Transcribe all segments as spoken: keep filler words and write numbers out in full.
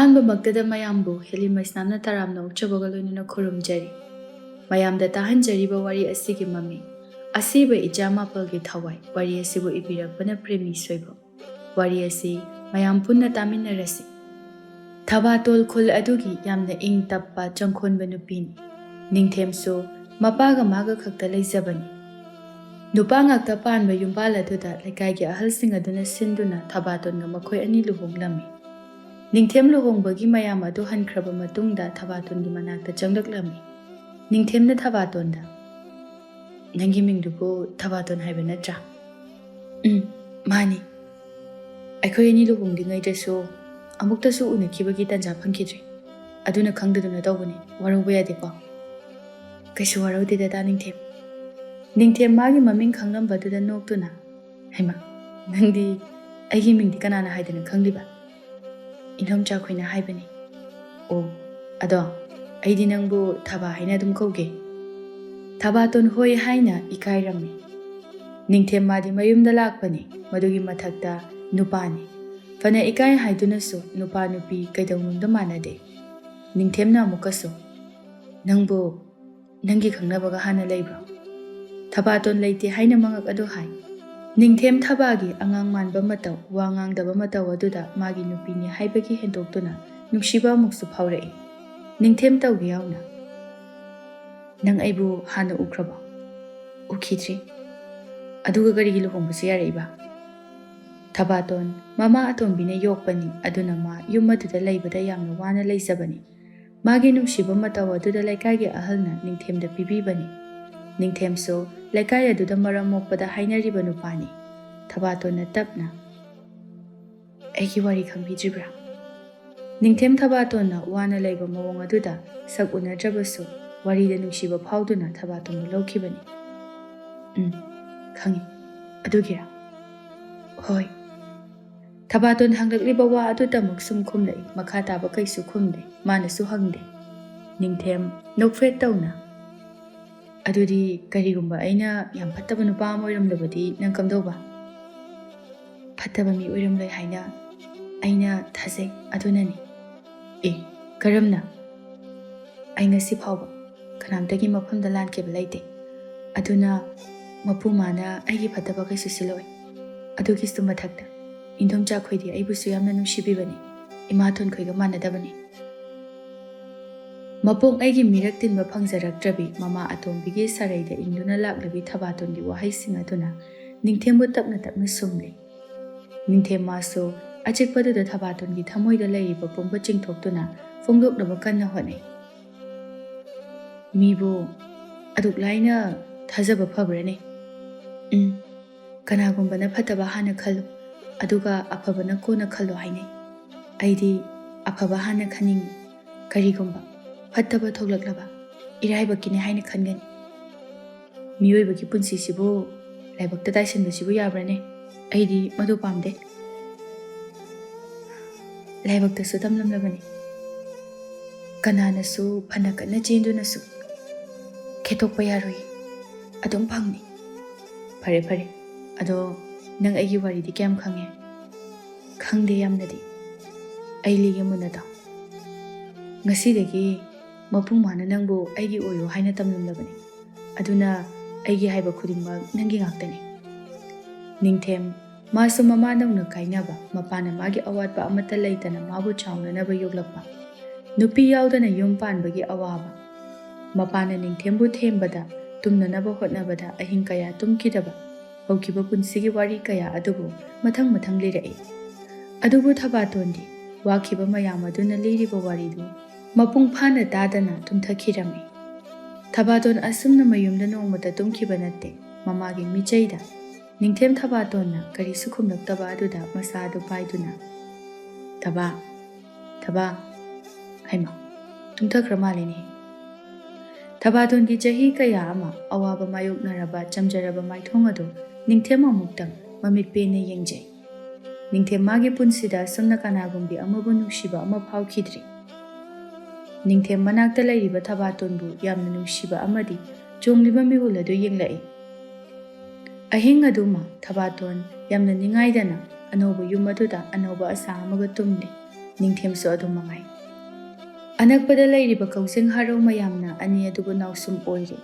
ꯑꯍꯥꯟꯕꯃꯛꯇꯗ ꯃꯌꯥꯝꯕꯨ ꯍꯦꯂꯤ ꯃꯩꯁꯅꯥꯝꯅ ꯇꯔꯥꯝꯅ ꯑꯣꯛꯆꯕꯒ ꯂꯣꯏꯅꯅ ꯈꯨꯔꯨꯝꯖꯔꯤ꯫ ꯃꯌꯥꯝꯗ ꯇꯥꯍꯟꯖꯔꯤꯕ ꯋꯥꯔꯤ ꯑꯁꯤꯒꯤ ꯃꯃꯤꯡ "ꯑꯁꯤꯕ ꯏꯆꯥ ꯃꯥꯄꯜꯒꯤ ꯊꯋꯥꯏ", ꯋꯥꯔꯤ ꯑꯁꯤꯕꯨ ꯏꯕꯤꯔꯛꯄꯅ ꯄ꯭ꯔꯦꯃꯤ ꯁꯣꯏꯕꯝ꯫ ꯋꯥꯔꯤ ꯑꯁꯤ ꯃꯌꯥꯝ ꯄꯨꯟꯅ ꯇꯥꯃꯤꯟꯅꯔꯁꯤ꯫ ꯊꯕꯥꯇꯣꯜ ꯈꯨꯜ ꯑꯗꯨꯒꯤ ꯌꯥꯝꯅ ꯏꯪ ꯇꯞꯄ ꯆꯪꯈꯣꯟꯕ ꯅꯨꯄꯤꯅꯤ꯫ ꯅꯤꯡꯊꯦꯝꯁꯨ ꯃꯄꯥꯒ ꯃꯥꯒ ꯈꯛꯇ ꯂꯩꯖꯕꯅꯤ꯫ ꯅꯨꯄꯥ ꯉꯥꯛꯇ ꯄꯥꯟꯕ ꯌꯨꯝꯕꯥꯜ ꯑꯗꯨꯗ ꯂꯩꯀꯥꯏꯒꯤ ꯑꯍꯜꯁꯤꯡ ꯑꯗꯨꯅ ꯁꯤꯟꯗꯨꯅ ꯊꯕꯥꯇꯣꯟꯒ ꯃꯈꯣꯏ ꯑꯅꯤ ꯂꯨꯍꯣꯡꯂꯝꯃꯤ꯫ ꯅꯤꯡꯊꯦꯝ ꯂꯨꯍꯣꯡꯕꯒꯤ ꯃꯌꯥꯝ ꯑꯗꯨ ꯍꯟꯈ꯭ꯔꯕ ꯃꯇꯨꯡꯗ ꯊꯕꯥꯇꯣꯟꯒꯤ ꯃꯅꯥꯛꯇ ꯆꯪꯂꯛꯂꯝꯃꯤ꯫ ꯅꯤꯡꯊꯦꯝꯅ ꯊꯕꯥꯇꯣꯟꯗ, "ꯅꯪꯒꯤ ꯃꯤꯡꯗꯨꯕꯨ ꯊꯕꯥꯇꯣꯟ ꯍꯥꯏꯕ ꯅꯠꯇ꯭ꯔꯥ?" "ꯎꯝ, ꯃꯥꯅꯤ꯫ ꯑꯩꯈꯣꯏ ꯑꯅꯤ ꯂꯨꯍꯣꯡꯗ꯭ꯔꯤꯉꯩꯗꯁꯨ ꯑꯃꯨꯛꯇꯁꯨ ꯎꯅꯈꯤꯕꯒꯤ ꯇꯥꯟꯖꯥ ꯐꯪꯈꯤꯗ꯭ꯔꯤ꯫ ꯑꯗꯨꯅ ꯈꯪꯗꯗꯅ ꯇꯧꯕꯅꯤ꯫ ꯋꯥꯔꯧꯕ ꯌꯥꯗꯦꯀꯣ?" "ꯀꯩꯁꯨ ꯋꯥꯔꯧꯗꯦ ꯗꯗꯥ ꯅꯤꯡꯊꯦꯝ꯫" ꯅꯤꯡꯊꯦꯝ ꯃꯥꯒꯤ ꯃꯃꯤꯡ ꯈꯪꯂꯝꯕꯗꯨꯗ ꯅꯣꯛꯇꯨꯅ, "ꯍꯩꯃꯥ, ꯅꯪꯗꯤ ꯑꯩꯒꯤ ꯃꯤꯡꯗꯤ ꯀꯅꯥꯅ ꯍꯥꯏꯗꯅ ꯈꯪꯂꯤꯕ?" "ꯏꯟꯗꯣꯝꯆꯥ ꯈꯣꯏꯅ ꯍꯥꯏꯕꯅꯤ꯫" "ꯑꯣ, ꯑꯗꯣ ꯑꯩꯗꯤ ꯅꯪꯕꯨ ꯊꯕꯥ ꯍꯥꯏꯅ ꯑꯗꯨꯝ ꯀꯧꯒꯦ꯫" ꯊꯕꯥꯇꯣꯟ ꯍꯣꯏ ꯍꯥꯏꯅ ꯏꯀꯥꯏꯔꯝꯃꯤ꯫ ꯅꯤꯡꯊꯦꯝ ꯃꯥꯗꯤ ꯃꯌꯨꯝꯗ ꯂꯥꯛꯄꯅꯤ, ꯃꯗꯨꯒꯤ ꯃꯊꯛꯇ ꯅꯨꯄꯥꯅꯤ꯫ ꯐꯅ ꯏꯀꯥꯏ ꯍꯥꯏꯗꯨꯅꯁꯨ ꯅꯨꯄꯥ ꯅꯨꯄꯤ ꯀꯩꯗꯧꯅꯨꯡꯗ ꯃꯥꯟꯅꯗꯦ꯫ ꯅꯤꯡꯊꯦꯝꯅ ꯑꯃꯨꯛꯀꯁꯨ, "ꯅꯪꯕꯨ ꯅꯪꯒꯤ ꯈꯪꯅꯕꯒ ꯍꯥꯟꯅ ꯂꯩꯕ꯭ꯔꯣ?" ꯊꯕꯥꯇꯣꯟ ꯂꯩꯇꯦ ꯍꯥꯏꯅ ꯃꯉꯛ ꯑꯗꯨ ꯍꯥꯏ꯫ ꯅꯤꯡꯊꯦꯝ ꯊꯕꯥꯒꯤ ꯑꯉꯥꯡ ꯃꯥꯟꯕ ꯃꯇꯧ, ꯋꯥ ꯉꯥꯡꯗꯕ ꯃꯇꯧ ꯑꯗꯨꯗ ꯃꯥꯒꯤ ꯅꯨꯄꯤꯅꯤ ꯍꯥꯏꯕꯒꯤ ꯍꯦꯟꯗꯣꯛꯇꯨꯅ ꯅꯨꯡꯁꯤꯕ ꯑꯃꯨꯛꯁꯨ ꯐꯥꯎꯔꯛꯏ꯫ ꯅꯤꯡꯊꯦꯝ ꯇꯧꯒꯦ ꯌꯥꯎꯅ, "ꯅꯪ ꯑꯩꯕꯨ ꯍꯥꯟꯅ ꯎꯈ꯭ꯔꯕꯣ?" "ꯎꯈꯤꯗ꯭ꯔꯤ꯫" "ꯑꯗꯨꯒ ꯀꯔꯤꯒꯤ ꯂꯨꯍꯣꯡꯕꯁꯨ ꯌꯥꯔꯛꯏꯕ?" ꯊꯕꯥꯇꯣꯟ, ꯃꯃꯥ ꯑꯇꯣꯝꯕꯤꯅ ꯌꯣꯛꯄꯅꯤ, ꯑꯗꯨꯅ ꯃꯥ ꯌꯨꯝ ꯑꯗꯨꯗ ꯂꯩꯕꯗ ꯌꯥꯝꯅ ꯋꯥꯅ ꯂꯩꯖꯕꯅꯤ꯫ ꯃꯥꯒꯤ ꯅꯨꯡꯁꯤꯕ ꯃꯇꯧ ꯑꯗꯨꯗ ꯂꯩꯀꯥꯏꯒꯤ ꯑꯍꯜꯅ ꯅꯤꯡꯊꯦꯝꯗ ꯄꯤꯕꯤꯕꯅꯤ꯫ ꯅꯤꯡꯊꯦꯝꯁꯨ ꯂꯩꯀꯥꯏ ꯑꯗꯨꯗ ꯃꯔꯝ ꯃꯣꯛꯄꯗ ꯍꯥꯏꯅꯔꯤꯕ ꯅꯨꯄꯥꯅꯤ꯫ ꯊꯕꯥꯇꯣꯟꯅ ꯇꯞꯅ, "ꯑꯩꯒꯤ ꯋꯥꯔꯤ ꯈꯪꯕꯤꯗ꯭ꯔꯤꯕ꯭ꯔꯥ?" ꯅꯤꯡꯊꯦꯝ ꯊꯕꯥꯇꯣꯟꯅ ꯋꯥꯅ ꯂꯩꯕ ꯃꯑꯣꯡ ꯑꯗꯨꯗ ꯁꯛ ꯎꯅꯗ꯭ꯔꯕꯁꯨ ꯋꯥꯔꯤꯗ ꯅꯨꯡꯁꯤꯕ ꯐꯥꯎꯗꯨꯅ ꯊꯕꯥꯇꯣꯟꯕꯨ ꯂꯧꯈꯤꯕꯅꯤ꯫ "ꯎꯝ, ꯈꯪꯏ꯫ ꯑꯗꯨꯒꯤꯔꯥ?" "ꯍꯣꯏ꯫" ꯊꯕꯥꯇꯣꯟ ꯍꯪꯂꯛꯂꯤꯕ ꯋꯥ ꯑꯗꯨꯗꯃꯛ ꯁꯨꯝ ꯈꯨꯝꯂꯛꯏ, ꯃꯈꯥ ꯇꯥꯕ ꯀꯩꯁꯨ ꯈꯨꯝꯗꯦ, ꯃꯥꯅꯁꯨ ꯍꯪꯗꯦ꯫ ꯅꯤꯡꯊꯦꯝ ꯅꯣꯛꯐꯦꯠ ꯇꯧꯅ, "ꯑꯗꯨꯗꯤ ꯀꯔꯤꯒꯨꯝꯕ ꯑꯩꯅ ꯌꯥꯝ ꯐꯠꯇꯕ ꯅꯨꯄꯥ ꯑꯃ ꯑꯣꯏꯔꯝꯂꯕꯗꯤ ꯅꯪ ꯀꯝꯗꯧꯕ?" "ꯐꯠꯇꯕ ꯃꯤ ꯑꯣꯏꯔꯝꯂꯣꯏ ꯍꯥꯏꯅ ꯑꯩꯅ ꯊꯥꯖꯩ, ꯑꯗꯨꯅꯅꯤ꯫" ꯑꯦ, ꯀꯔꯝꯅ? ꯑꯩ ꯉꯁꯤ ꯐꯥꯎꯕ ꯀꯅꯥꯝꯇꯒꯤ ꯃꯐꯝꯗ ꯂꯥꯟꯈꯤꯕ ꯂꯩꯇꯦ꯫ ꯑꯗꯨꯅ ꯃꯄꯨ ꯃꯥꯅ ꯑꯩꯒꯤ ꯐꯠꯇꯕ ꯀꯩꯁꯨ ꯁꯤꯜꯂꯣꯏ꯫ ꯑꯗꯨꯒꯤꯁꯨ ꯃꯊꯛꯇ ꯏꯟꯗꯣꯝꯆꯥ ꯈꯣꯏꯗꯤ ꯑꯩꯕꯨꯁꯨ ꯌꯥꯝꯅ ꯅꯨꯡꯁꯤꯕꯤꯕꯅꯤ꯫ ꯏꯃꯥꯇꯣꯟ ꯈꯣꯏꯒ ꯃꯥꯟꯅꯗꯕꯅꯤ꯫ ꯃꯄꯣꯛ ꯑꯩꯒꯤ ꯃꯤꯔꯛ ꯇꯤꯟꯕ ꯐꯪꯖꯔꯛꯇ꯭ꯔꯕꯤ ꯃꯃꯥ ꯑꯇꯣꯝꯕꯤꯒꯤ ꯁꯥꯔꯩꯗ ꯏꯟꯗꯨꯅ ꯂꯥꯛꯂꯕꯤ ꯊꯕꯥꯇꯣꯟꯒꯤ ꯋꯥꯍꯩꯁꯤꯡ ꯑꯗꯨꯅ ꯅꯤꯡꯊꯦꯝꯕꯨ ꯇꯞꯅ ꯇꯞꯅ ꯁꯨꯝꯂꯦ꯫ ꯅꯤꯡꯊꯦꯝ ꯃꯥꯁꯨ ꯑꯆꯤꯛꯄꯗꯨꯗ ꯊꯕꯥꯇꯣꯟꯒꯤ ꯊꯃꯣꯏꯗ ꯂꯩꯔꯤꯕ ꯄꯨꯝꯕ ꯆꯤꯡꯊꯣꯛꯇꯨꯅ ꯐꯣꯡꯗꯣꯛꯅꯕ ꯀꯟꯅ ꯍꯣꯠꯅꯩ꯫ ꯃꯤꯕꯨ ꯑꯗꯨꯛ ꯂꯥꯏꯅ ꯊꯥꯖꯕ ꯐꯕ꯭ꯔꯅꯦ? ꯎꯝ, ꯀꯅꯥꯒꯨꯝꯕꯅ ꯐꯠꯇꯕ ꯍꯥꯟꯅ ꯈꯜꯂꯨ, ꯑꯗꯨꯒ ꯑꯐꯕꯅ ꯀꯣꯟꯅ ꯈꯜꯂꯨ ꯍꯥꯏꯅꯩ꯫ ꯑꯩꯗꯤ ꯑꯐꯕ ꯍꯥꯟꯅ ꯈꯟꯅꯤꯡꯏ꯫ ꯀꯔꯤꯒꯨꯝꯕ ꯐꯠꯇꯕ ꯊꯣꯛꯂꯛꯂꯕ ꯏꯔꯥꯏꯕꯛꯀꯤꯅꯤ ꯍꯥꯏꯅ ꯈꯟꯒꯅꯤ꯫ ꯃꯤꯑꯣꯏꯕꯒꯤ ꯄꯨꯟꯁꯤꯁꯤꯕꯨ ꯂꯥꯏꯕꯛꯇ ꯇꯥꯏꯁꯤꯟꯕꯁꯤꯕꯨ ꯌꯥꯕ꯭ꯔꯅꯦ? ꯑꯩꯗꯤ ꯃꯗꯨ ꯄꯥꯝꯗꯦ꯫ ꯂꯥꯏꯕꯛꯇꯁꯨ ꯇꯝꯂꯝꯂꯕꯅꯤ꯫ ꯀꯅꯥꯅꯁꯨ ꯐꯅ ꯀꯟꯅ ꯆꯦꯟꯗꯨꯅꯁꯨ ꯈꯦꯠꯇꯣꯛꯄ ꯌꯥꯔꯣꯏ꯫ ꯑꯗꯨꯝ ꯐꯪꯅꯤ꯫ ꯐꯔꯦ, ꯐꯔꯦ꯫ ꯑꯗꯣ ꯅꯪ ꯑꯩꯒꯤ ꯋꯥꯔꯤꯗꯤ ꯀꯌꯥꯝ ꯈꯪꯉꯦ? ꯈꯪꯗꯦ ꯌꯥꯝꯅꯗꯤ꯫ ꯑꯩ ꯂꯤꯒꯦ ꯃꯨꯟꯅ ꯇꯥꯎ꯫ ꯉꯁꯤꯗꯒꯤ ꯃꯄꯨꯡ ꯃꯥꯅ ꯅꯪꯕꯨ ꯑꯩꯒꯤ ꯑꯣꯏꯌꯨ ꯍꯥꯏꯅ ꯇꯝꯂꯝꯂꯕꯅꯤ꯫ ꯑꯗꯨꯅ ꯑꯩꯒꯤ ꯍꯥꯏꯕ ꯈꯨꯗꯤꯡꯃꯛ ꯅꯪꯒꯤ ꯉꯥꯛꯇꯅꯤ꯫ ꯅꯤꯡꯊꯦꯝ, ꯃꯥꯁꯨ ꯃꯃꯥꯗꯧꯅ ꯀꯥꯏꯅꯕ, ꯃꯄꯥꯅ ꯃꯥꯒꯤ ꯑꯋꯥꯠꯄ ꯑꯃꯠꯇ ꯂꯩꯇꯅ ꯃꯥꯕꯨ ꯆꯥꯎꯅꯅꯕ ꯌꯣꯛꯂꯛꯄ, ꯅꯨꯄꯤ ꯌꯥꯎꯗꯅ ꯌꯨꯝ ꯄꯥꯟꯕꯒꯤ ꯑꯋꯥꯕ, ꯃꯄꯥꯅ ꯅꯤꯡꯊꯦꯝꯕꯨ ꯊꯦꯝꯕꯗ, ꯇꯨꯝꯅꯅꯕ ꯍꯣꯠꯅꯕꯗ ꯑꯍꯤꯡ ꯀꯌꯥ ꯇꯨꯝꯈꯤꯗꯕ, ꯍꯧꯈꯤꯕ ꯄꯨꯟꯁꯤꯒꯤ ꯋꯥꯔꯤ ꯀꯌꯥ ꯑꯗꯨꯕꯨ ꯃꯊꯪ ꯃꯊꯪ ꯂꯤꯔꯛꯏ꯫ ꯑꯗꯨꯕꯨ ꯊꯕꯥꯇꯣꯟꯗꯤ ꯋꯥꯈꯤꯕ ꯃꯌꯥꯝ ꯑꯗꯨꯅ ꯂꯤꯔꯤꯕ ꯋꯥꯔꯤꯗꯨ ꯃꯄꯨꯡ ꯐꯥꯅ ꯇꯥꯗꯅ ꯇꯨꯝꯊꯈꯤꯔꯝꯃꯤ꯫ ꯊꯕꯥꯇꯣꯟ ꯑꯁꯨꯝꯅ ꯃꯌꯨꯝꯗ ꯅꯣꯡꯃꯇ ꯇꯨꯝꯈꯤꯕ ꯅꯠꯇꯦ꯫ ꯃꯃꯥꯒꯤ ꯃꯤꯆꯩꯗ ꯅꯤꯡꯊꯦꯝ ꯊꯕꯥꯇꯣꯟꯅ ꯀꯔꯤꯁꯨ ꯈꯨꯝꯂꯛꯇꯕ ꯑꯗꯨꯗ ꯃꯁꯥ ꯑꯗꯨ ꯄꯥꯏꯗꯨꯅ, "ꯊꯕꯥ, ꯊꯕꯥ, ꯍꯩꯃꯥ, ꯇꯨꯝꯊꯈ꯭ꯔ ꯃꯥꯜꯂꯦꯅꯦ"꯫ ꯊꯕꯥꯇꯣꯟꯒꯤ ꯆꯍꯤ ꯀꯌꯥ ꯑꯃ ꯑꯋꯥꯕ ꯃꯥꯌꯣꯛꯅꯔꯕ ꯆꯝꯖꯔꯕ ꯃꯥꯏꯊꯣꯡ ꯑꯗꯨ ꯅꯤꯡꯊꯦꯝ ꯑꯃꯨꯛꯇꯪ ꯃꯃꯤꯠ ꯄꯦꯟꯅ ꯌꯦꯡꯖꯩ꯫ ꯅꯤꯡꯊꯦꯝ ꯃꯥꯒꯤ ꯄꯨꯟꯁꯤꯗ ꯑꯁꯨꯝꯅ ꯀꯅꯥꯒꯨꯝꯕꯤ ꯑꯃꯕꯨ ꯅꯨꯡꯁꯤꯕ ꯑꯃ ꯐꯥꯎꯈꯤꯗ꯭ꯔꯤ꯫ ꯅꯤꯡꯊꯦꯝ ꯃꯅꯥꯛꯇ ꯂꯩꯔꯤꯕ ꯊꯕꯥꯇꯣꯟꯕꯨ ꯌꯥꯝꯅ ꯅꯨꯡꯁꯤꯕ ꯑꯃꯗꯤ ꯆꯣꯡꯂꯤꯕ ꯃꯤꯍꯨꯜ ꯑꯗꯨ ꯌꯦꯡꯂꯛꯏ꯫ ꯑꯍꯤꯡ ꯑꯗꯨꯃ ꯊꯕꯥꯇꯣꯟ ꯌꯥꯝꯅ ꯅꯤꯡꯉꯥꯏꯗꯅ ꯑꯅꯧꯕ ꯌꯨꯝ ꯑꯗꯨꯗ ꯑꯅꯧꯕ ꯑꯁꯥ ꯑꯃꯒ ꯇꯨꯝꯂꯤ꯫ ꯅꯤꯡꯊꯦꯝꯁꯨ ꯑꯗꯨ ꯃꯉꯥꯏ꯫ ꯑꯅꯛꯄꯗ ꯂꯩꯔꯤꯕ ꯀꯛꯆꯤꯡ ꯍꯔꯥꯎ ꯃꯌꯥꯝꯅ ꯑꯅꯤ ꯑꯗꯨꯕꯨ ꯅꯥꯎꯁꯨꯝ ꯑꯣꯏꯔꯤ꯫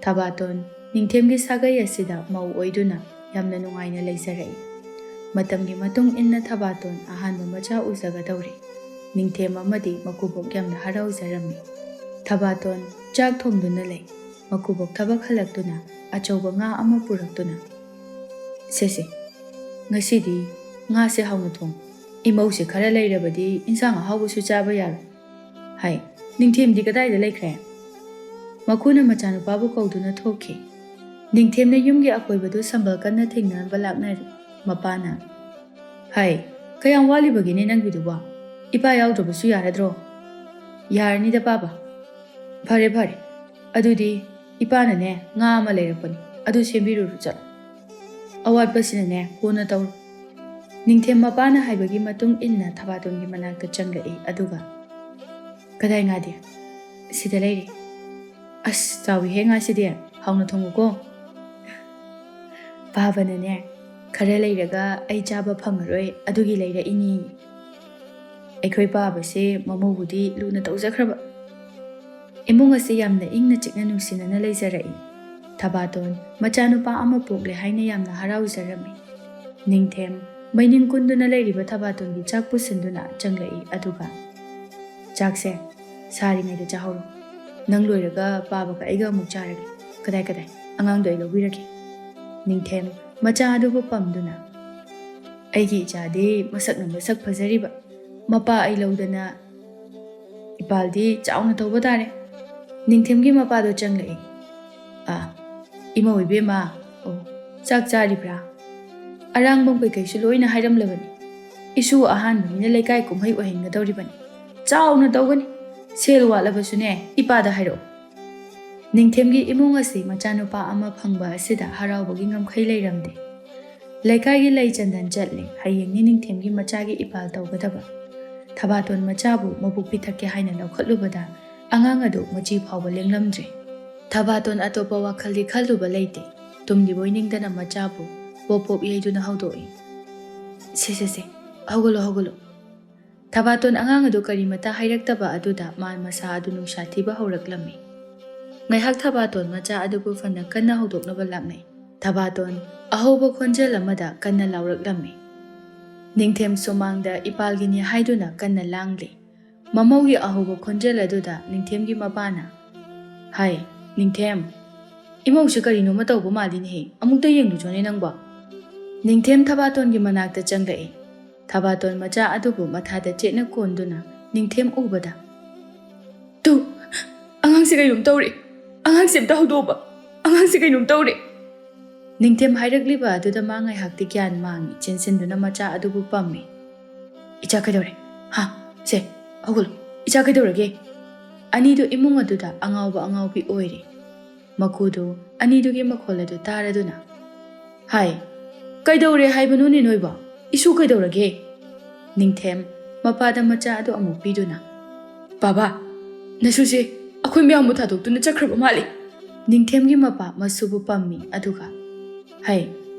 ꯊꯕꯥꯇꯣꯟ ꯅꯤꯡꯊꯦꯝꯒꯤ ꯁꯥꯒꯩ ꯑꯁꯤꯗ ꯃꯧ ꯑꯣꯏꯗꯨꯅ ꯌꯥꯝꯅ ꯅꯨꯡꯉꯥꯏꯅ ꯂꯩꯖꯔꯛꯏ꯫ ꯃꯇꯝꯒꯤ ꯃꯇꯨꯡ ꯏꯟꯅ ꯊꯕꯥꯇꯣꯟ ꯑꯍꯥꯟꯕ ꯃꯆꯥ ꯎꯖꯒꯗꯧꯔꯤ꯫ ꯅꯤꯡꯊꯦꯝ ꯑꯃꯗꯤ ꯃꯀꯨꯕꯣꯛ ꯌꯥꯝꯅ ꯍꯔꯥꯎꯖꯔꯝꯃꯤ꯫ ꯊꯕꯥꯇꯣꯟ ꯆꯥꯛ ꯊꯣꯡꯗꯨꯅ ꯂꯩ꯫ ꯃꯀꯨꯕꯣꯛ ꯊꯕꯛ ꯍꯜꯂꯛꯇꯨꯅ ꯑꯆꯧꯕ ꯉꯥ ꯑꯃ ꯄꯨꯔꯛꯇꯨꯅ, "ꯁꯦ ꯁꯦ, ꯉꯁꯤꯗꯤ ꯉꯥꯁꯦ ꯍꯥꯎꯅ ꯊꯣꯡ꯫ ꯏꯃꯧꯁꯦ ꯈꯔ ꯂꯩꯔꯕꯗꯤ ꯏꯟꯁꯥꯡ ꯑꯍꯥꯎꯕꯁꯨ ꯆꯥꯕ ꯌꯥꯔꯣꯏ꯫ ꯍꯥꯏ, ꯅꯤꯡꯊꯦꯝꯗꯤ ꯀꯗꯥꯏꯗ ꯂꯩꯈ꯭ꯔꯦ?" ꯃꯈꯨꯅ ꯃꯆꯥꯅꯨꯄꯥꯕꯨ ꯀꯧꯗꯨꯅ ꯊꯣꯛꯈꯤ꯫ ꯅꯤꯡꯊꯦꯝꯅ ꯌꯨꯝꯒꯤ ꯑꯀꯣꯏꯕꯗꯨ ꯁꯝꯕꯜ ꯀꯟꯅ ꯊꯦꯡꯅꯅꯕ ꯂꯥꯛꯅꯔꯤ꯫ ꯃꯄꯥꯅ, "ꯍꯥꯏ, ꯀꯌꯥꯝ ꯋꯥꯠꯂꯤꯕꯒꯦꯅꯦ ꯅꯪꯒꯤꯗꯨꯕꯣ? ꯏꯄꯥ ꯌꯥꯎꯗ꯭ꯔꯕꯁꯨ ꯌꯥꯔꯗ꯭ꯔꯣ?" "ꯌꯥꯔꯅꯤꯗ ꯄꯥꯕ꯫ ꯐꯔꯦ ꯐꯔꯦ, ꯑꯗꯨꯗꯤ ꯏꯄꯥꯅꯅꯦ ꯉꯥ ꯑꯃ ꯂꯩꯔꯛꯄꯅꯤ, ꯑꯗꯨ ꯁꯦꯝꯕꯤꯔꯨꯔꯣ ꯆꯠꯂꯣ꯫ ꯑꯋꯥꯠꯄꯁꯤꯅꯅꯦ ꯀꯣꯟꯅ ꯇꯧꯔꯣ꯫" ꯅꯤꯡꯊꯦꯝ ꯃꯄꯥꯅ ꯍꯥꯏꯕꯒꯤ ꯃꯇꯨꯡ ꯏꯟꯅ ꯊꯕꯥꯇꯣꯟꯒꯤ ꯃꯅꯥꯛꯇ ꯆꯪꯂꯛꯏ, ꯑꯗꯨꯒ, "ꯀꯗꯥꯏ ꯉꯥꯗꯤ?" "ꯁꯤꯗ ꯂꯩꯔꯦ꯫" "ꯑꯁ, ꯆꯥꯎꯏꯍꯦ ꯉꯥꯁꯤꯗꯤ, ꯍꯥꯎꯅ ꯊꯣꯡꯉꯨꯀꯣ꯫" "ꯄꯥꯕꯅꯅꯦ, ꯈꯔ ꯂꯩꯔꯒ ꯑꯩ ꯆꯥꯕ ꯐꯪꯉꯔꯣꯏ, ꯑꯗꯨꯒꯤ ꯂꯩꯔꯛꯏꯅꯤ꯫" ꯑꯩꯈꯣꯏ ꯄꯥꯕꯁꯦ ꯃꯃꯧꯕꯨꯗꯤ ꯂꯨꯅ ꯇꯧꯖꯈ꯭ꯔꯕ꯫ ꯏꯃꯨꯡ ꯑꯁꯤ ꯌꯥꯝꯅ ꯏꯪꯅ ꯆꯤꯛꯅ ꯅꯨꯡꯁꯤꯅꯅ ꯂꯩꯖꯔꯛꯏ꯫ ꯊꯕꯥꯇꯣꯟ ꯃꯆꯥꯅꯨꯄꯥ ꯑꯃ ꯄꯣꯛꯂꯦ ꯍꯥꯏꯅ ꯌꯥꯝꯅ ꯍꯔꯥꯎꯖꯔꯝꯃꯤ꯫ ꯅꯤꯡꯊꯦꯝ ꯃꯩꯅꯤꯡ ꯀꯨꯟꯗꯨꯅ ꯂꯩꯔꯤꯕ ꯊꯕꯥꯇꯣꯟꯒꯤ ꯆꯥꯛ ꯄꯨꯁꯤꯟꯗꯨꯅ ꯆꯪꯂꯛꯏ, ꯑꯗꯨꯒ, "ꯆꯥꯛꯁꯦ ꯁꯥꯔꯤꯉꯩꯗ ꯆꯥꯍꯧꯔꯣ꯫ ꯅꯪ ꯂꯣꯏꯔꯒ ꯄꯥꯕꯒ ꯑꯩꯒ ꯑꯃꯨꯛ ꯆꯥꯔꯒꯦ꯫ ꯀꯗꯥꯏ ꯀꯗꯥꯏ? ꯑꯉꯥꯡꯗꯣ ꯑꯩ ꯂꯧꯕꯤꯔꯒꯦ꯫" ꯅꯤꯡꯊꯦꯝ ꯃꯆꯥ ꯑꯗꯨꯕꯨ ꯄꯝꯗꯨꯅ, "ꯑꯩꯒꯤ ꯏꯆꯥꯗꯤ ꯃꯁꯛꯅ ꯃꯁꯛ ꯐꯖꯔꯤꯕ, ꯃꯄꯥ ꯑꯩ ꯂꯧꯗꯅ ꯏꯄꯥꯜꯗꯤ ꯆꯥꯎꯅ ꯇꯧꯕ ꯇꯥꯔꯦ꯫" ꯅꯤꯡꯊꯦꯝꯒꯤ ꯃꯄꯥꯗꯣ ꯆꯪꯂꯛꯏ꯫ "ꯑꯥ, ꯏꯃꯧ ꯏꯕꯦꯝꯃ, ꯑꯣ, ꯆꯥꯛ ꯆꯥꯔꯤꯕ꯭ꯔꯥ? ꯑꯔꯥꯡꯕꯝ ꯀꯩꯀꯩꯁꯨ ꯂꯣꯏꯅ ꯍꯥꯏꯔꯝꯂꯕꯅꯤ꯫ ꯏꯁꯨ ꯑꯍꯥꯟꯕꯅꯤꯅ ꯂꯩꯀꯥꯏ ꯀꯨꯝꯍꯩ ꯑꯣꯏꯍꯟꯒꯗꯧꯔꯤꯕꯅꯤ꯫ ꯆꯥꯎꯅ ꯇꯧꯒꯅꯤ꯫ ꯁꯦꯜ ꯋꯥꯠꯂꯕꯁꯨꯅꯦ, ꯏꯄꯥꯗ ꯍꯥꯏꯔꯛꯑꯣ꯫" ꯅꯤꯡꯊꯦꯝꯒꯤ ꯏꯃꯨꯡ ꯑꯁꯤ ꯃꯆꯥꯅꯨꯄꯥ ꯑꯃ ꯐꯪꯕ ꯑꯁꯤꯗ ꯍꯔꯥꯎꯕꯒꯤ ꯉꯝꯈꯩ ꯂꯩꯔꯝꯗꯦ꯫ ꯂꯩꯀꯥꯏꯒꯤ ꯂꯩ ꯆꯟꯗꯟ ꯆꯠꯂꯦ꯫ ꯍꯌꯦꯡꯅꯤ ꯅꯤꯡꯊꯦꯝꯒꯤ ꯃꯆꯥꯒꯤ ꯏꯄꯥꯜ ꯇꯧꯒꯗꯕ꯫ ꯊꯕꯥꯇꯣꯟ ꯃꯆꯥꯕꯨ ꯃꯕꯨꯛ ꯄꯤꯊꯛꯀꯦ ꯍꯥꯏꯅ ꯂꯧꯈꯠꯂꯨꯕꯗ ꯑꯉꯥꯡ ꯑꯗꯨ ꯃꯆꯤ ꯐꯥꯎꯕ ꯂꯦꯡꯂꯝꯗ꯭ꯔꯦ꯫ ꯊꯕꯥꯇꯣꯟ ꯑꯇꯣꯞꯄ ꯋꯥꯈꯜꯗꯤ ꯈꯜꯂꯨꯕ ꯂꯩꯇꯦ꯫ ꯇꯨꯝꯂꯤꯕꯣꯏ ꯅꯤꯡꯗꯅ ꯃꯆꯥꯕꯨ ꯄꯣꯞ ꯄꯣꯞ ꯌꯩꯗꯨꯅ ꯍꯧꯗꯣꯛꯏ꯫ "ꯁꯦ, ꯁꯦ, ꯁꯦ, ꯍꯧꯒꯠꯂꯣ, ꯍꯧꯒꯠꯂꯣ꯫ ꯊꯕꯥꯇꯣꯟ ꯑꯉꯥꯡ ꯑꯗꯨ ꯀꯔꯤꯃꯇ ꯍꯥꯏꯔꯛꯇꯕ ꯑꯗꯨꯗ ꯃꯥ ꯃꯁꯥ ꯑꯗꯨ ꯅꯨꯡꯁꯥ ꯊꯤꯕ ꯍꯧꯔꯛꯂꯝꯃꯤ꯫ ꯉꯥꯏꯍꯥꯛ ꯊꯕꯥꯇꯣꯟ ꯃꯆꯥ ꯑꯗꯨꯕꯨ ꯐꯅ ꯀꯟꯅ ꯍꯧꯗꯣꯛꯅꯕ ꯂꯥꯛꯅꯩ꯫ ꯊꯕꯥꯇꯣꯟ ꯑꯍꯧꯕ ꯈꯣꯟꯖꯦꯜ ꯑꯃꯗ ꯀꯟꯅ ꯂꯥꯎꯔꯛꯂꯝꯃꯤ꯫ ꯅꯤꯡꯊꯦꯝ ꯁꯨꯃꯥꯡꯗ ꯏꯄꯥꯜꯒꯤꯅꯤ ꯍꯥꯏꯗꯨꯅ ꯀꯟꯅ ꯂꯥꯡꯂꯤ꯫ ꯃꯃꯧꯒꯤ ꯑꯍꯧꯕ ꯈꯣꯟꯖꯦꯜ ꯑꯗꯨꯗ ꯅꯤꯡꯊꯦꯝꯒꯤ ꯃꯄꯥꯅ, "ꯍꯥꯏ, ꯅꯤꯡꯊꯦꯝ, ꯏꯃꯧꯁꯦ ꯀꯔꯤꯅꯣꯃ ꯇꯧꯕ ꯃꯥꯜꯂꯤꯅꯦꯍꯦ, ꯑꯃꯨꯛꯇ ꯌꯦꯡꯂꯨꯆꯣꯅꯦ ꯅꯪꯕꯣ?" ꯅꯤꯡꯊꯦꯝ ꯊꯕꯥꯇꯣꯟꯒꯤ ꯃꯅꯥꯛꯇ ꯆꯪꯂꯛꯏ꯫ ꯊꯕꯥꯇꯣꯟ ꯃꯆꯥ ꯑꯗꯨꯕꯨ ꯃꯊꯥꯗ ꯆꯦꯠꯅ ꯀꯣꯟꯗꯨꯅ ꯅꯤꯡꯊꯦꯝ ꯎꯕꯗ, "ꯇꯨ, ꯑꯉꯥꯡꯁꯦ ꯀꯩꯅꯣꯝ ꯇꯧꯔꯦ, ꯑꯉꯥꯡꯁꯦ ꯑꯝꯇ ꯍꯧꯗꯣꯛꯑꯣꯕ, ꯑꯉꯥꯡꯁꯦ ꯀꯩꯅꯣꯝ ꯇꯧꯔꯦ!" ꯅꯤꯡꯊꯦꯝ ꯍꯥꯏꯔꯛꯂꯤꯕ ꯑꯗꯨꯗ ꯃꯥ ꯉꯥꯏꯍꯥꯛꯇꯤ ꯒ꯭ꯌꯥꯟ ꯃꯥꯡꯏ, ꯆꯦꯟꯁꯤꯟꯗꯨꯅ ꯃꯆꯥ ꯑꯗꯨꯕꯨ ꯄꯝꯃꯤ꯫ "ꯏꯆꯥ ꯀꯩꯗꯧꯔꯦ? ꯍꯥ? ꯁꯦ, ꯍꯧꯒꯠꯂꯨ, ꯏꯆꯥ ꯀꯩꯗꯧꯔꯒꯦ?" ꯑꯅꯤꯗꯨ ꯏꯃꯨꯡ ꯑꯗꯨꯗ ꯑꯉꯥꯎꯕ ꯑꯉꯥꯎꯕꯤ ꯑꯣꯏꯔꯤ꯫ ꯃꯀꯨꯗꯨ ꯑꯅꯤꯗꯨꯒꯤ ꯃꯈꯣꯜ ꯑꯗꯨ ꯇꯥꯔꯗꯨꯅ, "ꯍꯥꯏ, ꯀꯩꯗꯧꯔꯦ ꯍꯥꯏꯕꯅꯣꯅꯦ ꯅꯣꯏꯕꯣ? ꯏꯁꯨ ꯀꯩꯗꯧꯔꯒꯦ?" ꯅꯤꯡꯊꯦꯝ ꯃꯄꯥꯗ ꯃꯆꯥ ꯑꯗꯨ ꯑꯃꯨꯛ ꯄꯤꯗꯨꯅ, "ꯕꯥꯕꯥ, ꯅꯁꯨꯁꯦ ꯑꯩꯈꯣꯏ ꯃꯌꯥꯝꯕꯨ ꯊꯥꯗꯣꯛꯇꯨꯅ ꯆꯠꯈ꯭ꯔꯕ ꯃꯥꯜꯂꯤ!" ꯅꯤꯡꯊꯦꯝꯒꯤ ꯃꯄꯥ ꯃꯁꯨꯕꯨ ꯄꯝꯃꯤ, ꯑꯗꯨꯒ, "ꯍꯩ,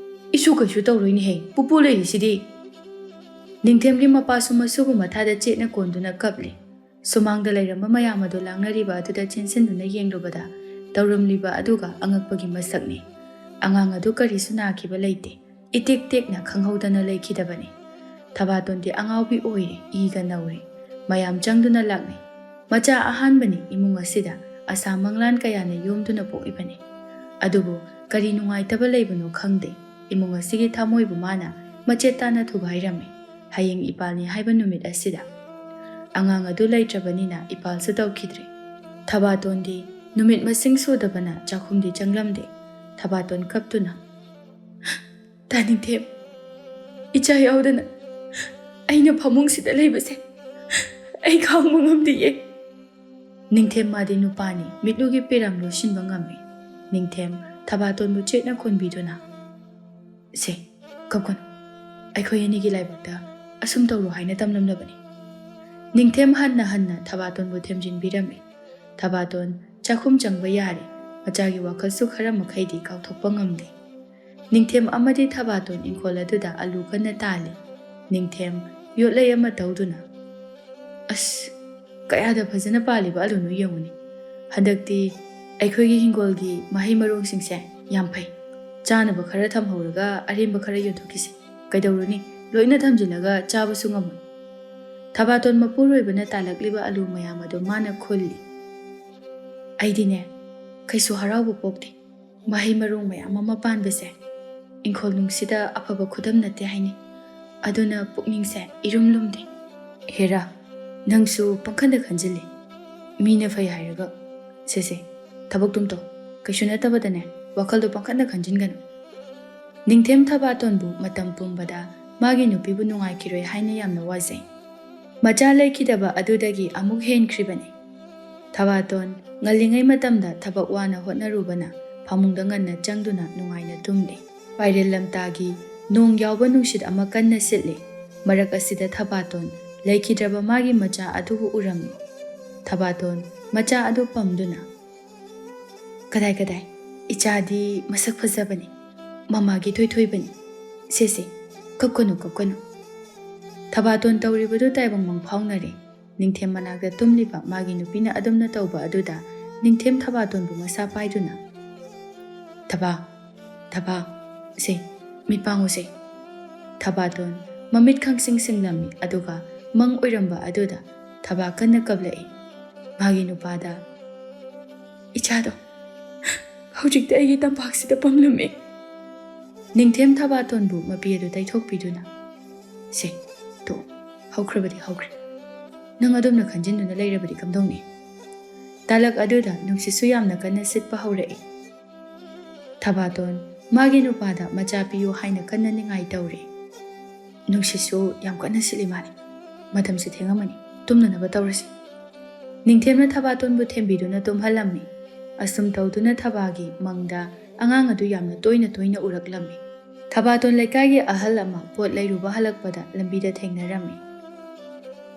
ꯏꯁꯨ ꯀꯩꯁꯨ ꯇꯧꯔꯣꯏꯅꯦꯍꯦ, ꯄꯨꯄꯨ ꯂꯩꯔꯤꯁꯤꯗꯤ!" ꯅꯤꯡꯊꯦꯝꯒꯤ ꯃꯄꯥꯁꯨ ꯃꯁꯨꯕꯨ ꯃꯊꯥꯗ ꯆꯦꯠꯅ ꯀꯣꯟꯗꯨꯅ ꯀꯞꯂꯤ꯫ ꯁꯨꯃꯥꯡꯗ ꯂꯩꯔꯝꯕ ꯃꯌꯥꯝ ꯑꯗꯨ ꯂꯥꯡꯅꯔꯤꯕ ꯑꯗꯨꯗ ꯆꯦꯟꯁꯤꯟꯗꯨꯅ ꯌꯦꯡꯂꯨꯕꯗ, ꯇꯧꯔꯝꯂꯤꯕ ꯑꯗꯨꯒ ꯑꯉꯛꯄꯒꯤ ꯃꯁꯛꯅꯤ꯫ ꯑꯉꯥꯡ ꯑꯗꯨ ꯀꯔꯤꯁꯨ ꯅꯥꯈꯤꯕ ꯂꯩꯇꯦ꯫ ꯏꯇꯦꯛ ꯇꯦꯛꯅ ꯈꯪꯍꯧꯗꯅ ꯂꯩꯈꯤꯗꯕꯅꯤ꯫ ꯊꯕꯥꯇꯣꯟꯗꯤ ꯑꯉꯥꯎꯕꯤ ꯑꯣꯏꯔꯦ, ꯏꯒ ꯅꯧꯔꯦ꯫ ꯃꯌꯥꯝ ꯆꯪꯗꯨꯅ ꯂꯥꯛꯅꯩ꯫ ꯃꯆꯥ ꯑꯍꯥꯟꯕꯅꯤ ꯏꯃꯨꯡ ꯑꯁꯤꯗ, ꯑꯁꯥ ꯃꯪꯂꯥꯟ ꯀꯌꯥꯅ ꯌꯣꯝꯗꯨꯅ ꯄꯣꯛꯏꯕꯅꯤ꯫ ꯑꯗꯨꯕꯨ ꯀꯔꯤ ꯅꯨꯡꯉꯥꯏꯇꯕ ꯂꯩꯕꯅꯣ ꯈꯪꯗꯦ꯫ ꯏꯃꯨꯡ ꯑꯁꯤꯒꯤ ꯊꯃꯣꯏꯕꯨ ꯃꯥꯅ ꯃꯆꯦꯠ ꯇꯥꯅ ꯊꯨꯒꯥꯏꯔꯝꯃꯤ꯫ ꯍꯌꯦꯡ ꯏꯄꯥꯜꯅꯤ ꯍꯥꯏꯕ ꯅꯨꯃꯤꯠ ꯑꯁꯤꯗ꯫ ꯑꯉꯥꯡ ꯑꯗꯨ ꯂꯩꯇ꯭ꯔꯕꯅꯤꯅ ꯏꯄꯥꯜꯁꯨ ꯇꯧꯈꯤꯗ꯭ꯔꯦ꯫ ꯊꯕꯥꯇꯣꯟꯗꯤ ꯅꯨꯃꯤꯠ ꯃꯁꯤꯡ ꯁꯨꯗꯕꯅ ꯆꯥꯛꯈꯨꯝꯗꯤ ꯆꯪꯂꯝꯗꯦ꯫ ꯊꯕꯥꯇꯣꯟ ꯀꯞꯇꯨꯅ, "ꯇꯥ ꯅꯤꯡꯊꯦꯝ, ꯏꯆꯥ ꯌꯥꯎꯗꯅ ꯑꯩꯅ ꯐꯃꯨꯡꯁꯤꯗ ꯂꯩꯕꯁꯦ ꯑꯩ ꯈꯥꯡꯕ ꯉꯝꯗꯤꯌꯦ!" ꯅꯤꯡꯊꯦꯝ ꯃꯥꯗꯤ ꯅꯨꯄꯥꯅꯤ, ꯃꯤꯠꯂꯨꯒꯤ ꯄꯤꯔꯥꯡ ꯂꯣꯠꯁꯤꯟꯕ ꯉꯝꯃꯤ꯫ ꯅꯤꯡꯊꯦꯝ ꯊꯕꯥꯇꯣꯟꯕꯨ ꯆꯦꯠꯅ ꯀꯣꯟꯕꯤꯗꯨꯅ, "ꯁꯦ, ꯀꯞꯀꯅꯨ꯫ ꯑꯩꯈꯣꯏ ꯑꯅꯤꯒꯤ ꯂꯥꯏꯕꯛꯇ ꯑꯁꯨꯝ ꯇꯧꯔꯣ ꯍꯥꯏꯅ ꯇꯝꯂꯝꯂꯕꯅꯤ꯫" ꯅꯤꯡꯊꯦꯝ ꯍꯟꯅ ꯍꯟꯅ ꯊꯕꯥꯇꯣꯟꯕꯨ ꯊꯦꯝꯖꯤꯟꯕꯤꯔꯝꯃꯤ꯫ ꯊꯕꯥꯇꯣꯟ ꯆꯥꯛꯈꯨꯝ ꯆꯪꯕ ꯌꯥꯔꯦ꯫ ꯃꯆꯥꯒꯤ ꯋꯥꯈꯜꯁꯨ ꯈꯔ ꯃꯈꯩꯗꯤ ꯀꯥꯎꯊꯣꯛꯄ ꯉꯝꯂꯦ꯫ ꯅꯤꯡꯊꯦꯝ ꯑꯃꯗꯤ ꯊꯕꯥꯇꯣꯟ ꯏꯪꯈꯣꯜ ꯑꯗꯨꯗ ꯑꯂꯨ ꯀꯟꯅ ꯇꯥꯜꯂꯤ꯫ ꯅꯤꯡꯊꯦꯝ ꯌꯣꯠꯂꯩ ꯑꯃ ꯇꯧꯗꯨꯅ, ꯑꯁ, ꯀꯌꯥꯗ ꯐꯖꯅ ꯄꯥꯜꯂꯤꯕ ꯑꯂꯨꯅꯣ ꯌꯦꯡꯉꯨꯅꯦ꯫ ꯍꯟꯗꯛꯇꯤ ꯑꯩꯈꯣꯏꯒꯤ ꯍꯤꯡꯒꯣꯜꯒꯤ ꯃꯍꯩ ꯃꯔꯣꯡꯁꯤꯡꯁꯦ ꯌꯥꯝ ꯐꯩ꯫ ꯆꯥꯅꯕ ꯈꯔ ꯊꯝꯍꯧꯔꯒ ꯑꯔꯦꯝꯕ ꯈꯔ ꯌꯣꯟꯊꯣꯛꯈꯤꯁꯦ꯫ ꯀꯩꯗꯧꯔꯨꯅꯤ, ꯂꯣꯏꯅ ꯊꯝꯖꯤꯜꯂꯒ ꯆꯥꯕꯁꯨ ꯉꯝꯃꯣꯏ꯫ ꯊꯕꯥꯇꯣꯟ ꯃꯄꯨꯔꯣꯏꯕꯅ ꯇꯥꯜꯂꯛꯂꯤꯕ ꯑꯂꯨ ꯃꯌꯥꯝ ꯑꯗꯨ ꯃꯥꯅ ꯈꯨꯜꯂꯤ꯫ ꯑꯩꯗꯤꯅꯦ, ꯀꯩꯁꯨ ꯍꯔꯥꯎꯕ ꯄꯣꯛꯇꯦ꯫ ꯃꯍꯩ ꯃꯔꯣꯡ ꯃꯌꯥꯝ ꯑꯃ ꯄꯥꯟꯕꯁꯦ ꯏꯪꯈꯣꯜ ꯅꯨꯡꯁꯤꯗ ꯑꯐꯕ ꯈꯨꯗꯝ ꯅꯠꯇꯦ ꯍꯥꯏꯅꯤ꯫ ꯑꯗꯨꯅ ꯄꯨꯛꯅꯤꯡꯁꯦ ꯏꯔꯨꯝ ꯂꯨꯝꯗꯦ꯫ ꯍꯦꯔꯥ, ꯅꯪꯁꯨ ꯄꯪꯈꯟꯗ ꯈꯟꯖꯤꯜꯂꯤ꯫ ꯃꯤꯅ ꯐꯩ ꯍꯥꯏꯔꯒ꯫ ꯁꯦ ꯁꯦ, ꯊꯕꯛꯇꯨꯝ ꯇꯧ꯫ ꯀꯩꯁꯨ ꯅꯠꯇꯕꯗꯅꯦ, ꯋꯥꯈꯜꯗꯣ ꯄꯪꯈꯟꯗ ꯈꯟꯖꯤꯟꯒꯅꯨ꯫ ꯅꯤꯡꯊꯦꯝ ꯊꯕꯥꯇꯣꯟꯕꯨ ꯃꯇꯝ ꯄꯨꯝꯕꯗ ꯃꯥꯒꯤ ꯅꯨꯄꯤꯕꯨ ꯅꯨꯡꯉꯥꯏꯈꯤꯔꯣꯏ ꯍꯥꯏꯅ ꯌꯥꯝꯅ ꯋꯥꯖꯩ꯫ ꯃꯆꯥ ꯂꯩꯈꯤꯗꯕ ꯑꯗꯨꯗꯒꯤ ꯑꯃꯨꯛ ꯍꯦꯟꯈ꯭ꯔꯤꯕꯅꯤ꯫ ꯊꯕꯥꯇꯣꯟ ꯉꯜꯂꯤꯉꯩ ꯃꯇꯝꯗ ꯊꯕꯛ ꯋꯥꯅ ꯍꯣꯠꯅꯔꯨꯕꯅ ꯐꯃꯨꯡꯗ ꯉꯟꯅ ꯆꯪꯗꯨꯅ ꯅꯨꯡꯉꯥꯏꯅ ꯇꯨꯝꯂꯤ꯫ ꯄꯥꯏꯔꯦꯜ ꯂꯝꯇꯥꯒꯤ ꯅꯣꯡ ꯌꯥꯎꯕ ꯅꯨꯡꯁꯤꯠ ꯑꯃ ꯀꯟꯅ ꯁꯤꯠꯂꯤ꯫ ꯃꯔꯛ ꯑꯁꯤꯗ ꯊꯕꯥꯇꯣꯟ ꯂꯩꯈꯤꯗ꯭ꯔꯕ ꯃꯥꯒꯤ ꯃꯆꯥ ꯑꯗꯨꯕꯨ ꯎꯔꯝꯃꯤ꯫ ꯊꯕꯥꯇꯣꯟ ꯃꯆꯥ ꯑꯗꯨ ꯄꯝꯗꯨꯅ, "ꯀꯗꯥꯏ ꯀꯗꯥꯏ, ꯏꯆꯥꯗꯤ ꯃꯁꯛ ꯐꯖꯕꯅꯤ, ꯃꯃꯥꯒꯤ ꯊꯣꯏꯊꯣꯏꯕꯅꯤ꯫ ꯁꯦ ꯁꯦ, ꯀꯞꯀꯅꯨ ꯀꯞꯀꯅꯨ"꯫ ꯊꯕꯥꯇꯣꯟ ꯇꯧꯔꯤꯕꯗꯨ ꯇꯥꯏꯕꯪ ꯃꯪ ꯐꯥꯎꯅꯔꯦ꯫ ꯅꯤꯡꯊꯦꯝ ꯃꯅꯥꯛꯇ ꯇꯨꯝꯂꯤꯕ ꯃꯥꯒꯤ ꯅꯨꯄꯤꯅ ꯑꯗꯨꯝꯅ ꯇꯧꯕ ꯑꯗꯨꯗ ꯅꯤꯡꯊꯦꯝ ꯊꯕꯥꯇꯣꯟꯕꯨ ꯃꯁꯥ ꯄꯥꯏꯗꯨꯅ, "ꯊꯕꯥ, ꯊꯕꯥ, ꯁꯦ, ꯃꯤꯠ ꯄꯥꯡꯉꯨꯁꯦ"꯫ ꯊꯕꯥꯇꯣꯟ ꯃꯃꯤꯠ ꯈꯪꯁꯤꯡ ꯁꯤꯡꯂꯝꯃꯤ, ꯑꯗꯨꯒ ꯃꯪ ꯑꯣꯏꯔꯝꯕ ꯑꯗꯨꯗ ꯊꯕꯥ ꯀꯟꯅ ꯀꯞꯂꯛꯏ꯫ ꯃꯥꯒꯤ ꯅꯨꯄꯥꯗ, "ꯏꯆꯥꯗꯣ ꯍꯧꯖꯤꯛꯇꯤ ꯑꯩꯒꯤ ꯇꯝꯄꯥꯛꯁꯤꯗ ꯄꯝꯂꯝꯃꯤ"꯫ ꯅꯤꯡꯊꯦꯝ ꯊꯕꯥꯇꯣꯟꯕꯨ ꯃꯄꯤ ꯑꯗꯨ ꯇꯩꯊꯣꯛꯄꯤꯗꯨꯅ, "ꯁꯦ, ꯇꯣ, ꯍꯧꯈ꯭ꯔꯕꯗꯤ ꯍꯧꯈ꯭ꯔꯦ꯫ ꯅꯪ ꯑꯗꯨꯝꯅ ꯈꯟꯖꯤꯟꯗꯨꯅ ꯂꯩꯔꯕꯗꯤ ꯀꯝꯗꯧꯅꯤ?" ꯇꯥꯂꯛ ꯑꯗꯨꯗ ꯅꯨꯡꯁꯤꯠꯁꯨ ꯌꯥꯝꯅ ꯀꯟꯅ ꯁꯤꯠꯄ ꯍꯧꯔꯛꯏ꯫ ꯊꯕꯥꯇꯣꯟ ꯃꯥꯒꯤ ꯅꯨꯄꯥꯗ ꯃꯆꯥ ꯄꯤꯌꯨ ꯍꯥꯏꯅ ꯀꯟꯅ ꯅꯤꯡꯉꯥꯏ ꯇꯧꯔꯤ꯫ "ꯅꯨꯡꯁꯤꯠꯁꯨ ꯌꯥꯝ ꯀꯟꯅ ꯁꯤꯠꯂꯤ ꯃꯥꯜꯂꯤ꯫ ꯃꯇꯝꯁꯨ ꯊꯦꯡꯉꯝꯃꯅꯤ꯫ ꯇꯨꯝꯅꯅꯕ ꯇꯧꯔꯁꯤ"꯫ ꯅꯤꯡꯊꯦꯝꯅ ꯊꯕꯥꯇꯣꯟꯕꯨ ꯊꯦꯝꯕꯤꯗꯨꯅ ꯇꯨꯝꯍꯜꯂꯝꯃꯤ꯫ ꯑꯁꯨꯝ ꯇꯧꯗꯨꯅ ꯊꯕꯥꯒꯤ ꯃꯪꯗ ꯑꯉꯥꯡ ꯑꯗꯨ ꯌꯥꯝꯅ ꯇꯣꯏꯅ ꯇꯣꯏꯅ ꯎꯔꯛꯂꯝꯃꯤ꯫ ꯊꯕꯥꯇꯣꯟ ꯂꯩꯀꯥꯏꯒꯤ ꯑꯍꯜ ꯑꯃ ꯄꯣꯠ ꯂꯩꯔꯨꯕ ꯍꯜꯂꯛꯄꯗ ꯂꯝꯕꯤꯗ ꯊꯦꯡꯅꯔꯝꯃꯤ꯫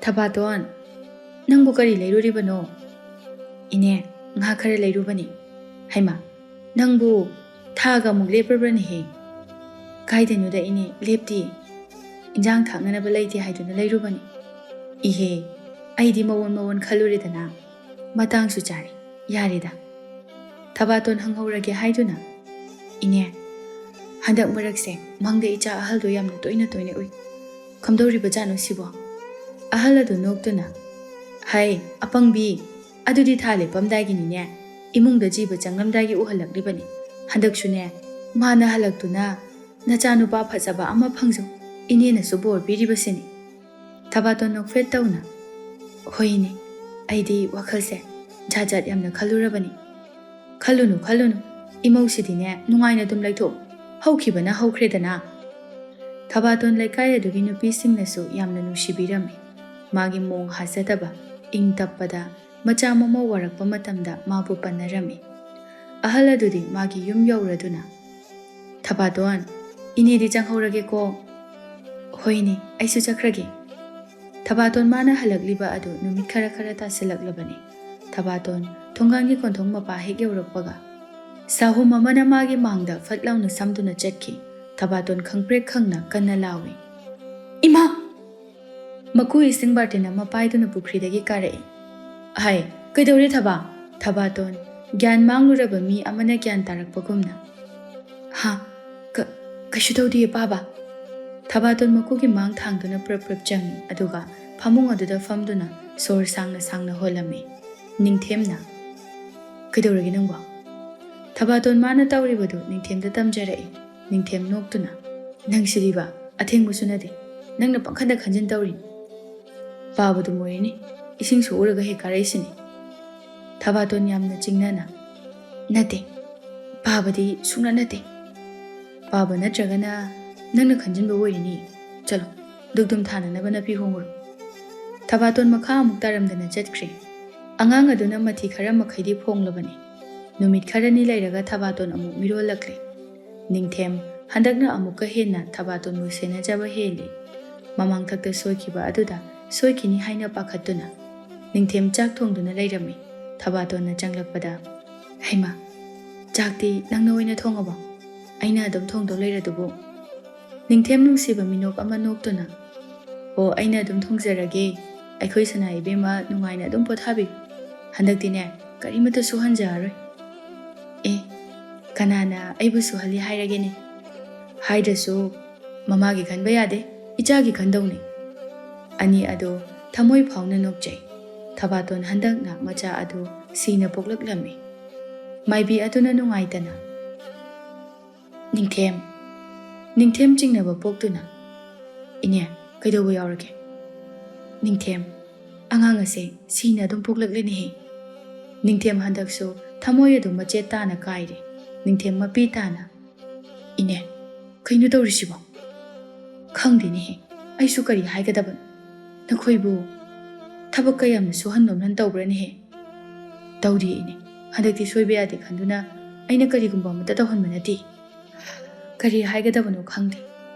"ꯊꯕꯥꯇꯣꯟ, ꯅꯪꯕꯨ ꯀꯔꯤ ꯂꯩꯔꯨꯔꯤꯕꯅꯣ?" "ꯏꯅꯦ, ꯉꯥ ꯈꯔ ꯂꯩꯔꯨꯕꯅꯤ"꯫ "ꯍꯩꯃꯥ, ꯅꯪꯕꯨ ꯊꯥꯒ ꯑꯃꯨꯛ ꯂꯦꯞꯄꯕ꯭ꯔꯅꯦꯍꯦ?" "ꯀꯥꯏꯗꯅꯣꯗ ꯏꯅꯦ, ꯂꯦꯞꯇꯦ꯫ ꯏꯟꯖꯥꯡ ꯊꯥꯛꯅꯅꯕ ꯂꯩꯇꯦ ꯍꯥꯏꯗꯨꯅ ꯂꯩꯔꯨꯕꯅꯤ"꯫ "ꯏꯍꯦ, ꯑꯩꯗꯤ ꯃꯑꯣꯟ ꯃꯑꯣꯟ ꯈꯜꯂꯨꯔꯦꯗꯅ꯫ ꯃꯇꯥꯡꯁꯨ ꯆꯥꯔꯦ, ꯌꯥꯔꯦꯗ꯫ ꯊꯕꯥꯇꯣꯟ ꯍꯪꯍꯧꯔꯒꯦ ꯍꯥꯏꯗꯨꯅ, "ꯏꯅꯦ, ꯍꯟꯗꯛ ꯃꯔꯛꯁꯦ ꯃꯪꯗ ꯏꯆꯥ ꯑꯍꯜꯗꯣ ꯌꯥꯝꯅ ꯇꯣꯏꯅ ꯇꯣꯏꯅ ꯎꯏ꯫ ꯀꯝꯗꯧꯔꯤꯕꯖꯥꯠꯅꯣ ꯁꯤꯕꯣ?" ꯑꯍꯜ ꯑꯗꯨ ꯅꯣꯛꯇꯨꯅ, "ꯍꯩ, ꯑꯄꯪꯕꯤ, ꯑꯗꯨꯗꯤ ꯊꯥ ꯂꯦꯞꯄꯝꯗꯥꯏꯒꯤꯅꯤꯅꯦ, ꯏꯃꯨꯡꯗ ꯖꯤꯕ ꯆꯪꯂꯝꯗꯥꯏꯒꯤ ꯎꯍꯜꯂꯛꯂꯤꯕꯅꯤ꯫ ꯍꯟꯗꯛꯁꯨꯅꯦ, ꯃꯥꯅ ꯍꯜꯂꯛꯇꯨꯅ ꯅꯆꯥꯅꯨꯄꯥ ꯐꯖꯕ ꯑꯃ ꯐꯪꯖꯧ, ꯏꯅꯦꯅꯁꯨ ꯕꯣꯔ ꯄꯤꯔꯤꯕꯁꯤꯅꯤ꯫" ꯊꯕꯥꯇꯣꯟ ꯅꯣꯛꯐꯦꯠ ꯇꯧꯅ, "ꯍꯣꯏꯅꯦ, ꯑꯩꯗꯤ ꯋꯥꯈꯜꯁꯦ ꯖꯥꯠ ꯖꯥꯠ ꯌꯥꯝꯅ ꯈꯜꯂꯨꯔꯕꯅꯤ꯫" "ꯈꯜꯂꯨꯅꯨ, ꯈꯜꯂꯨꯅꯨ, ꯏꯃꯧꯁꯤꯗꯤꯅꯦ ꯅꯨꯡꯉꯥꯏꯅ ꯑꯗꯨꯝ ꯂꯩꯊꯣꯛꯎ, ꯍꯧꯈꯤꯕꯅ ꯍꯧꯈ꯭ꯔꯦꯗꯅ꯫" ꯊꯕꯥꯇꯣꯟ ꯂꯩꯀꯥꯏ ꯑꯗꯨꯒꯤ ꯅꯨꯄꯤꯁꯤꯡꯅꯁꯨ ꯌꯥꯝꯅ ꯅꯨꯡꯁꯤꯕꯤꯔꯝꯃꯤ꯫ ꯃꯥꯒꯤ ꯃꯣꯡ ꯍꯥꯖꯗꯕ, ꯏꯪ ꯇꯞꯄꯗ ꯃꯆꯥ ꯃꯃꯧ ꯋꯥꯔꯛꯄ ꯃꯇꯝꯗ ꯃꯥꯕꯨ ꯄꯟꯅꯔꯝꯃꯤ꯫ ꯑꯍꯜ ꯑꯗꯨꯗꯤ ꯃꯥꯒꯤ ꯌꯨꯝ ꯌꯧꯔꯗꯨꯅ, "ꯊꯕꯥꯇꯣꯟ, ꯏꯅꯦꯗꯤ ꯆꯪꯍꯧꯔꯒꯦꯀꯣ꯫" "ꯍꯣꯏꯅꯦ, ꯑꯩꯁꯨ ꯆꯠꯈ꯭ꯔꯒꯦ꯫" ꯊꯕꯥꯇꯣꯟ ꯃꯥꯅ ꯍꯜꯂꯛꯂꯤꯕ ꯑꯗꯨ ꯅꯨꯃꯤꯠ ꯈꯔ ꯈꯔ ꯇꯥꯁꯤꯜꯂꯛꯂꯕꯅꯤ꯫ ꯊꯕꯥꯇꯣꯟ ꯊꯣꯡꯒꯥꯟꯒꯤ ꯀꯣꯟꯊꯣꯡ ꯃꯄꯥ ꯍꯦꯛ ꯌꯧꯔꯛꯄꯒ, ꯁꯥꯍꯨꯝ ꯑꯃꯅ ꯃꯥꯒꯤ ꯃꯥꯡꯗ ꯐꯠ ꯂꯥꯎꯅ ꯁꯝꯗꯨꯅ ꯆꯠꯈꯤ꯫ ꯊꯕꯥꯇꯣꯟ ꯈꯪꯄ꯭ꯔꯦꯛ ꯈꯪꯅ ꯀꯟꯅ ꯂꯥꯎꯏ, "ꯏꯃꯥ!" ꯃꯀꯨ ꯏꯁꯤꯡ ꯕꯥꯔꯇꯤꯟ ꯑꯃ ꯄꯥꯏꯗꯨꯅ ꯄꯨꯈ꯭ꯔꯤꯗꯒꯤ ꯀꯥꯔꯛꯏ꯫ "ꯍꯥꯏ, ꯀꯩꯗꯧꯔꯦ ꯊꯕꯥ?" ꯊꯕꯥꯇꯣꯟ, ꯒ꯭ꯌꯥꯟ ꯃꯥꯡꯂꯨꯔꯕ ꯃꯤ ꯑꯃꯅ ꯒ꯭ꯌꯥꯟ ꯇꯥꯔꯛꯄꯒꯨꯝꯅ, "ꯍꯥ, ꯀ-, ꯀꯩꯁꯨ ꯇꯧꯗꯤꯌꯦ ꯄꯥꯕ꯫" ꯊꯕꯥꯇꯣꯟ ꯃꯀꯨꯒꯤ ꯃꯥꯡ ꯊꯥꯡꯗꯨꯅ ꯄ꯭ꯔꯞ ꯄ꯭ꯔꯞ ꯆꯪꯏ, ꯑꯗꯨꯒ ꯐꯃꯨꯡ ꯑꯗꯨꯗ ꯐꯝꯗꯨꯅ ꯁꯣꯔ ꯁꯥꯡꯅ ꯁꯥꯡꯅ ꯍꯣꯜꯂꯝꯃꯤ꯫ ꯅꯤꯡꯊꯦꯝꯅ, "ꯀꯩꯗꯧꯔꯒꯦ ꯅꯪꯕꯣ?" ꯊꯕꯥꯇꯣꯟ ꯃꯥꯅ ꯇꯧꯔꯤꯕꯗꯨ ꯅꯤꯡꯊꯦꯝꯗ ꯇꯝꯖꯔꯛꯏ꯫ ꯅꯤꯡꯊꯦꯝ ꯅꯣꯛꯇꯨꯅ, "ꯅꯪꯁꯤꯗꯤꯕ, ꯑꯊꯦꯡꯕꯁꯨ ꯅꯠꯇꯦ, ꯅꯪꯅ ꯄꯪꯈꯟꯗ ꯈꯟꯖꯤꯟ ꯇꯧꯔꯤꯅꯤ꯫ ꯄꯥꯕꯗꯨ ꯃꯣꯏꯔꯤꯅꯤ, ꯏꯁꯤꯡ ꯁꯣꯛꯎꯔꯒ ꯍꯦꯛ ꯀꯥꯔꯛꯏꯁꯤꯅꯤ꯫" ꯊꯕꯥꯇꯣꯟ ꯌꯥꯝꯅ ꯆꯤꯡꯅꯅ, "ꯅꯠꯇꯦ, ꯄꯥꯕꯗꯤ ꯁꯨꯡꯅ ꯅꯠꯇꯦ꯫ ꯄꯥꯕ ꯅꯠꯇ꯭ꯔꯒꯅ ꯅꯪꯅ ꯈꯟꯖꯤꯟꯕ ꯑꯣꯏꯔꯤꯅꯤ꯫ ꯆꯠꯂꯣ, ꯗꯨꯛꯗꯨꯝ ꯊꯥꯅꯅꯕ ꯅꯥꯄꯤ ꯍꯣꯡꯉꯨꯔꯣ꯫" ꯊꯕꯥꯇꯣꯟ ꯃꯈꯥ ꯑꯃꯨꯛ ꯇꯥꯔꯝꯗꯅ ꯆꯠꯈ꯭ꯔꯦ꯫ ꯑꯉꯥꯡ ꯑꯗꯨꯅ ꯃꯊꯤ ꯈꯔ ꯃꯈꯩꯗꯤ ꯐꯣꯡꯂꯕꯅꯤ꯫ ꯅꯨꯃꯤꯠ ꯈꯔꯅꯤ ꯂꯩꯔꯒ ꯊꯕꯥꯇꯣꯟ ꯑꯃꯨꯛ ꯃꯤꯔꯣꯜꯂꯛꯂꯦ꯫ ꯅꯤꯡꯊꯦꯝ ꯍꯟꯗꯛꯅ ꯑꯃꯨꯛꯀ ꯍꯦꯟꯅ ꯊꯕꯥꯇꯣꯟꯕꯨ ꯁꯦꯟꯅꯖꯕ ꯍꯦꯜꯂꯤ꯫ ꯃꯃꯥꯡꯊꯛꯇ ꯁꯣꯏꯈꯤꯕ ꯑꯗꯨꯗ ꯁꯣꯏꯈꯤꯅꯤ ꯍꯥꯏꯅ ꯄꯥꯈꯠꯇꯨꯅ ꯅꯤꯡꯊꯦꯝ ꯆꯥꯛ ꯊꯣꯡꯗꯨꯅ ꯂꯩꯔꯝꯃꯤ꯫ ꯊꯕꯥꯇꯣꯟꯅ ꯆꯪꯂꯛꯄꯗ, "ꯍꯩꯃꯥ, ꯆꯥꯛꯇꯤ ꯅꯪꯅ ꯑꯣꯏꯅ ꯊꯣꯡꯉꯕꯣ? ꯑꯩꯅ ꯑꯗꯨꯝ ꯊꯣꯡꯗꯧ ꯂꯩꯔꯗꯨꯕꯨ?" ꯅꯤꯡꯊꯦꯝ ꯅꯨꯡꯁꯤꯕ ꯃꯤꯅꯣꯛ ꯑꯃ ꯅꯣꯛꯇꯨꯅ, "ꯑꯣ, ꯑꯩꯅ ꯑꯗꯨꯝ ꯊꯣꯡꯖꯔꯒꯦ꯫ ꯑꯩꯈꯣꯏ ꯁꯅꯥ ꯏꯕꯦꯝꯃ ꯅꯨꯡꯉꯥꯏꯅ ꯑꯗꯨꯝ ꯄꯣꯊꯥꯕꯤꯌꯨ꯫ ꯍꯟꯗꯛꯇꯤꯅꯦ, ꯀꯔꯤꯃꯠꯇ ꯁꯨꯍꯟꯖꯔꯔꯣꯏ꯫ ꯑꯦ, ꯀꯅꯥꯅ ꯑꯩꯕꯨ ꯁꯨꯍꯜꯂꯤ ꯍꯥꯏꯔꯒꯦꯅꯦ? ꯍꯥꯏꯗ꯭ꯔꯁꯨ ꯃꯃꯥꯒꯤ ꯈꯟꯕ ꯌꯥꯗꯦ, ꯏꯆꯥꯒꯤ ꯈꯟꯗꯧꯅꯤ꯫ ꯑꯅꯤ ꯑꯗꯨ ꯊꯃꯣꯏ ꯐꯥꯎꯅ ꯅꯣꯛꯆꯩ꯫ ꯊꯕꯥꯇꯣꯟ ꯍꯟꯗꯛ ꯅꯥꯛ ꯃꯆꯥ ꯑꯗꯨ ꯁꯤꯅ ꯄꯣꯛꯂꯛꯂꯝꯃꯤ꯫ ꯃꯥꯏꯕꯤ ꯑꯗꯨꯅ ꯅꯨꯡꯉꯥꯏꯇꯅ, "ꯅꯤꯡꯊꯦꯝ, ꯅꯤꯡꯊꯦꯝ ꯆꯤꯡꯅꯕ ꯄꯣꯛꯇꯨꯅ, ꯏꯅꯦ, ꯀꯩꯗꯧꯕ ꯌꯥꯎꯔꯒꯦ? ꯅꯤꯡꯊꯦꯝ, ꯑꯉꯥꯡ ꯑꯁꯦ ꯁꯤꯅ ꯑꯗꯨꯝ ꯄꯣꯛꯂꯛꯂꯦꯅꯦꯍꯦ꯫ ꯅꯤꯡꯊꯦꯝ ꯍꯟꯗꯛꯁꯨ ꯊꯃꯣꯏ ꯑꯗꯨ ꯃꯆꯦꯠ ꯇꯥꯅ ꯀꯥꯏꯔꯦ꯫ ꯅꯤꯡꯊꯦꯝ ꯃꯄꯤ ꯇꯥꯅ, ꯏꯅꯦ, ꯀꯩꯅꯣ ꯇꯧꯔꯤꯁꯤꯕꯣ? ꯈꯪꯗꯦꯅꯦꯍꯦ, ꯑꯩꯁꯨ ꯀꯔꯤ ꯍꯥꯏꯒꯗꯕꯅꯣ꯫ ꯅꯈꯣꯏꯕꯨ ꯊꯕꯛ ꯀꯌꯥꯝꯅ ꯁꯨꯍꯟ ꯅꯣꯝꯍꯟ ꯇꯧꯕ꯭ꯔꯅꯦꯍꯦ?" "ꯇꯧꯗꯦ ꯏꯅꯦ, ꯍꯟꯗꯛꯇꯤ ꯁꯣꯏꯕ ꯌꯥꯗꯦ ꯈꯟꯗꯨꯅ ꯑꯩꯅ ꯀꯔꯤꯒꯨꯝꯕ ꯑꯃꯠꯇ ꯇꯧꯍꯟꯕ ꯅꯠꯇꯦ꯫ ꯀꯔꯤ ꯍꯥꯏꯒꯗꯕꯅꯣ ꯈꯪꯗꯦ꯫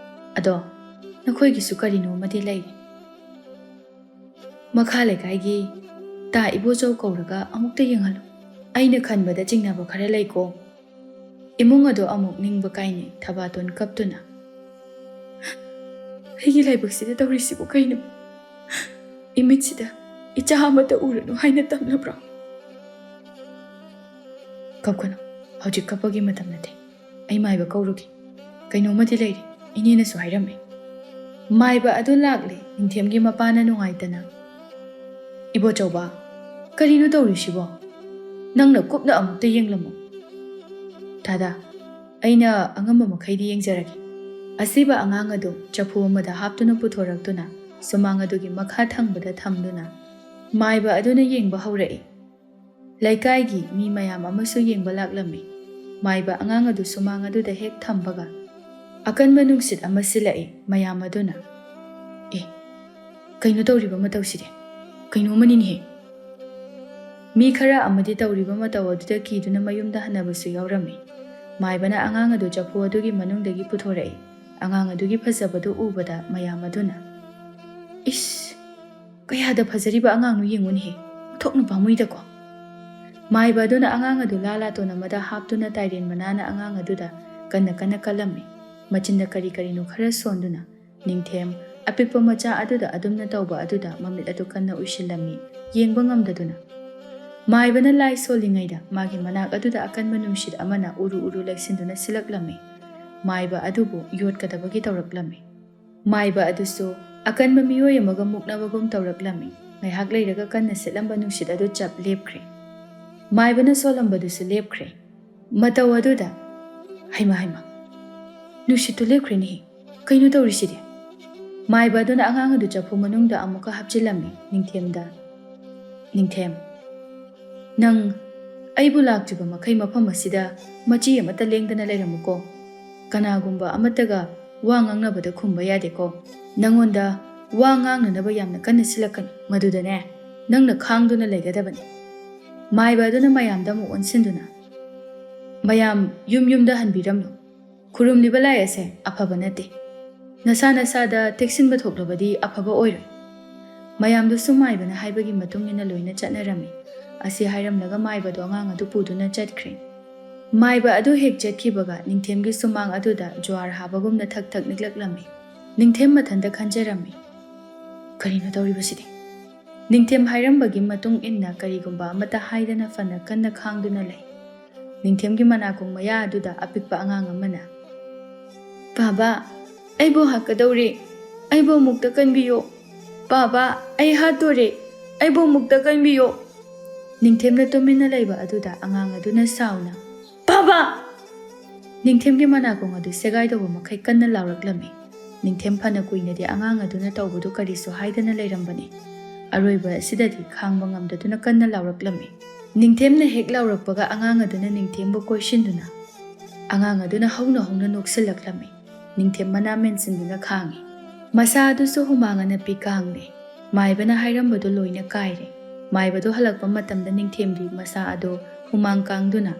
ꯑꯗꯣ ꯅꯈꯣꯏꯒꯤꯁꯨ ꯀꯔꯤꯅꯣ ꯑꯃꯗꯤ ꯂꯩꯔꯦ꯫ ꯃꯈꯥ ꯂꯩꯀꯥꯏꯒꯤ ꯇꯥ ꯏꯕꯣꯆꯧ ꯀꯧꯔꯒ ꯑꯃꯨꯛꯇ ꯌꯦꯡꯍꯜꯂꯨ꯫ ꯑꯩꯅ ꯈꯟꯕꯗ ꯆꯤꯡꯅꯕ ꯈꯔ ꯂꯩꯀꯣ꯫" ꯏꯃꯨꯡ ꯑꯗꯨ ꯑꯃꯨꯛ ꯅꯤꯡꯕ ꯀꯥꯏꯅꯩ꯫ ꯊꯕꯥꯇꯣꯟ ꯀꯞꯇꯨꯅ, "ꯑꯩꯒꯤ ꯂꯥꯏꯕꯛꯁꯤꯗ ꯇꯧꯔꯤꯁꯤꯕꯨ ꯀꯩꯅꯣ? ꯏꯃꯤꯠꯁꯤꯗ ꯏꯆꯥ ꯑꯃꯠꯇ ꯎꯔꯅꯨ ꯍꯥꯏꯅ ꯇꯝꯂꯕ꯭ꯔꯣ?" "ꯀꯞꯀꯅꯨ, ꯍꯧꯖꯤꯛ ꯀꯞꯄꯒꯤ ꯃꯇꯝ ꯅꯠꯇꯦ꯫ ꯑꯩ ꯃꯥꯏꯕ ꯀꯧꯔꯨꯒꯦ꯫ ꯀꯩꯅꯣꯝꯃꯗꯤ ꯂꯩꯔꯦ, ꯏꯅꯦꯅꯁꯨ ꯍꯥꯏꯔꯝꯃꯦ꯫" ꯃꯥꯏꯕ ꯑꯗꯨ ꯂꯥꯛꯂꯦ꯫ ꯅꯤꯡꯊꯦꯝꯒꯤ ꯃꯄꯥꯅ ꯅꯨꯡꯉꯥꯏꯇꯅ, "ꯏꯕꯣꯆꯧꯕ, ꯀꯔꯤꯅꯣ ꯇꯧꯔꯤꯁꯤꯕꯣ? ꯅꯪꯅ ꯀꯨꯞꯅ ꯑꯃꯨꯛꯇ ꯌꯦꯡꯂꯝꯃꯨ꯫" "ꯗꯥꯗꯥ, ꯑꯩꯅ ꯑꯉꯝꯕ ꯃꯈꯩꯗꯤ ꯌꯦꯡꯖꯔꯒꯦ꯫" ꯑꯁꯤꯕ ꯑꯉꯥꯡ ꯑꯗꯨ ꯆꯐꯨ ꯑꯃꯗ ꯍꯥꯞꯇꯨꯅ ꯄꯨꯊꯣꯔꯛꯇꯨꯅ ꯁꯨꯃꯥꯡ ꯑꯗꯨꯒꯤ ꯃꯈꯥ ꯊꯪꯕꯗ ꯊꯝꯗꯨꯅ ꯃꯥꯏꯕ ꯑꯗꯨꯅ ꯌꯦꯡꯕ ꯍꯧꯔꯛꯏ꯫ ꯂꯩꯀꯥꯏꯒꯤ ꯃꯤ ꯃꯌꯥꯝ ꯑꯃꯁꯨ ꯌꯦꯡꯕ ꯂꯥꯛꯂꯝꯃꯤ꯫ ꯃꯥꯏꯕ ꯑꯉꯥꯡ ꯑꯗꯨ ꯁꯨꯃꯥꯡ ꯑꯗꯨꯗ ꯍꯦꯛ ꯊꯝꯕꯒ ꯑꯀꯟꯕ ꯅꯨꯡꯁꯤꯠ ꯑꯃ ꯁꯤꯜꯂꯛꯏ꯫ ꯃꯌꯥꯝ ꯑꯗꯨꯅ, "ꯑꯦ, ꯀꯩꯅꯣ ꯇꯧꯔꯤꯕ ꯃꯇꯧꯁꯤꯗꯤ? ꯀꯩꯅꯣꯝꯃꯅꯤꯅꯦꯍꯦ!" ꯃꯤ ꯈꯔ ꯑꯃꯗꯤ ꯇꯧꯔꯤꯕ ꯃꯇꯧ ꯑꯗꯨꯗ ꯀꯤꯗꯨꯅ ꯃꯌꯨꯝꯗ ꯍꯟꯅꯕꯁꯨ ꯌꯥꯎꯔꯝꯃꯤ꯫ ꯃꯥꯏꯕꯅ ꯑꯉꯥꯡ ꯑꯗꯨ ꯆꯐꯨ ꯑꯗꯨꯒꯤ ꯃꯅꯨꯡꯗꯒꯤ ꯄꯨꯊꯣꯔꯛꯏ꯫ ꯑꯉꯥꯡ ꯑꯗꯨꯒꯤ ꯐꯖꯕꯗꯨ ꯎꯕꯗ ꯃꯌꯥꯝ ꯑꯗꯨꯅ, "ꯏꯁ, ꯀꯌꯥꯗ ꯐꯖꯔꯤꯕ ꯑꯉꯥꯡꯅꯣ ꯌꯦꯡꯉꯨꯅꯦꯍꯦ, ꯑꯣꯟꯊꯣꯛꯅ ꯄꯥꯝꯃꯨꯏꯗꯀꯣ!" ꯃꯥꯏꯕ ꯑꯗꯨꯅ ꯑꯉꯥꯡ ꯑꯗꯨ ꯂꯥ ꯂꯥꯇꯣꯟ ꯑꯃꯗ ꯍꯥꯞꯇꯨꯅ ꯇꯥꯏꯔꯦꯟ ꯃꯅꯥꯅ ꯑꯉꯥꯡ ꯑꯗꯨꯗ ꯀꯟꯅ ꯀꯟꯅ ꯀꯜꯂꯝꯃꯤ꯫ ꯃꯆꯤꯟꯗ ꯀꯔꯤ ꯀꯔꯤꯅꯣ ꯈꯔ ꯁꯣꯟꯗꯨꯅ, ꯅꯤꯡꯊꯦꯝ, ꯑꯄꯤꯛꯄ ꯃꯆꯥ ꯑꯗꯨꯗ ꯑꯗꯨꯝꯅ ꯇꯧꯕ ꯑꯗꯨꯗ ꯃꯃꯤꯠ ꯑꯗꯨ ꯀꯟꯅ ꯎꯏꯁꯤꯜꯂꯝꯃꯤ, ꯌꯦꯡꯕ ꯉꯝꯗꯗꯨꯅ꯫ ꯃꯥꯏꯕꯅ ꯂꯥꯏ ꯁꯣꯜꯂꯤꯉꯩꯗ ꯃꯥꯒꯤ ꯃꯅꯥꯛ ꯑꯗꯨꯗ ꯑꯀꯟꯕ ꯅꯨꯡꯁꯤꯠ ꯑꯃꯅ ꯎꯔꯨ ꯎꯔꯨ ꯂꯩꯁꯤꯟꯗꯨꯅ ꯁꯤꯜꯂꯛꯂꯝꯃꯤ꯫ ꯃꯥꯏꯕ ꯑꯗꯨꯕꯨ ꯌꯣꯠꯀꯗꯕꯒꯤ ꯇꯧꯔꯛꯂꯝꯃꯤ꯫ ꯃꯥꯏꯕ ꯑꯗꯨꯁꯨ ꯑꯀꯟꯕ ꯃꯤꯑꯣꯏ ꯑꯃꯒ ꯃꯨꯛꯅꯕꯒꯨꯝ ꯇꯧꯔꯛꯂꯝꯃꯤ꯫ ꯉꯥꯏꯍꯥꯛ ꯂꯩꯔꯒ ꯀꯟꯅ ꯁꯤꯠꯂꯝꯕ ꯅꯨꯡꯁꯤꯠ ꯑꯗꯨ ꯆꯞ ꯂꯦꯞꯈ꯭ꯔꯦ꯫ ꯃꯥꯏꯕꯅ ꯁꯣꯜꯂꯝꯕꯗꯨꯁꯨ ꯂꯦꯞꯈ꯭ꯔꯦ꯫ ꯃꯇꯧ ꯑꯗꯨꯗ, "ꯍꯩꯃꯥ, ꯍꯩꯃꯥ, ꯅꯨꯡꯁꯤꯠꯇꯨ ꯂꯦꯞꯈ꯭ꯔꯦꯅꯦꯍꯦ꯫ ꯀꯩꯅꯣ ꯇꯧꯔꯤꯁꯤꯗꯤ?" ꯃꯥꯏꯕ ꯑꯗꯨꯅ ꯑꯉꯥꯡ ꯑꯗꯨ ꯆꯐꯨ ꯃꯅꯨꯡꯗ ꯑꯃꯨꯛꯀ ꯍꯥꯞꯆꯤꯜꯂꯝꯃꯤ꯫ ꯅꯤꯡꯊꯦꯝꯗ, "ꯅꯤꯡꯊꯦꯝ, ꯅꯪ ꯑꯩꯕꯨ ꯂꯥꯛꯇ꯭ꯔꯤꯕ ꯃꯈꯩ ꯃꯐꯝ ꯑꯁꯤꯗ ꯃꯆꯤ ꯑꯃꯠꯇ ꯂꯦꯡꯗꯅ ꯂꯩꯔꯝꯃꯨꯀꯣ꯫ ꯀꯅꯥꯒꯨꯝꯕ ꯑꯃꯠꯇꯒ ꯋꯥ ꯉꯥꯡꯅꯕꯗ ꯈꯨꯝꯕ ꯌꯥꯗꯦꯀꯣ꯫ ꯅꯪꯉꯣꯟꯗ ꯋꯥ ꯉꯥꯡꯅꯅꯕ ꯌꯥꯝꯅ ꯀꯟꯅ ꯁꯤꯜꯂꯛꯀꯅꯤ꯫ ꯃꯗꯨꯗꯅꯦ, ꯅꯪꯅ ꯈꯥꯡꯗꯨꯅ ꯂꯩꯒꯗꯕꯅꯤ꯫" ꯃꯥꯏꯕ ꯑꯗꯨꯅ ꯃꯌꯥꯝꯗ ꯑꯃꯨꯛ ꯑꯣꯟꯁꯤꯟꯗꯨꯅ, "ꯃꯌꯥꯝ ꯌꯨꯝ ꯌꯨꯝꯗ ꯍꯟꯕꯤꯔꯝꯂꯣ꯫ ꯈꯨꯔꯨꯝꯂꯤꯕ ꯂꯥꯏ ꯑꯁꯦ ꯑꯐꯕ ꯅꯠꯇꯦ꯫ ꯅꯁꯥ ꯅꯁꯥꯗ ꯇꯦꯛꯁꯤꯟꯕ ꯊꯣꯛꯂꯕꯗꯤ ꯑꯐꯕ ꯑꯣꯏꯔꯣꯏ꯫" ꯃꯌꯥꯝꯗꯨꯁꯨ ꯃꯥꯏꯕꯅ ꯍꯥꯏꯕꯒꯤ ꯃꯇꯨꯡ ꯏꯟꯅ ꯂꯣꯏꯅ ꯆꯠꯅꯔꯝꯃꯤ꯫ ꯑꯁꯤ ꯍꯥꯏꯔꯝꯂꯒ ꯃꯥꯏꯕꯗꯣ ꯑꯉꯥꯡ ꯑꯗꯨ ꯄꯨꯗꯨꯅ ꯆꯠꯈ꯭ꯔꯦ꯫ ꯃꯥꯏꯕ ꯑꯗꯨ ꯍꯦꯛ ꯆꯠꯈꯤꯕꯒ ꯅꯤꯡꯊꯦꯝꯒꯤ ꯁꯨꯃꯥꯡ ꯑꯗꯨꯗ ꯖ꯭ꯋꯥꯔ ꯍꯥꯕꯒꯨꯝꯅ ꯊꯛ ꯊꯛ ꯅꯤꯛꯂꯛꯂꯝꯃꯤ꯫ ꯅꯤꯡꯊꯦꯝ ꯃꯊꯟꯇ ꯈꯟꯖꯔꯝꯃꯤ, "ꯀꯔꯤꯅꯣ ꯇꯧꯔꯤꯕꯁꯤꯗꯤ?" ꯅꯤꯡꯊꯦꯝ ꯍꯥꯏꯔꯝꯕꯒꯤ ꯃꯇꯨꯡ ꯏꯟꯅ ꯀꯔꯤꯒꯨꯝꯕ ꯑꯃꯠꯇ ꯍꯥꯏꯗꯅ ꯐꯅ ꯀꯟꯅ ꯈꯥꯡꯗꯨꯅ ꯂꯩ꯫ ꯅꯤꯡꯊꯦꯝꯒꯤ ꯃꯅꯥꯀꯣꯡ ꯃꯌꯥ ꯑꯗꯨꯗ ꯑꯄꯤꯛꯄ ꯑꯉꯥꯡ ꯑꯃꯅ, "ꯄꯥꯕ, ꯑꯩꯕꯨ ꯍꯥꯠꯀꯗꯧꯔꯦ꯫ ꯑꯩꯕꯨ ꯑꯃꯨꯛꯇ ꯀꯟꯕꯤꯌꯣ꯫ ꯄꯥꯕ, ꯑꯩ ꯍꯥꯠꯇꯣꯔꯦ꯫ ꯑꯩꯕꯨ ꯑꯃꯨꯛꯇ ꯀꯟꯕꯤꯌꯣ꯫" ꯅꯤꯡꯊꯦꯝꯅ ꯇꯨꯃꯤꯟꯅ ꯂꯩꯕ ꯑꯗꯨꯗ ꯑꯉꯥꯡ ꯑꯗꯨꯅ ꯁꯥꯎꯅ, "ꯄꯥꯕ!" ꯅꯤꯡꯊꯦꯝꯒꯤ ꯃꯅꯥꯀꯣꯡ ꯑꯗꯨ ꯁꯦꯒꯥꯏꯗꯧꯕ ꯃꯈꯩ ꯀꯟꯅ ꯂꯥꯎꯔꯛꯂꯝꯃꯤ꯫ ꯅꯤꯡꯊꯦꯝ ꯐꯅ ꯀꯨꯏꯅꯗꯤ ꯑꯉꯥꯡ ꯑꯗꯨꯅ ꯇꯧꯕꯗꯨ ꯀꯔꯤꯁꯨ ꯍꯥꯏꯗꯅ ꯂꯩꯔꯝꯕꯅꯤ꯫ ꯑꯔꯣꯏꯕ ꯑꯁꯤꯗꯗꯤ ꯈꯥꯡꯕ ꯉꯝꯗꯗꯨꯅ ꯀꯟꯅ ꯂꯥꯎꯔꯛꯂꯝꯃꯤ꯫ ꯅꯤꯡꯊꯦꯝꯅ ꯍꯦꯛ ꯂꯥꯎꯔꯛꯄꯒ ꯑꯉꯥꯡ ꯑꯗꯨꯅ ꯅꯤꯡꯊꯦꯝꯕꯨ ꯀꯣꯏꯁꯤꯟꯗꯨꯅ, ꯑꯉꯥꯡ ꯑꯗꯨꯅ ꯍꯧꯅ ꯍꯧꯅ ꯅꯣꯛꯁꯤꯜꯂꯛꯂꯝꯃꯤ꯫ ꯅꯤꯡꯊꯦꯝ ꯃꯅꯥ ꯃꯦꯟꯁꯤꯟꯗꯨꯅ ꯈꯥꯡꯉꯤ꯫ ꯃꯁꯥ ꯑꯗꯨꯁꯨ ꯍꯨꯃꯥꯡ ꯑꯅꯞꯄꯤ ꯀꯥꯡꯂꯦ꯫ ꯃꯥꯏꯕꯅ ꯍꯥꯏꯔꯝꯕꯗꯨ ꯂꯣꯏꯅ ꯀꯥꯏꯔꯦ꯫ ꯃꯥꯏꯕꯗꯨ ꯍꯜꯂꯛꯄ ꯃꯇꯝꯗ ꯅꯤꯡꯊꯦꯝꯗꯤ ꯃꯁꯥ ꯑꯗꯨ ꯍꯨꯃꯥꯡ ꯀꯥꯡꯗꯨꯅ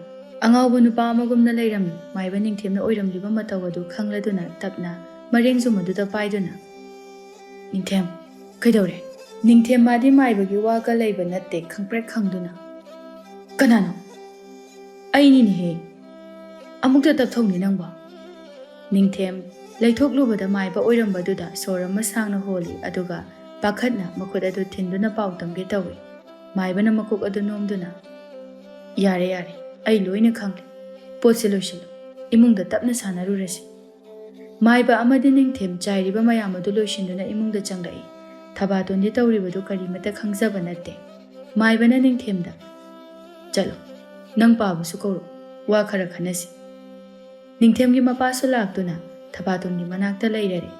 ꯑꯉꯥꯎꯕ ꯅꯨꯄꯥ ꯑꯃꯒꯨꯝꯅ ꯂꯩꯔꯝꯃꯤ꯫ ꯃꯥꯏꯕ ꯅꯤꯡꯊꯦꯝꯅ ꯑꯣꯏꯔꯝꯂꯤꯕ ꯃꯇꯧ ꯑꯗꯨ ꯈꯪꯂꯗꯨꯅ ꯇꯞꯅ ꯃꯔꯦꯡꯖꯨꯝ ꯑꯗꯨꯗ ꯄꯥꯏꯗꯨꯅ, "ꯅꯤꯡꯊꯦꯝ, ꯀꯩꯗꯧꯔꯦ?" ꯅꯤꯡꯊꯦꯝ ꯃꯥꯗꯤ ꯃꯥꯏꯕꯒꯤ ꯋꯥꯒ ꯂꯩꯕ ꯅꯠꯇꯦ, ꯈꯪꯄ꯭ꯔꯦꯛ ꯈꯪꯗꯨꯅ, "ꯀꯅꯥꯅꯣ?" "ꯑꯩꯅꯤꯅꯦꯍꯦ꯫ ꯑꯃꯨꯛꯇ ꯇꯞꯊꯧꯅꯦ ꯅꯪꯕꯣ꯫" ꯅꯤꯡꯊꯦꯝ ꯂꯩꯊꯣꯛꯂꯨꯕꯗ ꯃꯥꯏꯕ ꯑꯣꯏꯔꯝꯕꯗꯨꯗ ꯁꯣꯔ ꯑꯃ ꯁꯥꯡꯅ ꯍꯣꯜꯂꯤ, ꯑꯗꯨꯒ ꯄꯥꯈꯠꯅ ꯃꯈꯨꯠ ꯑꯗꯨ ꯊꯤꯟꯗꯨꯅ ꯄꯥꯎ ꯇꯝꯒꯦ ꯇꯧꯏ꯫ ꯃꯥꯏꯕꯅ ꯃꯀꯣꯛ ꯑꯗꯨ ꯅꯣꯝꯗꯨꯅ, "ꯌꯥꯔꯦ, ꯌꯥꯔꯦ, ꯑꯩ ꯂꯣꯏꯅ ꯈꯪꯂꯦ꯫ ꯄꯣꯠꯁꯦ ꯂꯣꯏꯁꯤꯜꯂꯨ, ꯏꯃꯨꯡꯗ ꯇꯞꯅ ꯁꯥꯟꯅꯔꯨꯔꯁꯤ꯫" ꯃꯥꯏꯕ ꯑꯃꯗꯤ ꯅꯤꯡꯊꯦꯝ ꯆꯥꯏꯔꯤꯕ ꯃꯌꯥꯝ ꯑꯗꯨ ꯂꯣꯏꯁꯤꯟꯗꯨꯅ ꯏꯃꯨꯡꯗ ꯆꯪꯂꯛꯏ꯫ ꯊꯕꯥꯇꯣꯟꯗꯤ ꯇꯧꯔꯤꯕꯗꯨ ꯀꯔꯤꯃꯠꯇ ꯈꯪꯖꯕ ꯅꯠꯇꯦ꯫ ꯃꯥꯏꯕꯅ ꯅꯤꯡꯊꯦꯝꯗ, "ꯆꯠꯂꯣ, ꯅꯪ ꯄꯥꯕꯁꯨ ꯀꯧꯔꯛꯎ, ꯋꯥ ꯈꯔ ꯈꯟꯅꯁꯤ꯫" ꯅꯤꯡꯊꯦꯝꯒꯤ ꯃꯄꯥꯁꯨ ꯂꯥꯛꯇꯨꯅ ꯊꯕꯥꯇꯣꯟꯒꯤ ꯃꯅꯥꯛꯇ ꯂꯩꯔꯔꯦ꯫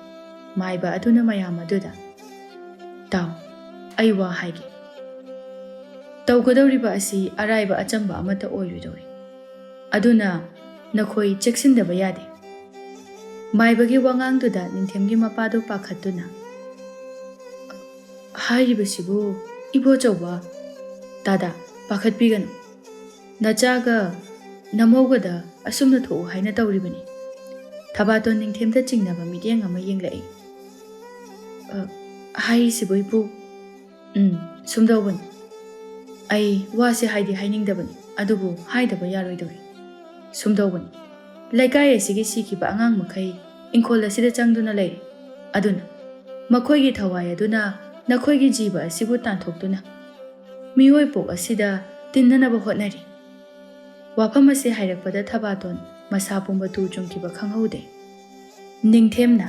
ꯃꯥꯏꯕ ꯑꯗꯨꯅ ꯃꯌꯥꯝ ꯑꯗꯨꯗ, "ꯇꯥꯎ, ꯑꯩ ꯋꯥ ꯍꯥꯏꯒꯦ꯫ ꯇꯧꯒꯗꯧꯔꯤꯕ ꯑꯁꯤ ꯑꯔꯥꯏꯕ ꯑꯆꯝꯕ ꯑꯃꯠꯇ ꯑꯣꯏꯔꯣꯏꯗꯧꯔꯤ꯫ ꯑꯗꯨꯅ ꯅꯈꯣꯏ ꯆꯦꯛꯁꯤꯟꯗꯕ ꯌꯥꯗꯦ꯫" ꯃꯥꯏꯕꯒꯤ ꯋꯥꯉꯥꯡꯗꯨꯗ ꯅꯤꯡꯊꯦꯝꯒꯤ ꯃꯄꯥꯗꯨ ꯄꯥꯈꯠꯇꯨꯅ, "ꯍꯥꯏꯔꯤꯕꯁꯤꯕꯨ ꯏꯕꯣꯆꯧꯕ?" "ꯗꯥꯗꯥ, ꯄꯥꯈꯠꯄꯤꯒꯅꯨ꯫ ꯅꯆꯥꯒ ꯅꯃꯧꯒꯗ ꯑꯁꯨꯝꯅ ꯊꯣꯛꯎ ꯍꯥꯏꯅ ꯇꯧꯔꯤꯕꯅꯤ꯫" ꯊꯕꯥꯇꯣꯟ ꯅꯤꯡꯊꯦꯝꯗ ꯆꯤꯡꯅꯕ ꯃꯤꯠꯌꯦꯡ ꯑꯃ ꯌꯦꯡꯂꯛꯏ꯫ "ꯑ, ꯍꯥꯏꯔꯤꯁꯤꯕꯨ ꯏꯄꯨ?" "ꯎꯝ, ꯁꯨꯝꯗꯧꯕꯅꯤ꯫ ꯑꯩ ꯋꯥꯁꯦ ꯍꯥꯏꯗꯤ ꯍꯥꯏꯅꯤꯡꯗꯕꯅꯤ, ꯑꯗꯨꯕꯨ ꯍꯥꯏꯗꯕ ꯌꯥꯔꯣꯏꯗꯧꯔꯤ꯫ ꯁꯨꯝꯗꯧꯕꯅꯤ, ꯂꯩꯀꯥꯏ ꯑꯁꯤꯒꯤ ꯁꯤꯈꯤꯕ ꯑꯉꯥꯡ ꯃꯈꯩ ꯏꯪꯈꯣꯜ ꯑꯁꯤꯗ ꯆꯪꯗꯨꯅ ꯂꯩꯔꯤ꯫ ꯑꯗꯨꯅ ꯃꯈꯣꯏꯒꯤ ꯊꯋꯥꯏ ꯑꯗꯨꯅ ꯅꯈꯣꯏꯒꯤ ꯖꯤꯕ ꯑꯁꯤꯕꯨ ꯇꯥꯟꯊꯣꯛꯇꯨꯅ ꯃꯤꯑꯣꯏ ꯄꯣꯛ ꯑꯁꯤꯗ ꯇꯤꯟꯅꯅꯕ ꯍꯣꯠꯅꯔꯤ꯫" ꯋꯥꯐꯝ ꯑꯁꯤ ꯍꯥꯏꯔꯛꯄꯗ ꯊꯕꯥꯇꯣꯟ ꯃꯁꯥ ꯄꯨꯝꯕ ꯇꯨ ꯆꯨꯡꯈꯤꯕ ꯈꯪꯍꯧꯗꯦ꯫ ꯅꯤꯡꯊꯦꯝꯅ,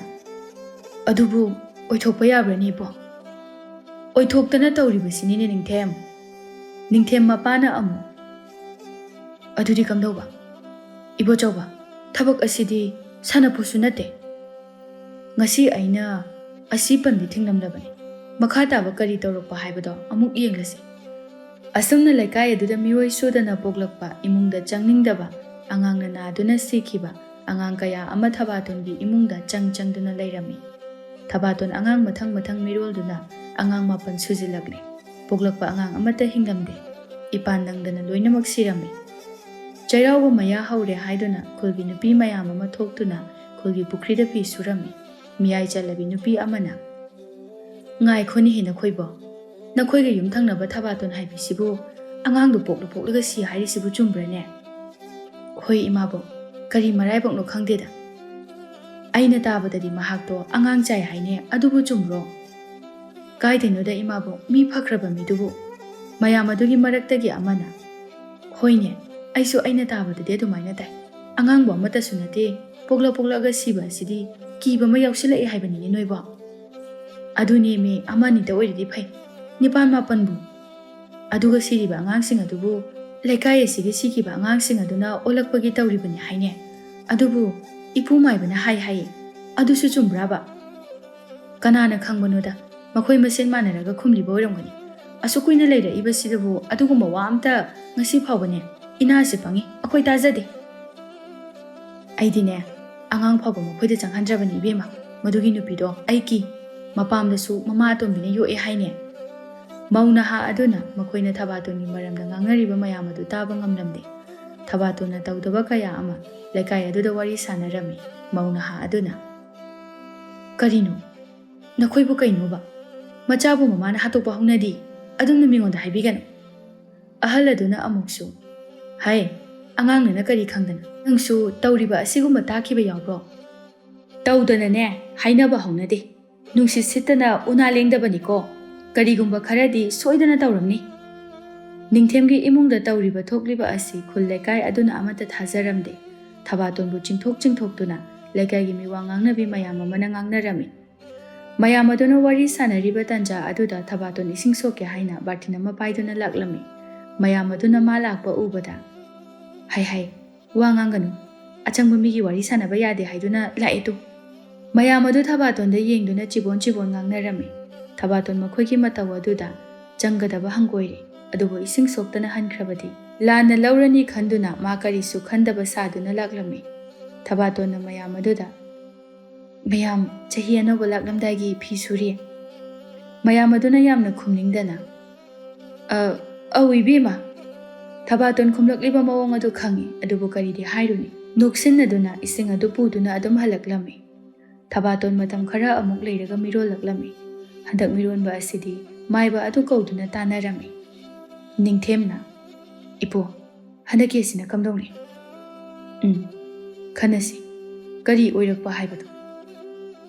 "ꯑꯗꯨꯕꯨ ꯑꯣꯏꯊꯣꯛꯄ ꯌꯥꯕ꯭ꯔꯅꯦ, ꯏꯕꯣ?" "ꯑꯣꯏꯊꯣꯛꯇꯅ ꯇꯧꯔꯤꯕꯁꯤꯅꯤꯅꯦ, ꯅꯤꯡꯊꯦꯝ꯫" ꯅꯤꯡꯊꯦꯝ ꯃꯄꯥꯅ ꯑꯃꯨꯛ, "ꯑꯗꯨꯗꯤ ꯀꯝꯗꯧꯕ? ꯏꯕꯣꯆꯧꯕ, ꯊꯕꯛ ꯑꯁꯤꯗꯤ ꯁꯥꯟꯅꯄꯣꯠꯁꯨ ꯅꯠꯇꯦ꯫ ꯉꯁꯤ ꯑꯩꯅ ꯑꯁꯤ ꯄꯟꯗꯤ ꯊꯤꯡꯂꯝꯂꯕꯅꯤ꯫ ꯃꯈꯥ ꯇꯥꯕ ꯀꯔꯤ ꯇꯧꯔꯛꯄ ꯍꯥꯏꯕꯗꯣ ꯑꯃꯨꯛ ꯌꯦꯡꯂꯁꯤ꯫" ꯑꯁꯨꯝꯅ ꯂꯩꯀꯥꯏ ꯑꯗꯨꯗ ꯃꯤꯑꯣꯏ ꯁꯨꯗꯅ ꯄꯣꯛꯂꯛꯄ, ꯏꯃꯨꯡꯗ ꯆꯪꯅꯤꯡꯗꯕ, ꯑꯉꯥꯡꯅ ꯅꯥꯗꯨꯅ ꯁꯤꯈꯤꯕ, ꯑꯉꯥꯡ ꯀꯌꯥ ꯑꯃ ꯊꯕꯥꯇꯣꯟꯒꯤ ꯏꯃꯨꯡꯗ ꯆꯪ ꯆꯪꯗꯨꯅ ꯂꯩꯔꯝꯃꯤ꯫ ꯊꯕꯥꯇꯣꯟ ꯑꯉꯥꯡ ꯃꯊꯪ ꯃꯊꯪ ꯃꯤꯔꯣꯜꯗꯨꯅ ꯑꯉꯥꯡ ꯃꯥꯄꯟ ꯁꯨꯖꯤꯜꯂꯛꯂꯦ꯫ ꯄꯣꯛꯂꯛꯄ ꯑꯉꯥꯡ ꯑꯃꯠꯇ ꯍꯤꯡꯂꯝꯗꯦ꯫ ꯏꯄꯥꯟ ꯅꯪꯗꯅ ꯂꯣꯏꯅꯃꯛ ꯁꯤꯔꯝꯃꯤ꯫ ꯆꯩꯔꯥꯎꯕ ꯃꯌꯥ ꯍꯧꯔꯦ ꯍꯥꯏꯗꯨꯅ ꯈꯨꯜꯒꯤ ꯅꯨꯄꯤ ꯃꯌꯥꯝ ꯑꯃ ꯊꯣꯛꯇꯨꯅ ꯈꯨꯜꯒꯤ ꯄꯨꯈ꯭ꯔꯤꯗ ꯐꯤ ꯁꯨꯔꯝꯃꯤ꯫ ꯃꯤꯌꯥꯏ ꯆꯜꯂꯕꯤ ꯅꯨꯄꯤ ꯑꯃꯅ, "ꯉꯥꯏꯈꯣꯅꯦꯍꯦ ꯅꯈꯣꯏꯕꯣ, ꯅꯈꯣꯏꯒꯤ ꯌꯨꯝ ꯊꯪꯅꯕ ꯊꯕꯥꯇꯣꯟ ꯍꯥꯏꯕꯤꯁꯤꯕꯨ ꯑꯉꯥꯡꯗꯨ ꯄꯣꯛꯂ ꯄꯣꯛꯂꯒ ꯁꯤ ꯍꯥꯏꯔꯤꯁꯤꯕꯨ ꯆꯨꯝꯕ꯭ꯔꯅꯦ?" "ꯍꯣꯏ ꯏꯃꯥꯕꯣꯛ, ꯀꯔꯤ ꯃꯔꯥꯏꯕꯛꯅꯣ ꯈꯪꯗꯦꯗ꯫" "ꯑꯩꯅ ꯇꯥꯕꯗꯗꯤ ꯃꯍꯥꯛꯇꯣ ꯑꯉꯥꯡ ꯆꯥꯏ ꯍꯥꯏꯅꯦ, ꯑꯗꯨꯕꯨ ꯆꯨꯝꯕ꯭ꯔꯣ?" "ꯀꯥꯏꯗꯩꯅꯣꯗ ꯏꯃꯥꯕꯣꯛ, ꯃꯤ ꯐꯈ꯭ꯔꯕ ꯃꯤꯗꯨꯕꯨ"꯫ ꯃꯌꯥꯝ ꯑꯗꯨꯒꯤ ꯃꯔꯛꯇꯒꯤ ꯑꯃꯅ, "ꯍꯣꯏꯅꯦ, ꯑꯩꯁꯨ ꯑꯩꯅ ꯇꯥꯕꯗꯗꯤ ꯑꯗꯨꯃꯥꯏꯅ ꯇꯥꯏ꯫ ꯑꯉꯥꯡꯕꯨ ꯑꯃꯠꯇꯁꯨ ꯅꯠꯇꯦ, ꯄꯣꯛꯂ ꯄꯣꯛꯂꯒ ꯁꯤꯕ ꯑꯁꯤꯗꯤ ꯀꯤꯕ ꯑꯃ ꯌꯥꯎꯁꯤꯜꯂꯛꯑꯦ ꯍꯥꯏꯕꯅꯤꯅꯦ ꯅꯣꯏꯕꯣ꯫ ꯑꯗꯨꯅꯦꯃꯤ, ꯑꯃ ꯑꯅꯤꯗ ꯑꯣꯏꯔꯗꯤ ꯐꯩ, ꯅꯤꯄꯥꯟ ꯃꯥꯄꯟꯕꯨ꯫ ꯑꯗꯨꯒ ꯁꯤꯔꯤꯕ ꯑꯉꯥꯡꯁꯤꯡ ꯑꯗꯨꯕꯨ ꯂꯩꯀꯥꯏ ꯑꯁꯤꯒꯤ ꯁꯤꯈꯤꯕ ꯑꯉꯥꯡꯁꯤꯡ ꯑꯗꯨꯅ ꯑꯣꯜꯂꯛꯄꯒꯤ ꯇꯧꯔꯤꯕꯅꯤ ꯍꯥꯏꯅꯦ꯫ ꯑꯗꯨꯕꯨ ꯏꯄꯨ ꯃꯥꯏꯕꯅ ꯍꯥꯏ ꯍꯥꯏꯌꯦ꯫ ꯑꯗꯨꯁꯨ ꯆꯨꯝꯕ꯭ꯔꯥꯕ?" "ꯀꯅꯥꯅ ꯈꯪꯕꯅꯣꯗ, ꯃꯈꯣꯏ ꯃꯁꯦꯟ ꯃꯥꯟꯅꯔꯒ ꯈꯨꯝꯂꯤꯕ ꯑꯣꯏꯔꯝꯒꯅꯤ꯫ ꯑꯁꯨꯛ ꯀꯨꯏꯅ ꯂꯩꯔꯛꯏꯕꯁꯤꯗꯕꯨ ꯑꯗꯨꯒꯨꯝꯕ ꯋꯥ ꯑꯝꯇ ꯉꯁꯤ ꯐꯥꯎꯕꯅꯦ ꯏꯅꯥꯁꯦ ꯄꯪꯉꯤ, ꯑꯩꯈꯣꯏ ꯇꯥꯖꯗꯦ꯫ ꯑꯩꯗꯤꯅꯦ, ꯑꯉꯥꯡ ꯐꯥꯎꯕ ꯃꯈꯣꯏꯗ ꯆꯪꯍꯟꯗ꯭ꯔꯕꯅꯤ ꯏꯕꯦꯝꯃ꯫ ꯃꯗꯨꯒꯤ ꯅꯨꯄꯤꯗꯣ ꯑꯩꯒꯤ ꯃꯄꯥꯝꯗꯁꯨ ꯃꯃꯥ ꯑꯇꯣꯝꯕꯤꯅ ꯌꯣꯛꯑꯦ ꯍꯥꯏꯅꯦ"꯫ ꯃꯧ ꯅꯍꯥ ꯑꯗꯨꯅ ꯃꯈꯣꯏꯅ ꯊꯕꯥꯇꯣꯟꯒꯤ ꯃꯔꯝꯗ ꯉꯥꯡꯅꯔꯤꯕ ꯃꯌꯥꯝ ꯑꯗꯨ ꯇꯥꯕ ꯉꯝꯂꯝꯗꯦ꯫ ꯊꯕꯥꯇꯣꯟꯅ ꯇꯧꯗꯕ ꯀꯌꯥ ꯑꯃ ꯂꯩꯀꯥꯏ ꯑꯗꯨꯗ ꯋꯥꯔꯤ ꯁꯥꯟꯅꯔꯝꯃꯤ꯫ ꯃꯧ ꯅꯍꯥ ꯑꯗꯨꯅ, "ꯀꯔꯤꯅꯣ? ꯅꯈꯣꯏꯕꯨ ꯀꯩꯅꯣꯕ? ꯃꯆꯥꯕꯨ ꯃꯃꯥꯅ ꯍꯥꯠꯇꯣꯛꯄ ꯍꯧꯅꯗꯤ꯫ ꯑꯗꯨꯝꯅ ꯃꯤꯉꯣꯟꯗ ꯍꯥꯏꯕꯤꯒꯅꯨ"꯫ ꯑꯍꯜ ꯑꯗꯨꯅ ꯑꯃꯨꯛꯁꯨ, "ꯍꯥꯏ, ꯑꯉꯥꯡꯅꯅ ꯀꯔꯤ ꯈꯪꯗꯅ? ꯅꯪꯁꯨ ꯇꯧꯔꯤꯕ ꯑꯁꯤꯒꯨꯝꯕ ꯇꯥꯈꯤꯕ ꯌꯥꯎꯕ꯭ꯔꯣ? ꯇꯧꯗꯅꯅꯦ ꯍꯥꯏꯅꯕ ꯍꯧꯅꯗꯦ꯫ ꯅꯨꯡꯁꯤꯠ ꯁꯤꯠꯇꯅ ꯎꯅꯥ ꯂꯦꯡꯗꯕꯅꯤꯀꯣ꯫ ꯀꯔꯤꯒꯨꯝꯕ ꯈꯔꯗꯤ ꯁꯣꯏꯗꯅ ꯇꯧꯔꯝꯅꯤ"꯫ ꯅꯤꯡꯊꯦꯝꯒꯤ ꯏꯃꯨꯡꯗ ꯇꯧꯔꯤꯕ ꯊꯣꯛꯂꯤꯕ ꯑꯁꯤ ꯈꯨꯜ ꯂꯩꯀꯥꯏ ꯑꯗꯨꯅ ꯑꯃꯠꯇ ꯊꯥꯖꯔꯝꯗꯦ꯫ ꯊꯕꯥꯇꯣꯟꯕꯨ ꯆꯤꯡꯊꯣꯛ ꯆꯤꯡꯊꯣꯛꯇꯨꯅ ꯂꯩꯀꯥꯏꯒꯤ ꯃꯤꯋꯥ ꯉꯥꯡꯅꯕꯤ ꯃꯌꯥꯝ ꯑꯃꯅ ꯉꯥꯡꯅꯔꯝꯃꯤ꯫ ꯃꯌꯥꯝ ꯑꯗꯨꯅ ꯋꯥꯔꯤ ꯁꯥꯟꯅꯔꯤꯕ ꯇꯥꯟꯖꯥ ꯑꯗꯨꯗ ꯊꯕꯥꯇꯣꯟ ꯏꯁꯤꯡ ꯁꯣꯛꯀꯦ ꯍꯥꯏꯅ ꯕꯥꯔꯇꯤꯟ ꯑꯃ ꯄꯥꯏꯗꯨꯅ ꯂꯥꯛꯂꯝꯃꯤ꯫ ꯃꯌꯥꯝ ꯑꯗꯨꯅ ꯃꯥ ꯂꯥꯛꯄ ꯎꯕꯗ, "ꯍꯥꯏ ꯍꯥꯏ, ꯋꯥ ꯉꯥꯡꯒꯅꯨ꯫ ꯑꯆꯪꯕ ꯃꯤꯒꯤ ꯋꯥꯔꯤ ꯁꯥꯟꯅꯕ ꯌꯥꯗꯦ ꯍꯥꯏꯗꯨꯅ ꯂꯥꯛꯑꯦ ꯇꯨ"꯫ ꯃꯌꯥꯝ ꯑꯗꯨ ꯊꯕꯥꯇꯣꯟꯗ ꯌꯦꯡꯗꯨꯅ ꯆꯤꯕꯣꯟ ꯆꯤꯕꯣꯟ ꯉꯥꯡꯅꯔꯝꯃꯤ꯫ ꯊꯕꯥꯇꯣꯟ ꯃꯈꯣꯏꯒꯤ ꯃꯇꯧ ꯑꯗꯨꯗ ꯆꯪꯒꯗꯕ ꯍꯪꯒꯣꯏꯔꯦ꯫ ꯑꯗꯨꯕꯨ ꯏꯁꯤꯡ ꯁꯣꯛꯇꯅ ꯍꯟꯈ꯭ꯔꯕꯗꯤ ꯂꯥꯟꯅ ꯂꯧꯔꯅꯤ ꯈꯟꯗꯨꯅ ꯃꯥ ꯀꯔꯤꯁꯨ ꯈꯟꯗꯕ ꯁꯥꯗꯨꯅ ꯂꯥꯛꯂꯝꯃꯤ꯫ ꯊꯕꯥꯇꯣꯟꯅ ꯃꯌꯥꯝ ꯑꯗꯨꯗ, "ꯃꯌꯥꯝ, ꯆꯍꯤ ꯑꯅꯧꯕ ꯂꯥꯛꯂꯝꯗꯥꯏꯒꯤ ꯐꯤ ꯁꯨꯔꯤ?" ꯃꯌꯥꯝ ꯑꯗꯨꯅ ꯌꯥꯝꯅ ꯈꯨꯝꯅꯤꯡꯗꯅ, "ꯑ, ꯑꯧ ꯏꯕꯦꯝꯃ"꯫ ꯊꯕꯥꯇꯣꯟ ꯈꯨꯝꯂꯛꯂꯤꯕ ꯃꯑꯣꯡ ꯑꯗꯨ ꯈꯪꯏ, ꯑꯗꯨꯕꯨ ꯀꯔꯤꯗꯤ ꯍꯥꯏꯔꯨꯅꯤ? ꯅꯣꯛꯁꯤꯟꯅꯗꯨꯅ ꯏꯁꯤꯡ ꯑꯗꯨ ꯄꯨꯗꯨꯅ ꯑꯗꯨꯝ ꯍꯜꯂꯛꯂꯝꯃꯤ꯫ ꯊꯕꯥꯇꯣꯟ ꯃꯇꯝ ꯈꯔ ꯑꯃꯨꯛ ꯂꯩꯔꯒ ꯃꯤꯔꯣꯜꯂꯛꯂꯝꯃꯤ꯫ ꯍꯟꯗꯛ ꯃꯤꯔꯣꯟꯕ ꯑꯁꯤꯗꯤ ꯃꯥꯏꯕ ꯑꯗꯨ ꯀꯧꯗꯨꯅ ꯇꯥꯟꯅꯔꯝꯃꯤ꯫ ꯅꯤꯡꯊꯦꯝꯅ, "ꯏꯄꯨ, ꯍꯟꯗꯛꯀꯤ ꯑꯁꯤꯅ ꯀꯝꯗꯧꯅꯤ?" "ꯎꯝ, ꯈꯟꯅꯁꯤ"꯫ ꯀꯔꯤ ꯑꯣꯏꯔꯛꯄ ꯍꯥꯏꯕꯗꯣ?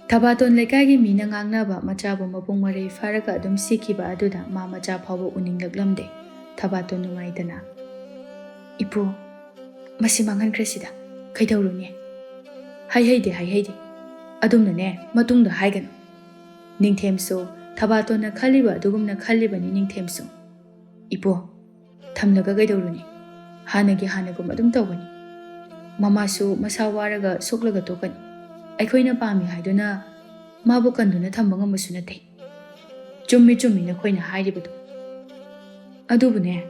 ꯊꯕꯥꯇꯣꯟ ꯂꯩꯀꯥꯏꯒꯤ ꯃꯤꯅ ꯉꯥꯡꯅꯕ ꯃꯆꯥꯕꯨ ꯃꯄꯨꯡ ꯃꯔꯩ ꯐꯥꯔꯒ ꯑꯗꯨꯝ ꯁꯤꯈꯤꯕ ꯑꯗꯨꯗ ꯃꯥ ꯃꯆꯥ ꯐꯥꯎꯕ ꯎꯅꯤꯡꯂꯛꯂꯝꯗꯦ꯫ ꯊꯕꯥꯇꯣꯟ ꯅꯨꯡꯉꯥꯏꯇꯅ, "ꯏꯄꯨ, ꯃꯁꯤ ꯃꯥꯡꯍꯟꯈ꯭ꯔꯁꯤꯗ, ꯀꯩꯗꯧꯔꯨꯅꯤ? ꯍꯥꯏꯍꯩꯗꯦ, ꯍꯥꯏꯍꯩꯗꯦ꯫ ꯑꯗꯨꯝꯅꯅꯦ ꯃꯇꯨꯡꯗ ꯍꯥꯏꯒꯅꯨ꯫" ꯅꯤꯡꯊꯦꯝꯁꯨ ꯊꯕꯥꯇꯣꯟꯅ ꯈꯜꯂꯤꯕ ꯑꯗꯨꯒꯨꯝꯅ ꯈꯜꯂꯤꯕꯅꯤ꯫ ꯅꯤꯡꯊꯦꯝꯁꯨ, "ꯏꯄꯨ, ꯊꯝꯂꯒ ꯀꯩꯗꯧꯔꯨꯅꯤ? ꯍꯥꯟꯅꯒꯤ ꯍꯥꯟꯅꯒꯨꯝ ꯑꯗꯨꯝ ꯇꯧꯒꯅꯤ꯫ ꯃꯃꯥꯁꯨ ꯃꯁꯥ ꯋꯥꯔꯒ ꯁꯣꯛꯂꯒ ꯇꯣꯛꯀꯅꯤ꯫ ꯑꯩꯈꯣꯏꯅ ꯄꯥꯝꯃꯤ ꯍꯥꯏꯗꯨꯅ ꯃꯥꯕꯨ ꯀꯟꯗꯨꯅ ꯊꯝꯕ ꯉꯝꯕꯁꯨ ꯅꯠꯇꯦ꯫" "ꯆꯨꯝꯃꯤ, ꯆꯨꯝꯃꯤ ꯅꯈꯣꯏꯅ ꯍꯥꯏꯔꯤꯕꯗꯨ꯫ ꯑꯗꯨꯕꯨꯅꯦ,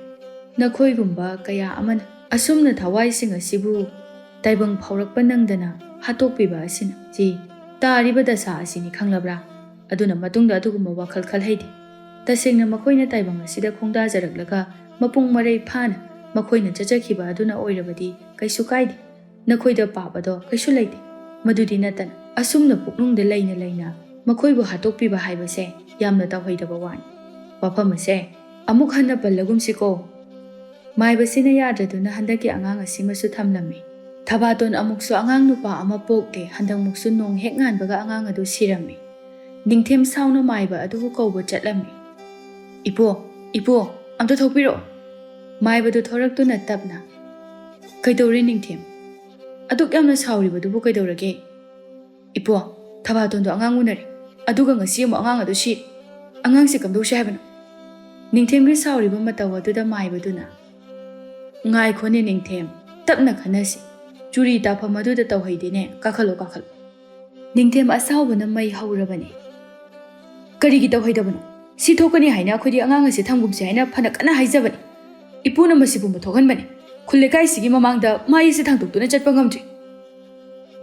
ꯅꯈꯣꯏꯒꯨꯝꯕ ꯀꯌꯥ ꯑꯃꯅ ꯑꯁꯨꯝꯅ ꯊꯋꯥꯏꯁꯤꯡ ꯑꯁꯤꯕꯨ ꯇꯥꯏꯕꯪ ꯐꯥꯎꯔꯛꯄ ꯅꯪꯗꯅ ꯍꯥꯠꯇꯣꯛꯄꯤꯕ ꯑꯁꯤꯅ ꯁꯤ ꯇꯥꯔꯤꯕ ꯗꯁꯥ ꯑꯁꯤꯅꯤ, ꯈꯪꯂꯕ꯭ꯔꯥ? ꯑꯗꯨꯅ ꯃꯇꯨꯡꯗ ꯑꯗꯨꯒꯨꯝꯕ ꯋꯥꯈꯜ ꯈꯜꯍꯩꯗꯦ꯫ ꯇꯁꯦꯡꯅ ꯃꯈꯣꯏꯅ ꯇꯥꯏꯕꯪ ꯑꯁꯤꯗ ꯈꯣꯡꯗꯥꯖꯔꯛꯂꯒ ꯃꯄꯨꯡ ꯃꯔꯩ ꯐꯥꯅ ꯃꯈꯣꯏꯅ ꯆꯠꯆꯈꯤꯕ ꯑꯗꯨꯅ ꯑꯣꯏꯔꯕꯗꯤ ꯀꯩꯁꯨ ꯀꯥꯏꯗꯦ꯫ ꯅꯈꯣꯏꯗ ꯄꯥꯞ ꯑꯗꯣ ꯀꯩꯁꯨ ꯂꯩꯇꯦ꯫ ꯃꯗꯨꯗꯤ ꯅꯠꯇꯅ ꯑꯁꯨꯝꯅ ꯄꯨꯛꯅꯨꯡꯗ ꯂꯩꯅ ꯂꯩꯅ ꯃꯈꯣꯏꯕꯨ ꯍꯥꯠꯇꯣꯛꯄꯤꯕ ꯍꯥꯏꯕꯁꯦ ꯌꯥꯝꯅ ꯇꯧꯍꯩꯗꯕ ꯋꯥꯅꯤ꯫ ꯋꯥꯐꯝ ꯑꯁꯦ ꯑꯃꯨꯛ ꯍꯟꯅ ꯄꯜꯂꯒꯨꯝꯁꯤꯀꯣ꯫" ꯃꯥꯏꯕꯁꯤꯅ ꯌꯥꯗ꯭ꯔꯗꯨꯅ ꯍꯟꯗꯛꯀꯤ ꯑꯉꯥꯡ ꯑꯁꯤꯃꯁꯨ ꯊꯝꯂꯝꯃꯤ꯫ ꯊꯕꯥꯇꯣꯟ ꯑꯃꯨꯛꯁꯨ ꯑꯉꯥꯡ ꯅꯨꯄꯥ ꯑꯃ ꯄꯣꯛꯂꯦ꯫ ꯍꯟꯗꯛꯃꯨꯛꯁꯨ ꯅꯣꯡ ꯍꯦꯛ ꯉꯥꯟꯕꯒ ꯑꯉꯥꯡ ꯑꯗꯨ ꯁꯤꯔꯝꯃꯤ꯫ ꯅꯤꯡꯊꯦꯝ ꯁꯥꯎꯅ ꯃꯥꯏꯕ ꯑꯗꯨꯕꯨ ꯀꯧꯕ ꯆꯠꯂꯝꯃꯤ꯫ "ꯏꯄꯨ, ꯏꯄꯨ, ꯑꯝꯇ ꯊꯣꯛꯄꯤꯔꯛꯑꯣ꯫" ꯃꯥꯏꯕꯗꯨ ꯊꯣꯔꯛꯇꯨꯅ ꯇꯞꯅ, "ꯀꯩꯗꯧꯔꯦ ꯅꯤꯡꯊꯦꯝ? ꯑꯗꯨꯛ ꯌꯥꯝꯅ ꯁꯥꯎꯔꯤꯕꯗꯨꯕꯨ ꯀꯩꯗꯧꯔꯒꯦ?" "ꯏꯄꯨ, ꯊꯕꯥꯇꯣꯟꯗꯣ ꯑꯉꯥꯡ ꯎꯅꯔꯦ, ꯑꯗꯨꯒ ꯉꯁꯤ ꯑꯃꯨꯛ ꯑꯉꯥꯡ ꯑꯗꯨ ꯁꯤꯔꯦ꯫ ꯑꯉꯥꯡꯁꯦ ꯀꯝꯗꯧꯁꯦ ꯍꯥꯏꯕꯅꯣ?" ꯅꯤꯡꯊꯦꯝꯒꯤ ꯁꯥꯎꯔꯤꯕ ꯃꯇꯧ ꯑꯗꯨꯗ ꯃꯥꯏꯕꯗꯨꯅ, "ꯉꯥꯏꯈꯣꯅꯦ ꯅꯤꯡꯊꯦꯝ, ꯇꯞꯅ ꯈꯟꯅꯁꯤ꯫ ꯆꯨꯔꯤ ꯇꯥꯐꯝ ꯑꯗꯨꯗ ꯇꯧꯍꯩꯗꯦꯅꯦ, ꯀꯥꯈꯠꯂꯣ, ꯀꯥꯈꯠꯂꯣ꯫" ꯅꯤꯡꯊꯦꯝ ꯑꯁꯥꯎꯕꯅ ꯃꯩ ꯍꯧꯔꯕꯅꯤ꯫ "ꯀꯔꯤꯒꯤ ꯇꯧꯍꯩꯗꯕꯅꯣ? ꯁꯤ ꯊꯣꯛꯀꯅꯤ ꯍꯥꯏꯅ ꯑꯩꯈꯣꯏꯗꯤ ꯑꯉꯥꯡ ꯑꯁꯦ ꯊꯝꯒꯨꯝꯁꯦ ꯍꯥꯏꯅ ꯐꯅ ꯀꯟꯅ ꯍꯥꯏꯖꯕꯅꯤ꯫ ꯏꯄꯨꯅ ꯃꯁꯤ ꯄꯨꯝꯕ ꯊꯣꯛꯍꯟꯕꯅꯤ꯫ ꯈꯨꯜ ꯂꯩꯀꯥꯏꯁꯤꯒꯤ ꯃꯃꯥꯡꯗ ꯃꯥꯏ ꯑꯁꯤ ꯊꯥꯡꯗꯣꯛꯇꯨꯅ ꯆꯠꯄ ꯉꯝꯗ꯭ꯔꯤ꯫"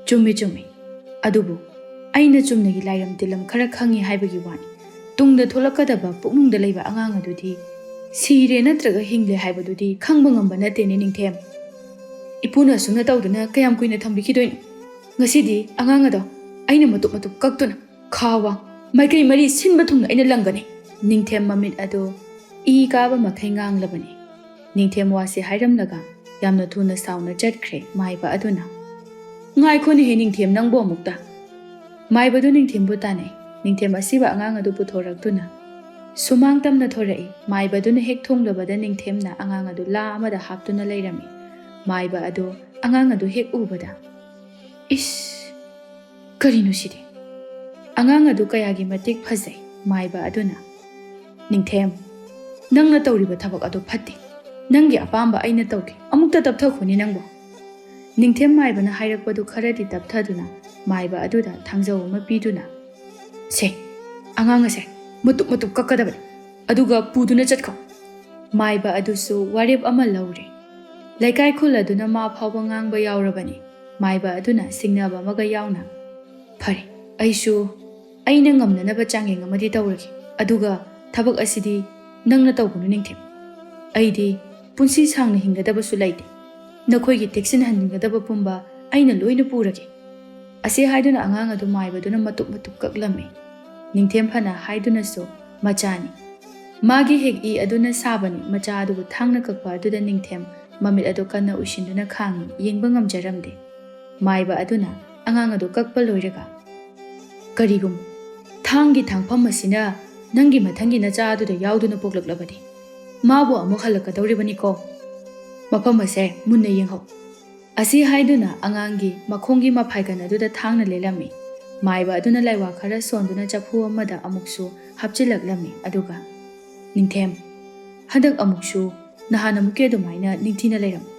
"ꯆꯨꯝꯃꯤ, ꯆꯨꯝꯃꯤ꯫ ꯑꯗꯨꯕꯨ ꯑꯩꯅ ꯆꯨꯝꯅꯒꯤ ꯂꯥꯏꯔꯝ ꯇꯤꯜꯂꯝ ꯈꯔ ꯈꯪꯉꯤ ꯍꯥꯏꯕꯒꯤ ꯋꯥꯅꯤ꯫ ꯇꯨꯡꯗ ꯊꯣꯛꯂꯛꯀꯗꯕ ꯄꯨꯛꯅꯨꯡꯗ ꯂꯩꯕ ꯑꯉꯥꯡ ꯑꯗꯨꯗꯤ ꯁꯤꯔꯦ ꯅꯠꯇ꯭ꯔꯒ ꯍꯤꯡꯂꯦ ꯍꯥꯏꯕꯗꯨꯗꯤ ꯈꯪꯕ ꯉꯝꯕ ꯅꯠꯇꯦꯅꯦ ꯅꯤꯡꯊꯦꯝ꯫ ꯏꯄꯨꯅ ꯑꯁꯨꯝꯅ ꯇꯧꯗꯨꯅ ꯀꯌꯥꯝ ꯀꯨꯏꯅ ꯊꯝꯕꯤꯈꯤꯗꯣꯏꯅꯣ? ꯉꯁꯤꯗꯤ ꯑꯉꯥꯡ ꯑꯗꯣ ꯑꯩꯅ ꯃꯇꯨꯞ ꯃꯇꯨꯞ ꯀꯛꯇꯨꯅ ꯈꯥ ꯋꯥꯡ ꯃꯥꯏꯀꯩ ꯃꯔꯤ ꯁꯤꯟꯕ ꯊꯨꯡꯅ ꯑꯩꯅ ꯂꯪꯒꯅꯤ꯫" ꯅꯤꯡꯊꯦꯝ ꯃꯃꯤꯠ ꯑꯗꯨ ꯏ ꯀꯥꯕ ꯃꯈꯩ ꯉꯥꯡꯂꯕꯅꯤ꯫ ꯅꯤꯡꯊꯦꯝ ꯋꯥꯁꯤ ꯍꯥꯏꯔꯝꯂꯒ ꯌꯥꯝꯅ ꯊꯨꯅ ꯁꯥꯎꯅ ꯆꯠꯈ꯭ꯔꯦ ꯃꯥꯏꯕ ꯑꯗꯨꯅ꯫ "ꯉꯥꯏꯈꯣꯅꯦꯍꯦ ꯅꯤꯡꯊꯦꯝ, ꯅꯪꯕꯨ ꯑꯃꯨꯛꯇ!" ꯃꯥꯏꯕꯗꯨ ꯅꯤꯡꯊꯦꯝꯕꯨ ꯇꯥꯟꯅꯩ꯫ ꯅꯤꯡꯊꯦꯝ ꯑꯁꯤꯕ ꯑꯉꯥꯡ ꯑꯗꯨ ꯄꯨꯊꯣꯔꯛꯇꯨꯅ ꯁꯨꯃꯥꯡ ꯇꯝꯅ ꯊꯣꯔꯛꯏ꯫ ꯃꯥꯏꯕꯗꯨꯅ ꯍꯦꯛ ꯊꯣꯡꯂꯕꯗ ꯅꯤꯡꯊꯦꯝꯅ ꯑꯉꯥꯡ ꯑꯗꯨ ꯂꯥ ꯑꯃꯗ ꯍꯥꯞꯇꯨꯅ ꯂꯩꯔꯝꯃꯤ꯫ ꯃꯥꯏꯕ ꯑꯗꯨ ꯑꯉꯥꯡ ꯑꯗꯨ ꯍꯦꯛ ꯎꯕꯗ, "ꯏꯁ! ꯀꯔꯤꯅꯣ ꯁꯤꯗꯤ? ꯑꯉꯥꯡ ꯑꯗꯨ ꯀꯌꯥꯒꯤ ꯃꯇꯤꯛ ꯐꯖꯩ!" ꯃꯥꯏꯕ ꯑꯗꯨꯅ, "ꯅꯤꯡꯊꯦꯝ, ꯅꯪꯅ ꯇꯧꯔꯤꯕ ꯊꯕꯛ ꯑꯗꯨ ꯐꯠꯇꯦ꯫ ꯅꯪꯒꯤ ꯑꯄꯥꯝꯕ ꯑꯩꯅ ꯇꯧꯒꯦ꯫ ꯑꯃꯨꯛꯇ ꯇꯞꯊꯈꯣꯅꯦ ꯅꯪꯕꯨ!" ꯅꯤꯡꯊꯦꯝ ꯃꯥꯏꯕꯅ ꯍꯥꯏꯔꯛꯄꯗꯨ ꯈꯔꯗꯤ ꯇꯞꯊꯗꯨꯅ ꯃꯥꯏꯕ ꯑꯗꯨꯗ ꯊꯥꯡꯖꯧ ꯑꯃ ꯄꯤꯗꯨꯅ, "ꯁꯦ, ꯑꯉꯥꯡ ꯑꯁꯦ ꯃꯇꯨꯞ ꯃꯇꯨꯞ ꯀꯛꯀꯗꯕꯅꯤ, ꯑꯗꯨꯒ ꯄꯨꯗꯨꯅ ꯆꯠꯈꯣ!" ꯃꯥꯏꯕ ꯑꯗꯨꯁꯨ ꯋꯥꯔꯦꯞ ꯑꯃ ꯂꯧꯔꯦ꯫ ꯂꯩꯀꯥꯏ ꯈꯨꯜ ꯑꯗꯨꯅ ꯃꯥ ꯐꯥꯎꯕ ꯉꯥꯡꯕ ꯌꯥꯎꯔꯕꯅꯤ꯫ ꯃꯥꯏꯕ ꯑꯗꯨꯅ ꯁꯤꯡꯅꯕ ꯑꯃꯒ ꯌꯥꯎꯅ, "ꯐꯔꯦ, ꯑꯩꯁꯨ ꯑꯩꯅ ꯉꯝꯅꯅꯕ ꯆꯥꯡꯌꯦꯡ ꯑꯃꯗꯤ ꯇꯧꯔꯒꯦ꯫ ꯑꯗꯨꯒ ꯊꯕꯛ ꯑꯁꯤꯗꯤ ꯅꯪꯅ ꯇꯧꯒꯅꯨ ꯅꯤꯡꯊꯦꯝ꯫ ꯑꯩꯗꯤ ꯄꯨꯟꯁꯤ ꯁꯥꯡꯅ ꯍꯤꯡꯒꯗꯕꯁꯨ ꯂꯩꯇꯦ꯫ ꯅꯈꯣꯏꯒꯤ ꯇꯦꯛꯁꯤꯟꯍꯟꯅꯤꯡꯒꯗꯕ ꯄꯨꯝꯕ ꯑꯩꯅ ꯂꯣꯏꯅ ꯄꯨꯔꯒꯦ꯫" ꯑꯁꯤ ꯍꯥꯏꯗꯨꯅ ꯑꯉꯥꯡ ꯑꯗꯨ ꯃꯥꯏꯕꯗꯨꯅ ꯃꯇꯨꯞ ꯃꯇꯨꯞ ꯀꯛꯂꯝꯃꯤ꯫ ꯅꯤꯡꯊꯦꯝ ꯐꯅ ꯍꯥꯏꯗꯨꯅꯁꯨ ꯃꯆꯥꯅꯤ꯫ ꯃꯥꯒꯤ ꯍꯦꯛ ꯏ ꯑꯗꯨꯅ ꯁꯥꯕꯅꯤ꯫ ꯃꯆꯥ ꯑꯗꯨꯕꯨ ꯊꯥꯡꯅ ꯀꯛꯄ ꯑꯗꯨꯗ ꯅꯤꯡꯊꯦꯝ ꯃꯃꯤꯠ ꯑꯗꯨ ꯀꯟꯅ ꯎꯏꯁꯤꯟꯗꯨꯅ ꯈꯥꯡꯉꯤ, ꯌꯦꯡꯕ ꯉꯝꯖꯔꯝꯗꯦ꯫ ꯃꯥꯏꯕ ꯑꯗꯨꯅ ꯑꯉꯥꯡ ꯑꯗꯨ ꯀꯛꯄ ꯂꯣꯏꯔꯒ, "ꯀꯔꯤꯒꯨꯝꯕ ꯊꯥꯡꯒꯤ ꯊꯥꯡꯐꯝ ꯑꯁꯤꯅ ꯅꯪꯒꯤ ꯃꯊꯪꯒꯤ ꯅꯆꯥ ꯑꯗꯨꯗ ꯌꯥꯎꯗꯨꯅ ꯄꯣꯛꯂꯛꯂꯕꯗꯤ, ꯃꯥꯕꯨ ꯑꯃꯨꯛ ꯍꯜꯂꯛꯀꯗꯧꯔꯤꯕꯅꯤꯀꯣ꯫ ꯃꯐꯝ ꯑꯁꯦ ꯃꯨꯟꯅ ꯌꯦꯡꯍꯧ꯫" ꯑꯁꯤ ꯍꯥꯏꯗꯨꯅ ꯑꯉꯥꯡꯒꯤ ꯃꯈꯣꯡꯒꯤ ꯃꯐꯥꯏꯒꯟ ꯑꯗꯨꯗ ꯊꯥꯡꯅ ꯂꯦꯜꯂꯝꯃꯤ꯫ ꯃꯥꯏꯕ ꯑꯗꯨꯅ ꯂꯥꯏꯋꯥ ꯈꯔ ꯁꯣꯟꯗꯨꯅ ꯆꯐꯨ ꯑꯃꯗ ꯑꯃꯨꯛꯁꯨ ꯍꯥꯞꯆꯤꯜꯂꯛꯂꯝꯃꯤ, ꯑꯗꯨꯒ, "ꯅꯤꯡꯊꯦꯝ, ꯍꯟꯗꯛ ꯑꯃꯨꯛꯁꯨ ꯅꯍꯥꯟ ꯑꯃꯨꯛꯀꯤ ꯑꯗꯨꯃꯥꯏꯅ ꯅꯤꯡꯊꯤꯅ ꯂꯩꯔꯝꯃꯨ꯫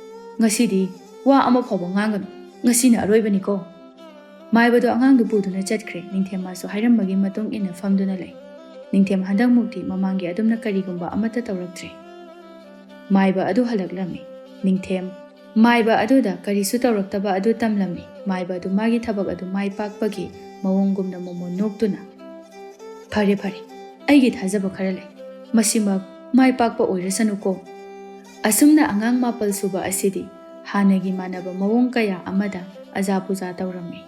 ꯉꯁꯤꯗꯤ ꯋꯥ ꯑꯃ ꯐꯥꯎꯕ ꯉꯥꯡꯒꯅꯨ꯫ ꯉꯁꯤꯅ ꯑꯔꯣꯏꯕꯅꯤꯀꯣ꯫" ꯃꯥꯏꯕꯗꯨ ꯑꯉꯥꯡꯗꯨ ꯄꯨꯗꯨꯅ ꯆꯠꯈ꯭ꯔꯦ꯫ ꯅꯤꯡꯊꯦꯝ ꯃꯥꯁꯨ ꯍꯥꯏꯔꯝꯕꯒꯤ ꯃꯇꯨꯡ ꯏꯟꯅ ꯐꯝꯗꯨꯅ ꯂꯩ꯫ ꯅꯤꯡꯊꯦꯝ ꯍꯟꯗꯛꯃꯨꯛꯇꯤ ꯃꯃꯥꯡꯒꯤ ꯑꯗꯨꯝꯅ ꯀꯔꯤꯒꯨꯝꯕ ꯑꯃꯠꯇ ꯇꯧꯔꯛꯇ꯭ꯔꯦ꯫ ꯃꯥꯏꯕ ꯑꯗꯨ ꯍꯜꯂꯛꯂꯝꯃꯤ꯫ ꯅꯤꯡꯊꯦꯝ ꯃꯥꯏꯕ ꯑꯗꯨꯗ ꯀꯔꯤꯁꯨ ꯇꯧꯔꯛꯇꯕ ꯑꯗꯨ ꯇꯝꯂꯝꯃꯤ꯫ ꯃꯥꯏꯕ ꯑꯗꯨ ꯃꯥꯒꯤ ꯊꯕꯛ ꯑꯗꯨ ꯃꯥꯏ ꯄꯥꯛꯄꯒꯤ ꯃꯑꯣꯡꯒꯨꯝꯅ ꯃꯣꯃꯣꯟ ꯅꯣꯛꯇꯨꯅ, "ꯐꯔꯦ, ꯐꯔꯦ, ꯑꯩꯒꯤ ꯊꯥꯖꯕ ꯈꯔ ꯂꯩ꯫ ꯃꯁꯤꯃꯛ ꯃꯥꯏ ꯄꯥꯛꯄ ꯑꯣꯏꯔꯁꯅꯨꯀꯣ꯫" ꯑꯁꯨꯝꯅ ꯑꯉꯥꯡ ꯃꯥꯄꯜ ꯁꯨꯕ ꯑꯁꯤꯗꯤ ꯍꯥꯟꯅꯒꯤ ꯃꯥꯟꯅꯕ ꯃꯑꯣꯡ ꯀꯌꯥ ꯑꯃꯗ ꯑꯖꯥ ꯄꯨꯖꯥ ꯇꯧꯔꯝꯃꯤ꯫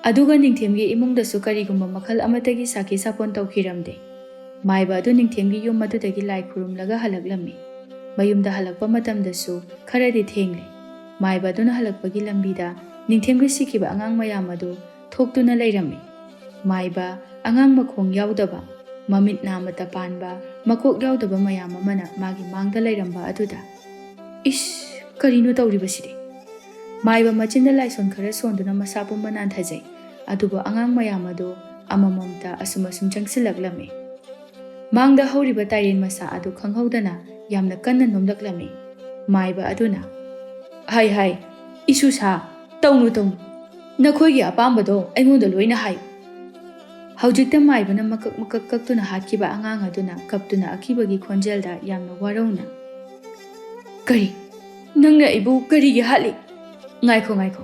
ꯑꯗꯨꯒ ꯅꯤꯡꯊꯦꯝꯒꯤ ꯏꯃꯨꯡꯗꯁꯨ ꯀꯔꯤꯒꯨꯝꯕ ꯃꯈꯜ ꯑꯃꯠꯇꯒꯤ ꯁꯥꯈꯤ ꯁꯥꯄꯣꯟ ꯇꯧꯈꯤꯔꯝꯗꯦ꯫ ꯃꯥꯏꯕ ꯑꯗꯨ ꯅꯤꯡꯊꯦꯝꯒꯤ ꯌꯨꯝ ꯑꯗꯨꯗꯒꯤ ꯂꯥꯏ ꯈꯨꯔꯨꯝꯂꯒ ꯍꯜꯂꯛꯂꯝꯃꯤ꯫ ꯃꯌꯨꯝꯗ ꯍꯜꯂꯛꯄ ꯃꯇꯝꯗꯁꯨ ꯈꯔꯗꯤ ꯊꯦꯡꯂꯦ꯫ ꯃꯥꯏꯕ ꯑꯗꯨꯅ ꯍꯜꯂꯛꯄꯒꯤ ꯂꯝꯕꯤꯗ ꯅꯤꯡꯊꯦꯝꯒ ꯁꯤꯈꯤꯕ ꯑꯉꯥꯡ ꯃꯌꯥꯝ ꯑꯗꯨ ꯊꯣꯛꯇꯨꯅ ꯂꯩꯔꯝꯃꯤ꯫ ꯃꯥꯏꯕ, ꯑꯉꯥꯡ ꯃꯈꯣꯡ ꯌꯥꯎꯗꯕ, ꯃꯃꯤꯠ ꯅꯥꯃꯠꯇ ꯄꯥꯟꯕ, ꯃꯀꯣꯛ ꯌꯥꯎꯗꯕ ꯃꯌꯥꯝ ꯑꯃꯅ ꯃꯥꯒꯤ ꯃꯥꯡꯗ ꯂꯩꯔꯝꯕ ꯑꯗꯨꯗ, "ꯏꯁ, ꯀꯔꯤꯅꯣ ꯇꯧꯔꯤꯕꯁꯤꯗꯤ?" ꯃꯥꯏꯕ ꯃꯆꯤꯟꯗ ꯂꯥꯏꯁꯣꯟ ꯈꯔ ꯁꯣꯟꯗꯨꯅ ꯃꯁꯥ ꯄꯨꯝꯕ ꯅꯥꯟꯊꯖꯩ꯫ ꯑꯗꯨꯕꯨ ꯑꯉꯥꯡ ꯃꯌꯥꯝ ꯑꯗꯨ ꯑꯃꯃꯝꯇ ꯑꯁꯨꯝ ꯑꯁꯨꯝ ꯆꯪꯁꯤꯜꯂꯛꯂꯝꯃꯤ꯫ ꯃꯥꯡꯗ ꯍꯧꯔꯤꯕ ꯇꯥꯏꯔꯦꯟ ꯃꯁꯥ ꯑꯗꯨ ꯈꯪꯍꯧꯗꯅ ꯌꯥꯝꯅ ꯀꯟꯅ ꯅꯣꯝꯂꯛꯂꯝꯃꯤ꯫ ꯃꯥꯏꯕ ꯑꯗꯨꯅ, "ꯍꯥꯏ ꯍꯥꯏ, ꯏꯁꯨ ꯁꯥ, ꯇꯧꯅꯨ ꯇꯧꯅꯨ, ꯅꯈꯣꯏꯒꯤ ꯑꯄꯥꯝꯕꯗꯣ ꯑꯩꯉꯣꯟꯗ ꯂꯣꯏꯅ ꯍꯥꯏꯌꯨ꯫" ꯍꯧꯖꯤꯛꯇ ꯃꯥꯏꯕꯅ ꯃꯀꯛ ꯃꯀꯛ ꯀꯛꯇꯨꯅ ꯍꯥꯠꯈꯤꯕ ꯑꯉꯥꯡ ꯑꯗꯨꯅ ꯀꯞꯇꯨꯅ ꯑꯀꯤꯕꯒꯤ ꯈꯣꯟꯖꯦꯜꯗ ꯌꯥꯝꯅ ꯋꯥꯔꯧꯅ, "ꯀꯔꯤ? ꯅꯪꯅ ꯑꯩꯕꯨ ꯀꯔꯤꯒꯤ ꯍꯥꯠꯂꯤ? ꯉꯥꯏꯈꯣ, ꯉꯥꯏꯈꯣ,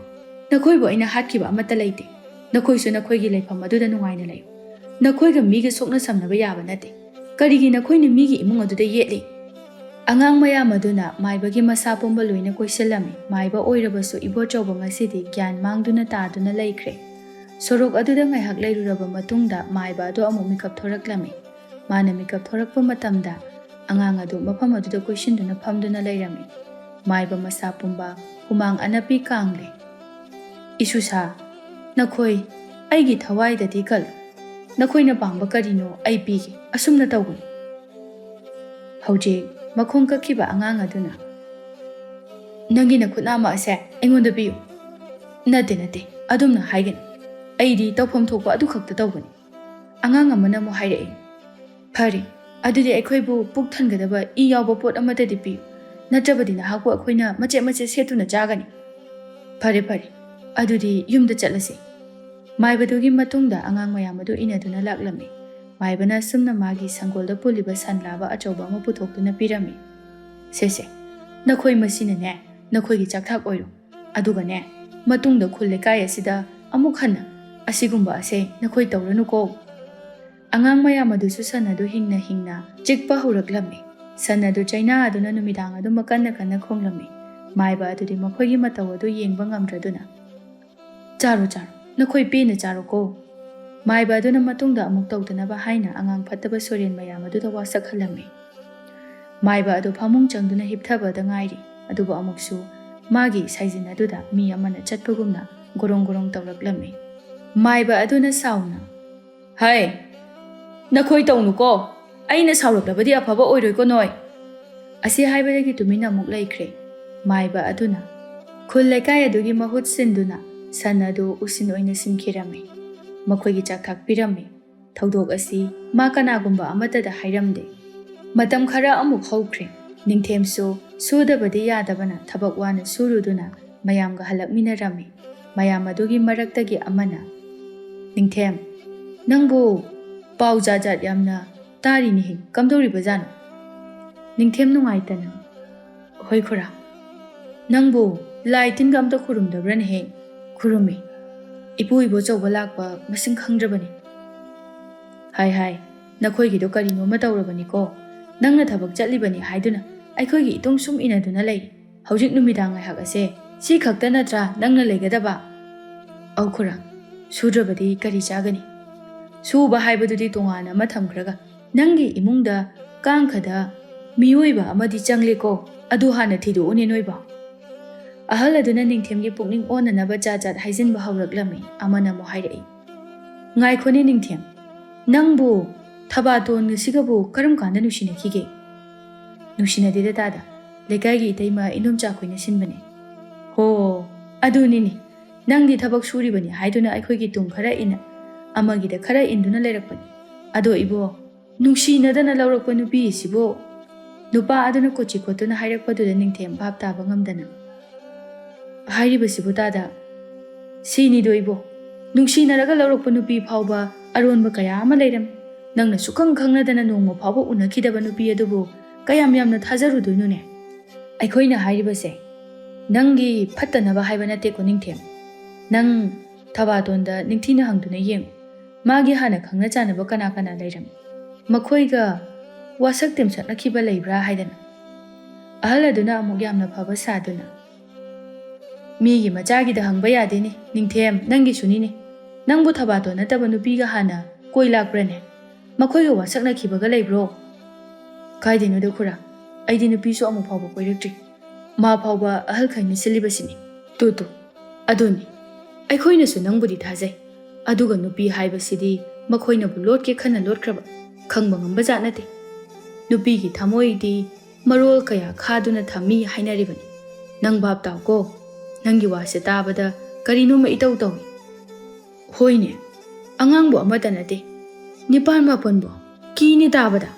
ꯅꯈꯣꯏꯕꯨ ꯑꯩꯅ ꯍꯥꯠꯈꯤꯕ ꯑꯃꯠꯇ ꯂꯩꯇꯦ꯫ ꯅꯈꯣꯏꯁꯨ ꯅꯈꯣꯏꯒꯤ ꯂꯩꯐꯝ ꯑꯗꯨꯗ ꯅꯨꯡꯉꯥꯏꯅ ꯂꯩꯌꯨ꯫ ꯅꯈꯣꯏꯒ ꯃꯤꯒ ꯁꯣꯛꯅ ꯁꯝꯅꯕ ꯌꯥꯕ ꯅꯠꯇꯦ꯫ ꯀꯔꯤꯒꯤ ꯅꯈꯣꯏꯅ ꯃꯤꯒꯤ ꯏꯃꯨꯡ ꯑꯗꯨꯗ ꯌꯦꯠꯂꯤ?" ꯑꯉꯥꯡ ꯃꯌꯥꯝ ꯑꯗꯨꯅ ꯃꯥꯏꯕꯒꯤ ꯃꯁꯥ ꯄꯨꯝꯕ ꯂꯣꯏꯅ ꯀꯣꯏꯁꯤꯜꯂꯝꯃꯤ꯫ ꯃꯥꯏꯕ ꯑꯣꯏꯔꯕꯁꯨ ꯏꯕꯣꯆꯧꯕ ꯉꯁꯤꯗꯤ ꯒ꯭ꯌꯥꯟ ꯃꯥꯡꯗꯨꯅ ꯇꯥꯗꯨꯅ ꯂꯩꯈ꯭ꯔꯦ꯫ ꯁꯣꯔꯣꯛ ꯑꯗꯨꯗ ꯉꯥꯏꯍꯥꯛ ꯂꯩꯔꯨꯔꯕ ꯃꯇꯨꯡꯗ ꯃꯥꯏꯕ ꯑꯗꯨ ꯑꯃꯨꯛ ꯃꯤꯀꯞ ꯊꯣꯔꯛꯂꯝꯃꯤ꯫ ꯃꯥꯅ ꯃꯤꯀꯞ ꯊꯣꯔꯛꯄ ꯃꯇꯝꯗ ꯑꯉꯥꯡ ꯑꯗꯨ ꯃꯐꯝ ꯑꯗꯨꯗ ꯀꯣꯏꯁꯤꯟꯗꯨꯅ ꯐꯝꯗꯨꯅ ꯂꯩꯔꯝꯃꯤ꯫ ꯃꯥꯏꯕ ꯃꯁꯥ ꯄꯨꯝꯕ ꯍꯨꯃꯥꯡ ꯑꯅꯞꯄꯤ ꯀꯥꯡꯂꯦ꯫ "ꯏꯁꯨꯁꯥ, ꯅꯈꯣꯏ ꯑꯩꯒꯤ ꯊꯋꯥꯏꯗꯗꯤ ꯀꯜꯂꯨ꯫ ꯅꯈꯣꯏꯅ ꯄꯥꯝꯕ ꯀꯔꯤꯅꯣ ꯑꯩ ꯄꯤꯒꯦ꯫ ꯑꯁꯨꯝꯅ ꯇꯧꯒꯅꯨ꯫" ꯍꯧꯖꯤꯛ ꯃꯈꯣꯡ ꯀꯛꯈꯤꯕ ꯑꯉꯥꯡ ꯑꯗꯨꯅ, "ꯅꯪꯒꯤ ꯅꯈꯨꯠ ꯅꯥꯝꯃ ꯑꯁꯦ ꯑꯩꯉꯣꯟꯗ ꯄꯤꯌꯨ꯫" "ꯅꯠꯇꯦ, ꯅꯠꯇꯦ, ꯑꯗꯨꯝꯅ ꯍꯥꯏꯒꯅꯨ꯫ ꯑꯩꯗꯤ ꯇꯧꯐꯝ ꯊꯣꯛꯄ ꯑꯗꯨ ꯈꯛꯇ ꯇꯧꯒꯅꯤ꯫" ꯑꯉꯥꯡ ꯑꯃꯅ ꯑꯃꯨꯛ ꯍꯥꯏꯔꯛꯏ, "ꯐꯔꯦ, ꯑꯗꯨꯗꯤ ꯑꯩꯈꯣꯏꯕꯨ ꯄꯨꯛ ꯊꯟꯒꯗꯕ ꯏ ꯌꯥꯎꯕ ꯄꯣꯠ ꯑꯃꯠꯇꯗꯤ ꯄꯤꯌꯨ, ꯅꯠꯇ꯭ꯔꯕꯗꯤ ꯅꯍꯥꯛꯄꯨ ꯑꯩꯈꯣꯏꯅ ꯃꯆꯦꯠ ꯃꯆꯦꯠ ꯁꯦꯠꯇꯨꯅ ꯆꯥꯒꯅꯤ꯫" "ꯐꯔꯦ, ꯐꯔꯦ, ꯑꯗꯨꯗꯤ ꯌꯨꯝꯗ ꯆꯠꯂꯁꯤ꯫" ꯃꯥꯏꯕꯗꯨꯒꯤ ꯃꯇꯨꯡꯗ ꯑꯉꯥꯡ ꯃꯌꯥꯝ ꯑꯗꯨ ꯏꯟꯅꯗꯨꯅ ꯂꯥꯛꯂꯝꯃꯤ꯫ ꯃꯥꯏꯕꯅ ꯑꯁꯨꯝꯅ ꯃꯥꯒꯤ ꯁꯪꯒꯣꯜꯗ ꯄꯨꯜꯂꯤꯕ ꯁꯟ ꯂꯥꯕ ꯑꯆꯧꯕ ꯑꯃ ꯄꯨꯊꯣꯛꯇꯨꯅ ꯄꯤꯔꯝꯃꯤ꯫ "ꯁꯦ, ꯁꯦ, ꯅꯈꯣꯏ ꯃꯁꯤꯅꯅꯦ, ꯅꯈꯣꯏꯒꯤ ꯆꯥꯛꯊꯥꯛ ꯑꯣꯏꯔꯣ꯫ ꯑꯗꯨꯒꯅꯦ, ꯃꯇꯨꯡꯗ ꯈꯨꯜ ꯂꯩꯀꯥꯏ ꯑꯁꯤꯗ ꯑꯃꯨꯛ ꯍꯟꯅ ꯑꯁꯤꯒꯨꯝꯕ ꯑꯁꯦ ꯅꯈꯣꯏ ꯇꯧꯔꯅꯨꯀꯣ꯫" ꯑꯉꯥꯡ ꯃꯌꯥꯝ ꯑꯗꯨꯁꯨ ꯁꯟ ꯑꯗꯨ ꯍꯤꯡꯅ ꯍꯤꯡꯅ ꯆꯤꯛꯄ ꯍꯧꯔꯛꯂꯝꯃꯤ꯫ ꯁꯟ ꯑꯗꯨ ꯆꯩꯅꯥ ꯑꯗꯨꯅ ꯅꯨꯃꯤꯗꯥꯡ ꯑꯗꯨꯃ ꯀꯟꯅ ꯀꯟꯅ ꯈꯣꯡꯂꯝꯃꯤ꯫ ꯃꯥꯏꯕ ꯑꯗꯨꯗꯤ ꯃꯈꯣꯏꯒꯤ ꯃꯇꯧ ꯑꯗꯨ ꯌꯦꯡꯕ ꯉꯝꯗ꯭ꯔꯗꯨꯅ, "ꯆꯥꯔꯣ, ꯆꯥꯔꯣ, ꯅꯈꯣꯏ ꯄꯦꯟꯅ ꯆꯥꯔꯣꯀꯣ꯫" ꯃꯥꯏꯕ ꯑꯗꯨꯅ ꯃꯇꯨꯡꯗ ꯑꯃꯨꯛ ꯇꯧꯗꯅꯕ ꯍꯥꯏꯅ ꯑꯉꯥꯡ ꯐꯠꯇꯕ ꯁꯣꯔꯦꯟ ꯃꯌꯥꯝ ꯑꯗꯨꯗ ꯋꯥꯁꯛꯍꯜꯂꯝꯃꯤ꯫ ꯃꯥꯏꯕ ꯑꯗꯨ ꯐꯃꯨꯡ ꯆꯪꯗꯨꯅ ꯍꯤꯞꯊꯕꯗ ꯉꯥꯏꯔꯤ, ꯑꯗꯨꯕꯨ ꯑꯃꯨꯛꯁꯨ ꯃꯥꯒꯤ ꯁꯥꯏꯖꯤꯟ ꯑꯗꯨꯗ ꯃꯤ ꯑꯃꯅ ꯆꯠꯄꯒꯨꯝꯅ ꯒꯣꯔꯣꯡ ꯒꯣꯔꯣꯡ ꯇꯧꯔꯛꯂꯝꯃꯤ꯫ ꯃꯥꯏꯕ ꯑꯗꯨꯅ ꯁꯥꯎꯅ, "ꯍꯩ, ꯅꯈꯣꯏ ꯇꯧꯅꯨꯀꯣ, ꯑꯩꯅ ꯁꯥꯎꯔꯛꯂꯕꯗꯤ ꯑꯐꯕ ꯑꯣꯏꯔꯣꯏꯀꯣ ꯅꯣꯏ!" ꯑꯁꯤ ꯍꯥꯏꯕꯗꯒꯤ ꯇꯨꯃꯤꯟꯅ ꯑꯃꯨꯛ ꯂꯩꯈ꯭ꯔꯦ꯫ ꯃꯥꯏꯕ ꯑꯗꯨꯅ ꯈꯨꯜ ꯂꯩꯀꯥꯏ ꯑꯗꯨꯒꯤ ꯃꯍꯨꯠ ꯁꯤꯟꯗꯨꯅ ꯁꯟ ꯑꯗꯨ ꯎꯁꯤꯟ ꯑꯣꯏꯅ ꯁꯤꯟꯈꯤꯔꯝꯃꯤ꯫ ꯃꯈꯣꯏꯒꯤ ꯆꯥꯛꯊꯥꯛ ꯄꯤꯔꯝꯃꯤ꯫ ꯊꯧꯗꯣꯛ ꯑꯁꯤ ꯃꯥ ꯀꯅꯥꯒꯨꯝꯕ ꯑꯃꯠꯇꯗ ꯍꯥꯏꯔꯝꯗꯦ꯫ ꯃꯇꯝ ꯈꯔ ꯑꯃꯨꯛ ꯍꯧꯈ꯭ꯔꯦ꯫ ꯅꯤꯡꯊꯦꯝꯁꯨ ꯁꯨꯗꯕꯗꯤ ꯌꯥꯗꯕꯅ ꯊꯕꯛ ꯋꯥꯅ ꯁꯨꯔꯨꯗꯨꯅ ꯃꯌꯥꯝꯒ ꯍꯜꯂꯛꯃꯤꯟꯅꯔꯝꯃꯤ꯫ ꯃꯌꯥꯝ ꯑꯗꯨꯒꯤ ꯃꯔꯛꯇꯒꯤ ꯑꯃꯅ, "ꯅꯤꯡꯊꯦꯝ, ꯅꯪꯕꯨ ꯄꯥꯎ ꯖꯥꯠ ꯖꯥꯠ ꯌꯥꯝꯅ ꯇꯥꯔꯤꯅꯦꯍꯦ, ꯀꯝꯗꯧꯔꯤꯕꯖꯥꯠꯅꯣ?" ꯅꯤꯡꯊꯦꯝ ꯅꯨꯡꯉꯥꯏꯇꯅ, "ꯍꯣꯏ ꯈꯨꯔꯥ, ꯅꯪꯕꯨ ꯂꯥꯏ ꯇꯤꯟꯒ ꯑꯝꯇ ꯈꯨꯔꯨꯝꯗꯕ꯭ꯔꯅꯦꯍꯦ?" "ꯈꯨꯔꯨꯝꯃꯤ, ꯏꯄꯨ ꯏꯕꯣꯆꯧꯕ ꯂꯥꯛꯄ ꯃꯁꯤꯡ ꯈꯪꯗ꯭ꯔꯕꯅꯤ꯫ ꯍꯥꯏ ꯍꯥꯏ, ꯅꯈꯣꯏꯒꯤꯗꯣ ꯀꯔꯤꯅꯣꯃ ꯇꯧꯔꯕꯅꯤꯀꯣ꯫ ꯅꯪꯅ ꯊꯕꯛ ꯆꯠꯂꯤꯕꯅꯤ ꯍꯥꯏꯗꯨꯅ ꯑꯩꯈꯣꯏꯒꯤ ꯏꯇꯨꯡ ꯁꯨꯝ ꯏꯟꯅꯗꯨꯅ ꯂꯩꯔꯤ꯫ ꯍꯧꯖꯤꯛ ꯅꯨꯃꯤꯗꯥꯡ ꯉꯥꯏꯍꯥꯛ ꯑꯁꯦ ꯁꯤ ꯈꯛꯇ ꯅꯠꯇ꯭ꯔꯥ ꯅꯪꯅ ꯂꯩꯒꯗꯕ?" "ꯑꯧ ꯈꯨꯔꯥ, ꯁꯨꯗ꯭ꯔꯕꯗꯤ ꯀꯔꯤ ꯆꯥꯒꯅꯤ? ꯁꯨꯕ ꯍꯥꯏꯕꯗꯨꯗꯤ ꯇꯣꯉꯥꯟꯅ ꯑꯃ ꯊꯝꯈ꯭ꯔꯒ ꯅꯪꯒꯤ ꯏꯃꯨꯡꯗ ꯀꯥꯡꯈꯗ ꯃꯤꯑꯣꯏꯕ ꯑꯃꯗꯤ ꯆꯪꯂꯦꯀꯣ, ꯑꯗꯨ ꯍꯥꯟꯅ ꯊꯤꯗꯣꯛꯎꯅꯦ ꯅꯣꯏꯕꯣ꯫" ꯑꯍꯜ ꯑꯗꯨꯅ ꯅꯤꯡꯊꯦꯝꯒꯤ ꯄꯨꯛꯅꯤꯡ ꯑꯣꯟꯅꯅꯕ ꯖꯥꯠ ꯖꯥꯠ ꯍꯥꯏꯖꯤꯟꯕ ꯍꯧꯔꯛꯂꯝꯃꯤ꯫ ꯑꯃꯅ ꯑꯃꯨꯛ ꯍꯥꯏꯔꯛꯏ, "ꯉꯥꯏꯈꯣꯅꯦ ꯅꯤꯡꯊꯦꯝ, ꯅꯪꯕꯨ ꯊꯕꯥꯇꯣꯟ ꯑꯁꯤꯒꯕꯨ ꯀꯔꯝ ꯀꯥꯟꯗ ꯅꯨꯡꯁꯤꯅꯈꯤꯒꯦ?" "ꯅꯨꯡꯁꯤꯅꯗꯦꯗ ꯇꯥꯗ, ꯂꯩꯀꯥꯏꯒꯤ ꯏꯇꯩꯃ ꯏꯟꯗꯣꯝꯆꯥ ꯈꯣꯏꯅ ꯁꯤꯟꯕꯅꯦ꯫" "ꯍꯣ, ꯑꯗꯨꯅꯤꯅꯦ, ꯅꯪꯗꯤ ꯊꯕꯛ ꯁꯨꯔꯤꯕꯅꯤ ꯍꯥꯏꯗꯨꯅ ꯑꯩꯈꯣꯏꯒꯤ ꯇꯨꯡ ꯈꯔ ꯏꯟꯅ, ꯑꯃꯒꯤꯗ ꯈꯔ ꯏꯟꯗꯨꯅ ꯂꯩꯔꯛꯄꯅꯤ꯫ ꯑꯗꯣ ꯏꯕꯣ, ꯅꯨꯡꯁꯤꯅꯗꯅ ꯂꯧꯔꯛꯄ ꯅꯨꯄꯤ ꯑꯁꯤꯕꯨ?" ꯅꯨꯄꯥ ꯑꯗꯨꯅ ꯀꯣꯆꯤ ꯀꯣꯠꯇꯨꯅ ꯍꯥꯏꯔꯛꯄꯗꯨꯗ ꯅꯤꯡꯊꯦꯝ ꯚꯥꯞ ꯇꯥꯕ ꯉꯝꯗꯅ, "ꯍꯥꯏꯔꯤꯕꯁꯤꯕꯨ ꯇꯥꯗ, ꯁꯤꯅꯤꯗꯣ ꯏꯕꯣ, ꯅꯨꯡꯁꯤꯅꯔꯒ ꯂꯧꯔꯛꯄ ꯅꯨꯄꯤ ꯐꯥꯎꯕ ꯑꯔꯣꯟꯕ ꯀꯌꯥ ꯑꯃ ꯂꯩꯔꯝꯃꯤ꯫ ꯅꯪꯅ ꯁꯨꯛꯈꯪ ꯈꯪꯅꯗꯅ ꯅꯣꯡꯃ ꯐꯥꯎꯕ ꯎꯅꯈꯤꯗꯕ ꯅꯨꯄꯤ ꯑꯗꯨꯕꯨ ꯀꯌꯥꯝ ꯌꯥꯝꯅ ꯊꯥꯖꯔꯨꯗꯣꯏꯅꯣꯅꯦ?" ꯑꯩꯈꯣꯏꯅ ꯍꯥꯏꯔꯤꯕꯁꯦ ꯅꯪꯒꯤ ꯐꯠꯇꯅꯕ ꯍꯥꯏꯕ ꯅꯠꯇꯦꯀꯣ ꯅꯤꯡꯊꯦꯝ꯫ ꯅꯪ ꯊꯕꯥꯇꯣꯟꯗ ꯅꯤꯡꯊꯤꯅ ꯍꯪꯗꯨꯅ ꯌꯦꯡꯉꯨ꯫ ꯃꯥꯒꯤ ꯍꯥꯟꯅ ꯈꯪꯅ ꯆꯥꯟꯅꯕ ꯀꯅꯥ ꯀꯅꯥ ꯂꯩꯔꯝꯃꯤ? ꯃꯈꯣꯏꯒ ꯋꯥꯁꯛ ꯇꯦꯝꯁꯛꯅꯈꯤꯕ ꯂꯩꯕ꯭ꯔꯥ ꯍꯥꯏꯗꯅ꯫ ꯑꯍꯜ ꯑꯗꯨꯅ ꯑꯃꯨꯛ ꯌꯥꯝꯅ ꯐꯕ ꯁꯥꯗꯨꯅ, "ꯃꯤꯒꯤ ꯃꯆꯥꯒꯤꯗ ꯍꯪꯕ ꯌꯥꯗꯦꯅꯦ, ꯅꯤꯡꯊꯦꯝ, ꯅꯪꯒꯤꯁꯨꯅꯤꯅꯦ꯫ ꯅꯪꯕꯨ ꯊꯕꯥꯇꯣꯟ ꯅꯠꯇꯕ ꯅꯨꯄꯤꯒ ꯍꯥꯟꯅ ꯀꯣꯏ ꯂꯥꯛꯄ꯭ꯔꯅꯦ? ꯃꯈꯣꯏꯒ ꯋꯥꯁꯛꯅꯈꯤꯕꯒ ꯂꯩꯕ꯭ꯔꯣ?" "ꯀꯥꯏꯗꯩꯅꯣꯗ ꯈꯨꯔꯥ, ꯑꯩꯗꯤ ꯅꯨꯄꯤꯁꯨ ꯑꯃꯨꯛ ꯐꯥꯎꯕ ꯀꯣꯏꯔꯛꯇ꯭ꯔꯤ꯫ ꯃꯥ ꯐꯥꯎꯕ ꯑꯍꯜꯈꯩꯅ ꯁꯤꯜꯂꯤꯕꯁꯤꯅꯤ꯫ ꯇꯨ ꯇꯨ, ꯑꯗꯨꯅꯤ, ꯑꯩꯈꯣꯏꯅꯁꯨ ꯅꯪꯕꯨꯗꯤ ꯊꯥꯖꯩ꯫ ꯑꯗꯨꯒ ꯅꯨꯄꯤ ꯍꯥꯏꯕꯁꯤꯗꯤ ꯃꯈꯣꯏꯅꯕꯨ ꯂꯣꯠꯀꯦ ꯈꯟꯅ ꯂꯣꯠꯈ꯭ꯔꯕ, ꯈꯪꯕ ꯉꯝꯕ ꯖꯥꯠ ꯅꯠꯇꯦ꯫ ꯅꯨꯄꯤꯒꯤ ꯊꯃꯣꯏꯗꯤ ꯃꯔꯣꯜ ꯀꯌꯥ ꯈꯥꯗꯨꯅ ꯊꯝꯃꯤ ꯍꯥꯏꯅꯔꯤꯕꯅꯤ꯫ ꯅꯪ ꯚꯥꯞ ꯇꯥꯎꯀꯣ, ꯅꯪꯒꯤ ꯋꯥꯁꯦ ꯇꯥꯕꯗ ꯀꯔꯤꯅꯣꯃ ꯏꯇꯧ ꯇꯧꯏ꯫ ꯍꯣꯏꯅꯦ, ꯑꯉꯥꯡꯕꯨ ꯑꯃꯠꯇ ꯅꯠꯇꯦ, ꯅꯤꯄꯥꯟ ꯃꯥꯄꯟꯕꯨ ꯀꯤꯅꯤ ꯇꯥꯕꯗ꯫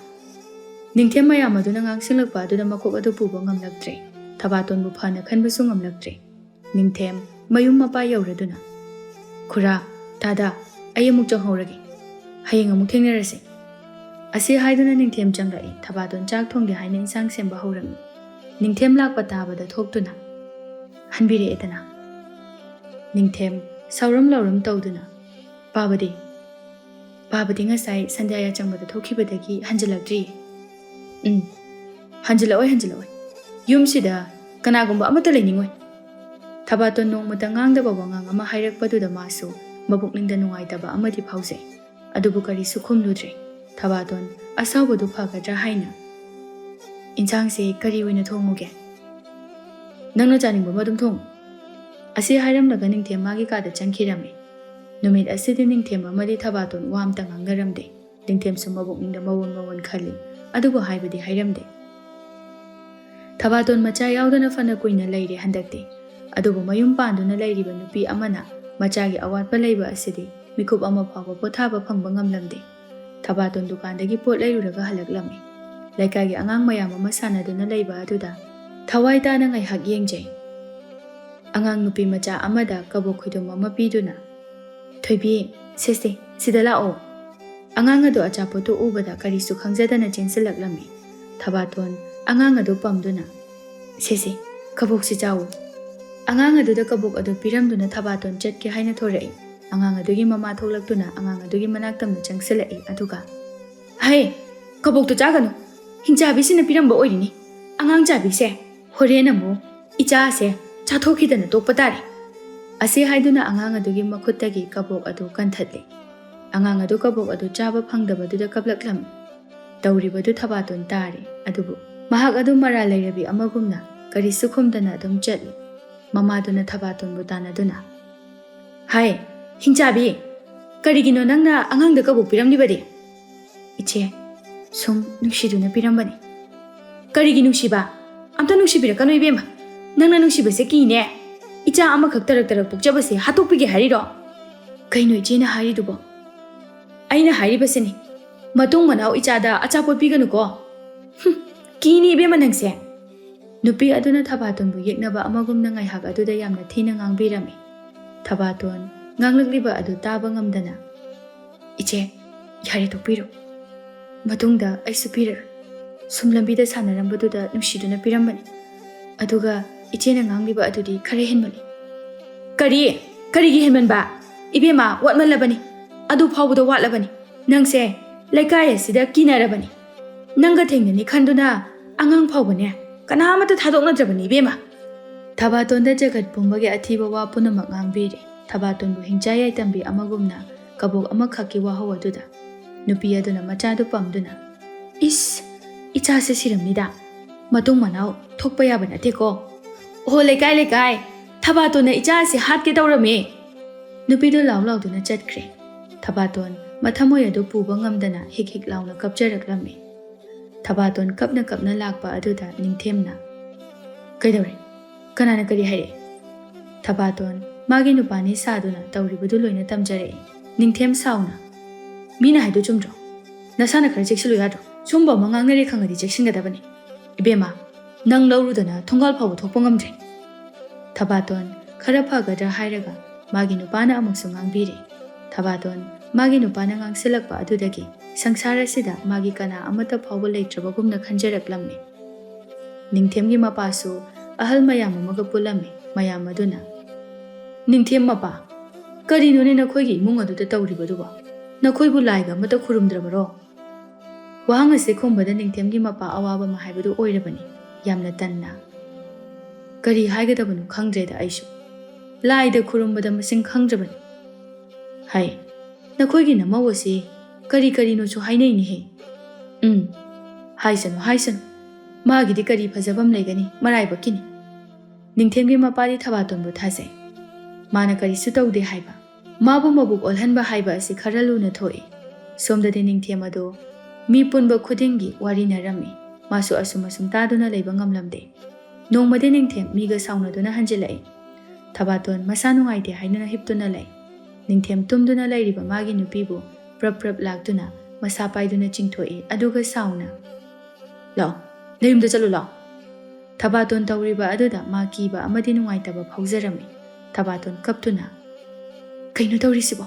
ꯅꯤꯡꯊꯦꯝ ꯃꯌꯥꯝ ꯑꯗꯨꯅ ꯉꯥꯡꯁꯤꯜꯂꯛꯄ ꯑꯗꯨꯗ ꯃꯀꯣꯛ ꯑꯗꯨ ꯄꯨꯕ ꯉꯝꯂꯛꯇ꯭ꯔꯦ꯫ ꯊꯕꯥꯇꯣꯟꯕꯨ ꯐꯅ ꯈꯟꯕꯁꯨ ꯉꯝꯂꯛꯇ꯭ꯔꯦ꯫ ꯅꯤꯡꯊꯦꯝ ꯃꯌꯨꯝ ꯃꯄꯥ ꯌꯧꯔꯗꯨꯅ, "ꯈꯨꯔꯥ, ꯗꯥꯗꯥ, ꯑꯩ ꯑꯃꯨꯛ ꯆꯪꯍꯧꯔꯒꯦ꯫ ꯍꯌꯦꯡ ꯑꯃꯨꯛ ꯊꯦꯡꯅꯔꯁꯤ" ꯑꯁꯤ ꯍꯥꯏꯗꯨꯅ ꯅꯤꯡꯊꯦꯝ ꯆꯪꯂꯛꯏ꯫ ꯊꯕꯥꯇꯣꯟ ꯆꯥꯛ ꯊꯣꯡꯒꯦ ꯍꯥꯏꯅ ꯏꯟꯁꯥꯡ ꯁꯦꯝꯕ ꯍꯧꯔꯝꯃꯤ꯫ ꯅꯤꯡꯊꯦꯝ ꯂꯥꯛꯄ ꯇꯥꯕꯗ ꯊꯣꯛꯇꯨꯅ, "ꯍꯟꯕꯤꯔꯛꯑꯦꯗꯅ?" ꯅꯤꯡꯊꯦꯝ ꯁꯥꯎꯔꯝ ꯂꯥꯎꯔꯝ ꯇꯧꯗꯨꯅ, "ꯄꯥꯕꯗꯤ? ꯄꯥꯕꯗꯤ ꯉꯁꯥꯏ ꯁꯟꯙ꯭ꯌꯥ ꯌꯥꯆꯪꯕꯗ ꯊꯣꯛꯈꯤꯕꯗꯒꯤ ꯍꯟꯖꯤꯜꯂꯛꯇ꯭ꯔꯤꯌꯦ꯫" "ꯎꯝ, ꯍꯟꯖꯤꯜꯂꯛꯑꯣꯏ, ꯍꯟꯖꯤꯜꯂꯛꯑꯣꯏ꯫ ꯌꯨꯝꯁꯤꯗ ꯀꯅꯥꯒꯨꯝꯕ ꯑꯃꯠꯇ ꯂꯩꯅꯤꯡꯉꯣꯏ꯫" ꯊꯕꯥꯇꯣꯟ ꯅꯣꯡꯃꯇ ꯉꯥꯡꯗꯕ ꯋꯥꯉꯥꯡ ꯑꯃ ꯍꯥꯏꯔꯛꯄꯗꯨꯗ ꯃꯥꯁꯨ ꯃꯄꯨꯛꯅꯤꯡꯗ ꯅꯨꯡꯉꯥꯏꯇꯕ ꯑꯃꯗꯤ ꯐꯥꯎꯖꯩ꯫ ꯑꯗꯨꯕꯨ ꯀꯔꯤꯁꯨ ꯈꯨꯝꯂꯨꯗ꯭ꯔꯦ꯫ ꯊꯕꯥꯇꯣꯟ ꯑꯁꯥꯎꯕꯗꯨ ꯐꯒꯗ꯭ꯔꯥ ꯍꯥꯏꯅ, "ꯏꯟꯁꯥꯡꯁꯦ ꯀꯔꯤ ꯑꯣꯏꯅ ꯊꯣꯡꯉꯨꯒꯦ?" "ꯅꯪꯅ ꯆꯥꯅꯤꯡꯕ ꯑꯃ ꯑꯗꯨꯝ ꯊꯣꯡꯉꯨ" ꯑꯁꯤ ꯍꯥꯏꯔꯝꯂꯒ ꯅꯤꯡꯊꯦꯝ ꯃꯥꯒꯤ ꯀꯥꯗ ꯆꯪꯈꯤꯔꯝꯃꯤ꯫ ꯅꯨꯃꯤꯠ ꯑꯁꯤꯗꯤ ꯅꯤꯡꯊꯦꯝ ꯑꯃꯗꯤ ꯊꯕꯥꯇꯣꯟ ꯋꯥ ꯑꯝꯇ ꯉꯥꯡꯅꯔꯝꯗꯦ꯫ ꯅꯤꯡꯊꯦꯝꯁꯨ ꯃꯕꯨꯛꯅꯤꯡꯗ ꯃꯋꯣꯟ ꯃꯋꯣꯟ ꯈꯜꯂꯤ, ꯑꯗꯨꯕꯨ ꯍꯥꯏꯕꯗꯤ ꯍꯥꯏꯔꯝꯗꯦ꯫ ꯊꯕꯥꯇꯣꯟ ꯃꯆꯥ ꯌꯥꯎꯗꯅ ꯐꯅ ꯀꯨꯏꯅ ꯂꯩꯔꯦ ꯍꯟꯗꯛꯇꯤ꯫ ꯑꯗꯨꯕꯨ ꯃꯌꯨꯝ ꯄꯥꯟꯗꯨꯅ ꯂꯩꯔꯤꯕ ꯅꯨꯄꯤ ꯑꯃꯅ ꯃꯆꯥꯒꯤ ꯑꯋꯥꯠꯄ ꯂꯩꯕ ꯑꯁꯤꯗꯤ ꯃꯤꯀꯨꯞ ꯑꯃ ꯐꯥꯎꯕ ꯄꯣꯊꯥꯕ ꯐꯪꯕ ꯉꯝꯂꯝꯗꯦ꯫ ꯊꯕꯥꯇꯣꯟ ꯗꯨꯀꯥꯟꯗꯒꯤ ꯄꯣꯠ ꯂꯩꯔꯨꯔꯒ ꯍꯜꯂꯛꯂꯝꯃꯤ꯫ ꯂꯩꯀꯥꯏꯒꯤ ꯑꯉꯥꯡ ꯃꯌꯥꯝ ꯑꯃ ꯁꯥꯟꯅꯗꯨꯅ ꯂꯩꯕ ꯑꯗꯨꯗ ꯊꯋꯥꯏ ꯇꯥꯅ ꯉꯥꯏꯍꯥꯛ ꯌꯦꯡꯖꯩ꯫ ꯑꯉꯥꯡ ꯅꯨꯄꯤ ꯃꯆꯥ ꯑꯃꯗ ꯀꯕꯣꯛ ꯈꯣꯏꯗꯨꯝ ꯑꯃ ꯄꯤꯗꯨꯅ, "ꯊꯣꯏꯕꯤ, ꯁꯦ ꯁꯦ, ꯁꯤꯗ ꯂꯥꯛꯑꯣ꯫" ꯑꯉꯥꯡ ꯑꯗꯨ ꯑꯆꯥꯄꯣꯠꯇꯨ ꯎꯕꯗ ꯀꯔꯤꯁꯨ ꯈꯪꯖꯗꯅ ꯆꯦꯟꯁꯤꯜꯂꯛꯂꯝꯃꯤ꯫ ꯊꯕꯥꯇꯣꯟ ꯑꯉꯥꯡ ꯑꯗꯨ ꯄꯝꯗꯨꯅ, "ꯁꯦ ꯁꯦ, ꯀꯕꯣꯛꯁꯤ ꯆꯥꯎ꯫" ꯑꯉꯥꯡ ꯑꯗꯨꯗ ꯀꯕꯣꯛ ꯑꯗꯨ ꯄꯤꯔꯝꯗꯨꯅ ꯊꯕꯥꯇꯣꯟ ꯆꯠꯀꯦ ꯍꯥꯏꯅ ꯊꯣꯔꯛꯏ꯫ ꯑꯉꯥꯡ ꯑꯗꯨꯒꯤ ꯃꯃꯥ ꯊꯣꯛꯂꯛꯇꯨꯅ ꯑꯉꯥꯡ ꯑꯗꯨꯒꯤ ꯃꯅꯥꯛ ꯇꯝꯅ ꯆꯪꯁꯤꯜꯂꯛꯏ, ꯑꯗꯨꯒ, "ꯍꯩ, ꯀꯕꯣꯛꯇꯨ ꯆꯥꯒꯅꯨ꯫ ꯍꯤꯡꯆꯥꯕꯤꯁꯤꯅ ꯄꯤꯔꯝꯕ ꯑꯣꯏꯔꯤꯅꯤ꯫ ꯑꯉꯥꯡ ꯆꯥꯕꯤꯁꯦ ꯍꯣꯔꯦꯟ ꯑꯃꯨꯛ ꯏꯆꯥꯁꯦ ꯆꯥꯊꯣꯛꯈꯤꯗꯅ ꯇꯣꯛꯄ ꯇꯥꯔꯦ꯫" ꯑꯁꯤ ꯍꯥꯏꯗꯨꯅ ꯑꯉꯥꯡ ꯑꯗꯨꯒꯤ ꯃꯈꯨꯠꯇꯒꯤ ꯀꯕꯣꯛ ꯑꯗꯨ ꯀꯟꯊꯠꯂꯤ꯫ ꯑꯉꯥꯡ ꯑꯗꯨ ꯀꯕꯣꯛ ꯑꯗꯨ ꯆꯥꯕ ꯐꯪꯗꯕꯗꯨꯗ ꯀꯞꯂꯛꯂꯝꯃꯤ꯫ ꯇꯧꯔꯤꯕꯗꯨ ꯊꯕꯥꯇꯣꯟ ꯇꯥꯔꯦ, ꯑꯗꯨꯕꯨ ꯃꯍꯥꯛ ꯑꯗꯨ ꯃꯔꯥꯜ ꯂꯩꯔꯕꯤ ꯑꯃꯒꯨꯝꯅ ꯀꯔꯤꯁꯨ ꯈꯨꯝꯗꯅ ꯑꯗꯨꯝ ꯆꯠꯂꯤ꯫ ꯃꯃꯥꯗꯨꯅ ꯊꯕꯥꯇꯣꯟꯕꯨ ꯇꯥꯟꯅꯗꯨꯅ, "ꯍꯥꯏ, ꯍꯤꯡꯆꯥꯕꯤ, ꯀꯔꯤꯒꯤꯅꯣ ꯅꯪꯅ ꯑꯉꯥꯡꯗ ꯀꯕꯣꯛ ꯄꯤꯔꯝꯂꯤꯕꯗꯤ?" "ꯏꯆꯦ, ꯁꯨꯝ ꯅꯨꯡꯁꯤꯗꯨꯅ ꯄꯤꯔꯝꯕꯅꯤ꯫" "ꯀꯔꯤꯒꯤ ꯅꯨꯡꯁꯤꯕ? ꯑꯝꯇ ꯅꯨꯡꯁꯤꯕꯤꯔꯛꯀꯅꯨ ꯏꯕꯦꯝꯃ꯫ ꯅꯪꯅ ꯅꯨꯡꯁꯤꯕꯁꯦ ꯀꯤꯅꯦ꯫ ꯏꯆꯥ ꯑꯃꯈꯛ ꯇꯔꯛ ꯇꯔꯛ ꯄꯣꯛꯆꯕꯁꯦ ꯍꯥꯠꯇꯣꯛꯄꯤꯒꯦ ꯍꯥꯏꯔꯤꯔꯣ?" "ꯀꯩꯅꯣ ꯏꯆꯦꯅ ꯍꯥꯏꯔꯤꯗꯨꯕꯣ?" "ꯑꯩꯅ ꯍꯥꯏꯔꯤꯕꯁꯤꯅꯤ, ꯃꯇꯨꯡ ꯃꯅꯥꯎ ꯏꯆꯥꯗ ꯑꯆꯥꯄꯣꯠ ꯄꯤꯒꯅꯨꯀꯣ꯫" "ꯍꯨꯝ, ꯀꯤꯅꯤ ꯏꯕꯦꯝꯃ ꯅꯪꯁꯦ꯫" ꯅꯨꯄꯤ ꯑꯗꯨꯅ ꯊꯕꯥꯇꯣꯟꯕꯨ ꯌꯦꯛꯅꯕ ꯑꯃꯒꯨꯝꯅ ꯉꯥꯏꯍꯥꯛ ꯑꯗꯨꯗ ꯌꯥꯝꯅ ꯊꯤꯅ ꯉꯥꯡꯕꯤꯔꯝꯃꯤ꯫ ꯊꯕꯥꯇꯣꯟ ꯉꯥꯡꯂꯛꯂꯤꯕ ꯑꯗꯨ ꯇꯥꯕ ꯉꯝꯗꯅ, "ꯏꯆꯦ, ꯌꯥꯔꯦ, ꯇꯣꯛꯄꯤꯔꯣ꯫ ꯃꯇꯨꯡꯗ ꯑꯩꯁꯨ ꯄꯤꯔꯔꯣꯏ꯫ ꯁꯨꯝ ꯂꯝꯕꯤꯗ ꯁꯥꯟꯅꯔꯝꯕꯗꯨꯗ ꯅꯨꯡꯁꯤꯗꯨꯅ ꯄꯤꯔꯝꯕꯅꯤ꯫ ꯑꯗꯨꯒ ꯏꯆꯦꯅ ꯉꯥꯡꯂꯤꯕ ꯑꯗꯨꯗꯤ ꯈꯔ ꯍꯦꯟꯃꯜꯂꯤ꯫" "ꯀꯔꯤ? ꯀꯔꯤꯒꯤ ꯍꯦꯟꯃꯟꯕ? ꯏꯕꯦꯝꯃ, ꯋꯥꯠꯃꯜꯂꯕꯅꯤ꯫ ꯑꯗꯨ ꯐꯥꯎꯕꯗ ꯋꯥꯠꯂꯕꯅꯤ꯫ ꯅꯪꯁꯦ ꯂꯩꯀꯥꯏ ꯑꯁꯤꯗ ꯀꯤꯅꯔꯕꯅꯤ꯫ ꯅꯪꯒ ꯊꯦꯡꯅꯅꯤ ꯈꯟꯗꯨꯅ ꯑꯉꯥꯡ ꯐꯥꯎꯕꯅꯦ, ꯀꯅꯥ ꯑꯃꯠꯇ ꯊꯥꯗꯣꯛꯅꯗ꯭ꯔꯕꯅꯤ ꯏꯕꯦꯝꯃ꯫" ꯊꯕꯥꯇꯣꯟꯗ ꯖꯒꯠ ꯄꯨꯝꯕꯒꯤ ꯑꯊꯤꯕ ꯋꯥ ꯄꯨꯝꯅꯃꯛ ꯉꯥꯡꯕꯤꯔꯦ꯫ ꯊꯕꯥꯇꯣꯟꯕꯨ ꯍꯤꯡꯆꯥ ꯌꯥꯏꯇꯝꯕꯤ ꯑꯃꯒꯨꯝꯅ ꯀꯕꯣꯛ ꯑꯃꯈꯛꯀꯤ ꯋꯥꯍꯧ ꯑꯗꯨꯗ ꯅꯨꯄꯤ ꯑꯗꯨꯅ ꯃꯆꯥꯗꯨ ꯄꯝꯗꯨꯅ, "ꯏꯁ, ꯏꯆꯥꯁꯦ ꯁꯤꯔꯝꯅꯤꯗ꯫ ꯃꯇꯨꯡ ꯃꯅꯥꯎ ꯊꯣꯛꯄ ꯌꯥꯕ ꯅꯠꯇꯦꯀꯣ꯫ ꯑꯣꯍꯣ, ꯂꯩꯀꯥꯏ, ꯂꯩꯀꯥꯏ, ꯊꯕꯥꯇꯣꯟꯅ ꯏꯆꯥ ꯑꯁꯤ ꯍꯥꯠꯀꯦ ꯇꯧꯔꯝꯃꯦ꯫" ꯅꯨꯄꯤꯗꯨ ꯂꯥꯎ ꯂꯥꯎꯗꯨꯅ ꯆꯠꯈ꯭ꯔꯦ꯫ ꯊꯕꯥꯇꯣꯟ ꯃꯊꯃꯣꯏ ꯑꯗꯨ ꯄꯨꯕ ꯉꯝꯗꯅ ꯍꯤꯛ ꯍꯤꯛ ꯂꯥꯎꯅ ꯀꯞꯆꯔꯛꯂꯝꯃꯤ꯫ ꯊꯕꯥꯇꯣꯟ ꯀꯞꯅ ꯀꯞꯅ ꯂꯥꯛꯄ ꯑꯗꯨꯗ ꯅꯤꯡꯊꯦꯝꯅ, "ꯀꯩꯗꯧꯔꯦ? ꯀꯅꯥꯅ ꯀꯔꯤ ꯍꯥꯏꯔꯛꯏ?" ꯊꯕꯥꯇꯣꯟ ꯃꯥꯒꯤ ꯅꯨꯄꯥꯅꯤ ꯁꯥꯗꯨꯅ ꯇꯧꯔꯤꯕꯗꯨ ꯂꯣꯏꯅ ꯇꯝꯖꯔꯛꯏ꯫ ꯅꯤꯡꯊꯦꯝ ꯁꯥꯎꯅ, "ꯃꯤꯅ ꯍꯥꯏꯗꯣ ꯆꯨꯝꯗ꯭ꯔꯣ? ꯅꯁꯥꯅ ꯈꯔ ꯆꯦꯛꯁꯤꯜꯂꯨ ꯌꯥꯗ꯭ꯔꯣ? ꯁꯨꯝꯕ ꯑꯃ ꯉꯥꯡꯅꯔꯦ ꯈꯪꯉꯗꯤ ꯆꯦꯛꯁꯤꯟꯒꯗꯕꯅꯤ꯫ ꯏꯕꯦꯝꯃ, ꯅꯪ ꯂꯧꯔꯨꯗꯅ ꯊꯣꯡꯒꯥꯜ ꯐꯥꯎꯕ ꯊꯣꯛꯄ ꯉꯝꯗ꯭ꯔꯦ꯫" ꯊꯕꯥꯇꯣꯟ ꯈꯔ ꯐꯒꯗ꯭ꯔꯥ ꯍꯥꯏꯔꯒ ꯃꯥꯒꯤ ꯅꯨꯄꯥꯅ ꯑꯃꯨꯛꯁꯨ ꯉꯥꯡꯕꯤꯔꯦ꯫ ꯊꯕꯥꯇꯣꯟ ꯃꯥꯒꯤ ꯅꯨꯄꯥꯅ ꯉꯥꯡꯁꯤꯜꯂꯛꯄ ꯑꯗꯨꯗꯒꯤ ꯁꯪꯁꯥꯔ ꯑꯁꯤꯗ ꯃꯥꯒꯤ ꯀꯅꯥ ꯑꯃꯠꯇ ꯐꯥꯎꯕ ꯂꯩꯇ꯭ꯔꯕꯒꯨꯝꯅ ꯈꯟꯖꯔꯛꯂꯝꯃꯤ꯫ ꯅꯤꯡꯊꯦꯝꯒꯤ ꯃꯄꯥꯁꯨ ꯑꯍꯜ ꯃꯌꯥꯝ ꯑꯃꯒ ꯄꯨꯜꯂꯝꯃꯤ꯫ ꯃꯌꯥꯝ ꯑꯗꯨꯅ, "ꯅꯤꯡꯊꯦꯝ ꯃꯄꯥ, ꯀꯔꯤꯅꯣꯅꯦ ꯅꯈꯣꯏꯒꯤ ꯏꯃꯨꯡ ꯑꯗꯨꯗ ꯇꯧꯔꯤꯕꯗꯨꯕꯣ? ꯅꯈꯣꯏꯕꯨ ꯂꯥꯏꯒ ꯑꯃꯠꯇ ꯈꯨꯔꯨꯝꯗ꯭ꯔꯕꯔꯣ?" ꯋꯥꯍꯪ ꯑꯁꯤ ꯈꯨꯝꯕꯗ ꯅꯤꯡꯊꯦꯝꯒꯤ ꯃꯄꯥ ꯑꯋꯥꯕ ꯑꯃ ꯍꯥꯏꯕꯗꯨ ꯑꯣꯏꯔꯕꯅꯤ, ꯌꯥꯝꯅ ꯇꯟꯅ꯫ "ꯀꯔꯤ ꯍꯥꯏꯒꯗꯕꯅꯣ ꯈꯪꯗ꯭ꯔꯦꯗ ꯑꯩꯁꯨ꯫ ꯂꯥꯏꯗ ꯈꯨꯔꯨꯝꯕꯗ ꯃꯁꯤꯡ ꯈꯪꯗ꯭ꯔꯕꯅꯤ꯫" "ꯍꯥꯏ, ꯅꯈꯣꯏꯒꯤ ꯅꯃꯧ ꯑꯁꯤ ꯀꯔꯤ ꯀꯔꯤꯅꯣꯁꯨ ꯍꯥꯏꯅꯩꯅꯦꯍꯦ꯫" "ꯎꯝ, ꯍꯥꯏꯁꯅꯨ, ꯍꯥꯏꯁꯅꯨ꯫ ꯃꯥꯒꯤꯗꯤ ꯀꯔꯤ ꯐꯖꯐꯝ ꯂꯩꯒꯅꯤ? ꯃꯔꯥꯏꯕꯛꯀꯤꯅꯤ꯫ ꯅꯤꯡꯊꯦꯝꯒꯤ ꯃꯄꯥꯗꯤ ꯊꯕꯥꯇꯣꯟꯕꯨ ꯊꯥꯖꯩ꯫ ꯃꯥꯅ ꯀꯔꯤꯁꯨ ꯇꯧꯗꯦ ꯍꯥꯏꯕ, ꯃꯥꯕꯨ ꯃꯕꯨꯛ ꯑꯣꯜꯍꯟꯕ ꯍꯥꯏꯕ ꯑꯁꯤ ꯈꯔ ꯂꯨꯅ ꯊꯣꯛꯏ꯫ ꯁꯣꯝꯗꯗꯤ ꯅꯤꯡꯊꯦꯝ ꯑꯗꯨ ꯃꯤ ꯄꯨꯟꯕ ꯈꯨꯗꯤꯡꯒꯤ ꯋꯥꯔꯤꯅꯔꯝꯃꯤ꯫ ꯃꯥꯁꯨ ꯑꯁꯨꯝ ꯑꯁꯨꯝ ꯇꯥꯗꯨꯅ ꯂꯩꯕ ꯉꯝꯂꯝꯗꯦ꯫ ꯅꯣꯡꯃꯗꯤ ꯅꯤꯡꯊꯦꯝ ꯃꯤꯒ ꯁꯥꯎꯅꯗꯨꯅ ꯍꯟꯖꯤꯜꯂꯛꯏ꯫ ꯊꯕꯥꯇꯣꯟ ꯃꯁꯥ ꯅꯨꯡꯉꯥꯏꯇꯦ ꯍꯥꯏꯗꯨꯅ ꯍꯤꯞꯇꯨꯅ ꯂꯩ꯫ ꯅꯤꯡꯊꯦꯝ ꯇꯨꯝꯗꯨꯅ ꯂꯩꯔꯤꯕ ꯃꯥꯒꯤ ꯅꯨꯄꯤꯕꯨ ꯄ꯭ꯔꯞ ꯄ꯭ꯔꯞ ꯂꯥꯛꯇꯨꯅ ꯃꯁꯥ ꯄꯥꯏꯗꯨꯅ ꯆꯤꯡꯊꯣꯛꯏ, ꯑꯗꯨꯒ ꯁꯥꯎꯅ, "ꯂꯥꯛꯑꯣ, ꯅꯌꯨꯝꯗ ꯆꯠꯂꯨ ꯂꯥꯛꯑꯣ"꯫ ꯊꯕꯥꯇꯣꯟ ꯇꯧꯔꯤꯕ ꯑꯗꯨꯗ ꯃꯥ ꯀꯤꯕ ꯑꯃꯗꯤ ꯅꯨꯡꯉꯥꯏꯇꯕ ꯐꯥꯎꯖꯔꯝꯃꯤ꯫ ꯊꯕꯥꯇꯣꯟ ꯀꯞꯇꯨꯅ, "ꯀꯩꯅꯣ ꯇꯧꯔꯤꯁꯤꯕꯣ?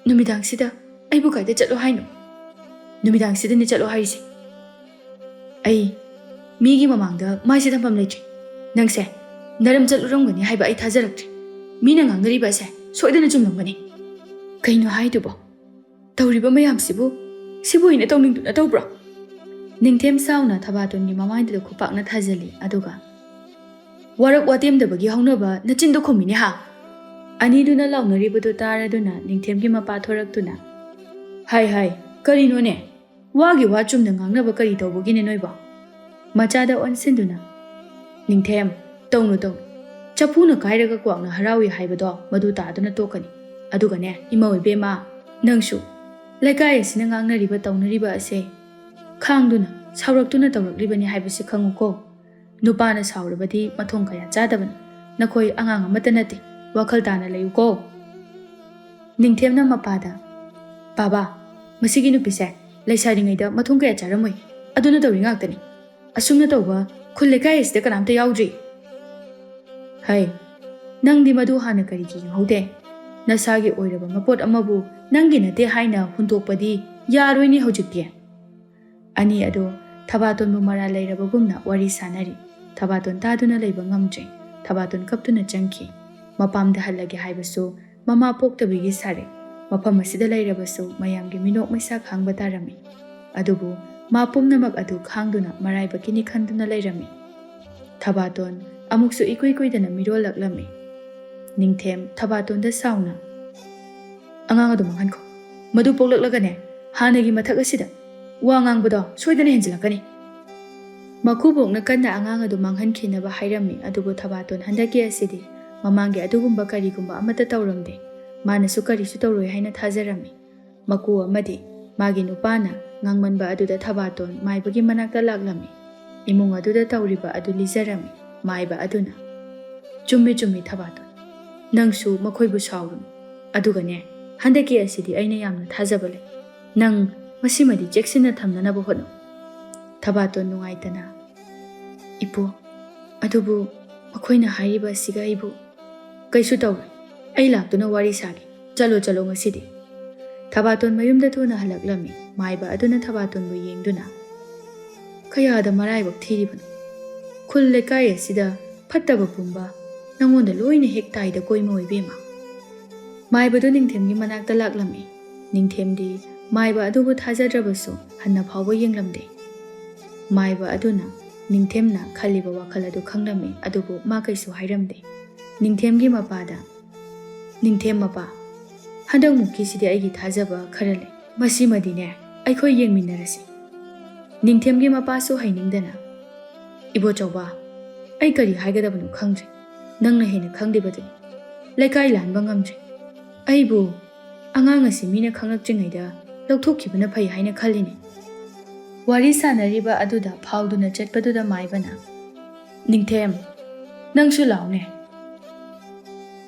ꯅꯨꯃꯤꯗꯥꯡꯁꯤꯗ ꯑꯩꯕꯨ ꯀꯥꯏꯗ ꯆꯠꯂꯣ ꯍꯥꯏꯅꯣ? ꯅꯨꯃꯤꯗꯥꯡꯁꯤꯗꯅꯦ ꯆꯠꯂꯣ ꯍꯥꯏꯔꯤꯁꯦ꯫ ꯑꯩ ꯃꯤꯒꯤ ꯃꯃꯥꯡꯗ ꯃꯥꯏꯁꯦ ꯊꯝꯐꯝ ꯂꯩꯇ꯭ꯔꯦ꯫ ꯅꯪꯁꯦ ꯅꯔꯝ ꯆꯠꯂꯨꯔꯝꯒꯅꯤ ꯍꯥꯏꯕ ꯑꯩ ꯊꯥꯖꯔꯛꯇ꯭ꯔꯦ꯫ ꯃꯤꯅ ꯉꯥꯡꯅꯔꯤꯕ ꯑꯁꯦ ꯁꯣꯏꯗꯅ ꯆꯨꯝꯂꯝꯒꯅꯤ꯫ ꯀꯩꯅꯣ ꯍꯥꯏꯗꯨꯕꯣ? ꯇꯧꯔꯤꯕ ꯃꯌꯥꯝꯁꯤꯕꯨ ꯁꯤꯕꯨ ꯑꯩꯅ ꯇꯧꯅꯤꯡꯗꯨꯅ ꯇꯧꯕ꯭ꯔꯣ?" ꯅꯤꯡꯊꯦꯝ ꯁꯥꯎꯅ ꯊꯕꯥꯇꯣꯟꯒꯤ ꯃꯃꯥꯏꯗꯨꯗ ꯈꯨꯄꯥꯛꯅ ꯊꯥꯖꯤꯜꯂꯤ, ꯑꯗꯨꯒ, "ꯋꯥꯔꯛ ꯋꯥꯇꯦꯝꯗꯕꯒꯤ ꯍꯧꯅꯕ ꯅꯆꯤꯟꯗꯣ ꯈꯨꯝꯃꯤꯅꯦ ꯍꯥ?" ꯑꯅꯤꯗꯨꯅ ꯂꯥꯎꯅꯔꯤꯕꯗꯨ ꯇꯥꯔꯗꯨꯅ ꯅꯤꯡꯊꯦꯝꯒꯤ ꯃꯄꯥ ꯊꯣꯔꯛꯇꯨꯅ, "ꯍꯥꯏ ꯍꯥꯏ, ꯀꯔꯤꯅꯣꯅꯦ? ꯋꯥꯒꯤ ꯋꯥ ꯆꯨꯝꯅ ꯉꯥꯡꯅꯕ ꯀꯔꯤ ꯇꯧꯕꯒꯤꯅꯦ ꯅꯣꯏꯕꯣ?" ꯃꯆꯥꯗ ꯑꯣꯟꯁꯤꯟꯗꯨꯅ, "ꯅꯤꯡꯊꯦꯝ, ꯇꯧꯅꯨ ꯇꯧꯅꯨ꯫ ꯆꯐꯨꯅ ꯀꯥꯏꯔꯒ ꯀ꯭ꯋꯥꯛꯅ ꯍꯔꯥꯎꯏ ꯍꯥꯏꯕꯗꯣ ꯃꯗꯨ ꯇꯥꯗꯨꯅ ꯇꯣꯛꯀꯅꯤ꯫ ꯑꯗꯨꯒꯅꯦ, ꯏꯃꯧ ꯏꯕꯦꯝꯃ, ꯅꯪꯁꯨ ꯂꯩꯀꯥꯏ ꯑꯁꯤꯅ ꯉꯥꯡꯅꯔꯤꯕ ꯇꯧꯅꯔꯤꯕ ꯑꯁꯦ ꯈꯥꯡꯗꯨꯅ, ꯁꯥꯎꯔꯛꯇꯨꯅ ꯇꯧꯔꯛꯂꯤꯕꯅꯤ ꯍꯥꯏꯕꯁꯤ ꯈꯪꯉꯨꯀꯣ꯫ ꯅꯨꯄꯥꯅ ꯁꯥꯎꯔꯕꯗꯤ ꯃꯊꯣꯡ ꯀꯌꯥ ꯆꯥꯗꯕꯅꯤ꯫ ꯅꯈꯣꯏ ꯑꯉꯥꯡ ꯑꯃꯠꯇ ꯅꯠꯇꯦ꯫ ꯋꯥꯈꯜ ꯇꯥꯅ ꯂꯩꯌꯨꯀꯣ"꯫ ꯅꯤꯡꯊꯦꯝꯅ ꯃꯄꯥꯗ, "ꯕꯥꯕꯥ, ꯃꯁꯤꯒꯤ ꯅꯨꯄꯤꯁꯦ ꯂꯩꯁꯥꯔꯤꯉꯩꯗ ꯃꯊꯣꯡ ꯀꯌꯥ ꯆꯥꯔꯝꯃꯣꯏ꯫ ꯑꯗꯨꯅ ꯇꯧꯔꯤ ꯉꯥꯛꯇꯅꯤ꯫ ꯑꯁꯨꯝꯅ ꯇꯧꯕ ꯈꯨꯜ ꯂꯩꯀꯥꯏ ꯑꯁꯤꯗ ꯀꯅꯥꯝꯇ ꯌꯥꯎꯗ꯭ꯔꯤ꯫ ꯍꯩ, ꯅꯪꯗꯤ ꯃꯗꯨ ꯍꯥꯟꯅ ꯀꯔꯤꯒꯤ ꯌꯦꯡꯍꯧꯗꯦ? ꯅꯁꯥꯒꯤ ꯑꯣꯏꯔꯕ ꯃꯄꯣꯠ ꯑꯃꯕꯨ ꯅꯪꯒꯤ ꯅꯠꯇꯦ ꯍꯥꯏꯅ ꯍꯨꯟꯗꯣꯛꯄꯗꯤ ꯌꯥꯔꯣꯏꯅꯦ ꯍꯧꯖꯤꯛꯇꯤ"꯫ ꯑꯅꯤ ꯑꯗꯨ ꯊꯕꯥꯇꯣꯟꯕꯨ ꯃꯔꯥꯜ ꯂꯩꯔꯕꯒꯨꯝꯅ ꯋꯥꯔꯤ ꯁꯥꯅꯔꯤ꯫ ꯊꯕꯥꯇꯣꯟ ꯇꯥꯗꯨꯅ ꯂꯩꯕ ꯉꯝꯗ꯭ꯔꯦ꯫ ꯊꯕꯥꯇꯣꯟ ꯀꯞꯇꯨꯅ ꯆꯪꯈꯤ꯫ ꯃꯄꯥꯝꯗ ꯍꯜꯂꯒꯦ ꯍꯥꯏꯕꯁꯨ ꯃꯃꯥ ꯄꯣꯛꯇꯕꯤꯒꯤ ꯁꯥꯔꯦ꯫ ꯃꯐꯝ ꯑꯁꯤꯗ ꯂꯩꯔꯕꯁꯨ ꯃꯌꯥꯝꯒꯤ ꯃꯤꯅꯣꯛ ꯃꯩꯁꯥ ꯈꯥꯡꯕ ꯇꯥꯔꯝꯃꯤ꯫ ꯑꯗꯨꯕꯨ ꯃꯥ ꯄꯨꯝꯅꯃꯛ ꯑꯗꯨ ꯈꯥꯡꯗꯨꯅ ꯃꯔꯥꯏꯕꯛꯀꯤꯅꯤ ꯈꯟꯗꯨꯅ ꯂꯩꯔꯝꯃꯤ꯫ ꯊꯕꯥꯇꯣꯟ ꯑꯃꯨꯛꯁꯨ ꯏꯀꯨꯏ ꯀꯨꯏꯗꯅ ꯃꯤꯔꯣꯜꯂꯛꯂꯝꯃꯤ꯫ ꯅꯤꯡꯊꯦꯝ ꯊꯕꯥꯇꯣꯟꯗ ꯁꯥꯎꯅ, "ꯑꯉꯥꯡ ꯑꯗꯨ ꯃꯥꯡꯍꯟꯈꯣ꯫ ꯃꯗꯨ ꯄꯣꯛꯂꯛꯂꯒꯅꯦ, ꯍꯥꯟꯅꯒꯤ ꯃꯊꯛ ꯑꯁꯤꯗ ꯋꯥ ꯉꯥꯡꯕꯗꯣ ꯁꯣꯏꯗꯅ ꯍꯦꯟꯖꯤꯜꯂꯛꯀꯅꯤ"꯫ ꯃꯀꯨꯕꯣꯛꯅ ꯀꯟꯅ ꯑꯉꯥꯡ ꯑꯗꯨ ꯃꯥꯡꯍꯟꯈꯤꯅꯕ ꯍꯥꯏꯔꯝꯃꯤ, ꯑꯗꯨꯕꯨ ꯊꯕꯥꯇꯣꯟ ꯍꯟꯗꯛꯀꯤ ꯑꯁꯤꯗꯤ ꯃꯃꯥꯡꯒꯤ ꯑꯗꯨꯒꯨꯝꯕ ꯀꯔꯤꯒꯨꯝꯕ ꯑꯃꯠꯇ ꯇꯧꯔꯝꯗꯦ꯫ ꯃꯥꯅꯁꯨ ꯀꯔꯤꯁꯨ ꯇꯧꯔꯣꯏ ꯍꯥꯏꯅ ꯊꯥꯖꯔꯝꯃꯤ꯫ ꯃꯀꯨ ꯑꯃꯗꯤ ꯃꯥꯒꯤ ꯅꯨꯄꯥꯅ ꯉꯥꯡꯃꯟꯕ ꯑꯗꯨꯗ ꯊꯕꯥꯇꯣꯟ ꯃꯥꯏꯕꯒꯤ ꯃꯅꯥꯛꯇ ꯂꯥꯛꯂꯝꯃꯤ꯫ ꯏꯃꯨꯡ ꯑꯗꯨꯗ ꯇꯧꯔꯤꯕ ꯑꯗꯨ ꯂꯤꯖꯔꯝꯃꯤ꯫ ꯃꯥꯏꯕ ꯑꯗꯨꯅ, "ꯆꯨꯝꯃꯤ, ꯆꯨꯝꯃꯤ, ꯊꯕꯥꯇꯣꯟ꯫ ꯅꯪꯁꯨ ꯃꯈꯣꯏꯕꯨ ꯁꯥꯎꯔꯨꯅꯨ꯫ ꯑꯗꯨꯒꯅꯦ, ꯍꯟꯗꯛꯀꯤ ꯑꯁꯤꯗꯤ ꯑꯩꯅ ꯌꯥꯝꯅ ꯊꯥꯖꯕ ꯂꯩ꯫ ꯅꯪ ꯃꯁꯤꯃꯗꯤ ꯆꯦꯛꯁꯤꯟꯅ ꯊꯝꯅꯅꯕ ꯍꯣꯠꯅꯧ꯫" ꯊꯕꯥꯇꯣꯟ ꯅꯨꯡꯉꯥꯏꯇꯅ, "ꯏꯄꯨ, ꯑꯗꯨꯕꯨ ꯃꯈꯣꯏꯅ ꯍꯥꯏꯔꯤꯕ ꯑꯁꯤꯒ ꯑꯩꯕꯨ..." "ꯀꯩꯁꯨ ꯇꯧꯔꯣꯏ꯫ ꯑꯩ ꯂꯥꯛꯇꯨꯅ ꯋꯥꯔꯤ ꯁꯥꯒꯦ꯫ ꯆꯠꯂꯣ, ꯆꯠꯂꯣ ꯉꯁꯤꯗꯤ꯫" ꯊꯕꯥꯇꯣꯟ ꯃꯌꯨꯝꯗ ꯊꯨꯅ ꯍꯜꯂꯛꯂꯝꯃꯤ꯫ ꯃꯥꯏꯕ ꯑꯗꯨꯅ ꯊꯕꯥꯇꯣꯟꯕꯨ ꯌꯦꯡꯗꯨꯅ, "ꯀꯌꯥꯗ ꯃꯔꯥꯏꯕꯛ ꯊꯤꯔꯤꯕꯅꯣ꯫ ꯈꯨꯜ ꯂꯩꯀꯥꯏ ꯑꯁꯤꯗ ꯐꯠꯇꯕ ꯄꯨꯝꯕ ꯅꯪꯉꯣꯟꯗ ꯂꯣꯏꯅ ꯍꯦꯛ ꯇꯥꯏꯗ ꯀꯣꯏꯃꯣ ꯏꯕꯦꯝꯃ꯫" ꯃꯥꯏꯕꯗꯨ ꯅꯤꯡꯊꯦꯝꯒꯤ ꯃꯅꯥꯛꯇ ꯂꯥꯛꯂꯝꯃꯤ꯫ ꯅꯤꯡꯊꯦꯝꯗꯤ ꯃꯥꯏꯕ ꯑꯗꯨꯕꯨ ꯊꯥꯖꯗ꯭ꯔꯕꯁꯨ ꯍꯟꯅ ꯐꯥꯎꯕ ꯌꯦꯡꯂꯝꯗꯦ꯫ ꯃꯥꯏꯕ ꯑꯗꯨꯅ ꯅꯤꯡꯊꯦꯝꯅ ꯈꯜꯂꯤꯕ ꯋꯥꯈꯜ ꯑꯗꯨ ꯈꯪꯂꯝꯃꯤ, ꯑꯗꯨꯕꯨ ꯃꯥ ꯀꯩꯁꯨ ꯍꯥꯏꯔꯝꯗꯦ꯫ ꯅꯤꯡꯊꯦꯝꯒꯤ ꯃꯄꯥꯗ, "ꯅꯤꯡꯊꯦꯝ ꯃꯄꯥ, ꯍꯟꯗꯛꯃꯨꯛꯀꯤꯁꯤꯗꯤ ꯑꯩꯒꯤ ꯊꯥꯖꯕ ꯈꯔ ꯂꯩ꯫ ꯃꯁꯤꯃꯗꯤꯅꯦ, ꯑꯩꯈꯣꯏ ꯌꯦꯡꯃꯤꯟꯅꯔꯁꯤ꯫" ꯅꯤꯡꯊꯦꯝꯒꯤ ꯃꯄꯥꯁꯨ ꯍꯩꯅꯤꯡꯗꯅ, "ꯏꯕꯣꯆꯧꯕ, ꯑꯩ ꯀꯔꯤ ꯍꯥꯏꯒꯗꯕꯅꯣ ꯈꯪꯗ꯭ꯔꯦ꯫ ꯅꯪꯅ ꯍꯦꯟꯅ ꯈꯪꯂꯤꯕꯗꯨꯅꯤ꯫ ꯂꯩꯀꯥꯏ ꯂꯥꯟꯕ ꯉꯝꯗ꯭ꯔꯦ꯫ ꯑꯩꯕꯨ ꯑꯉꯥꯡ ꯑꯁꯤ ꯃꯤꯅ ꯈꯪꯂꯛꯇ꯭ꯔꯤꯉꯩꯗ ꯂꯧꯊꯣꯛꯈꯤꯕꯅ ꯐꯩ ꯍꯥꯏꯅ ꯈꯜꯂꯤꯅꯦ꯫" ꯋꯥꯔꯤ ꯁꯥꯟꯅꯔꯤꯕ ꯑꯗꯨꯗ ꯐꯥꯎꯗꯨꯅ ꯆꯠꯄꯗꯨꯗ ꯃꯥꯏꯕꯅ, "ꯅꯤꯡꯊꯦꯝ, ꯅꯪꯁꯨ ꯂꯥꯎꯅꯦ꯫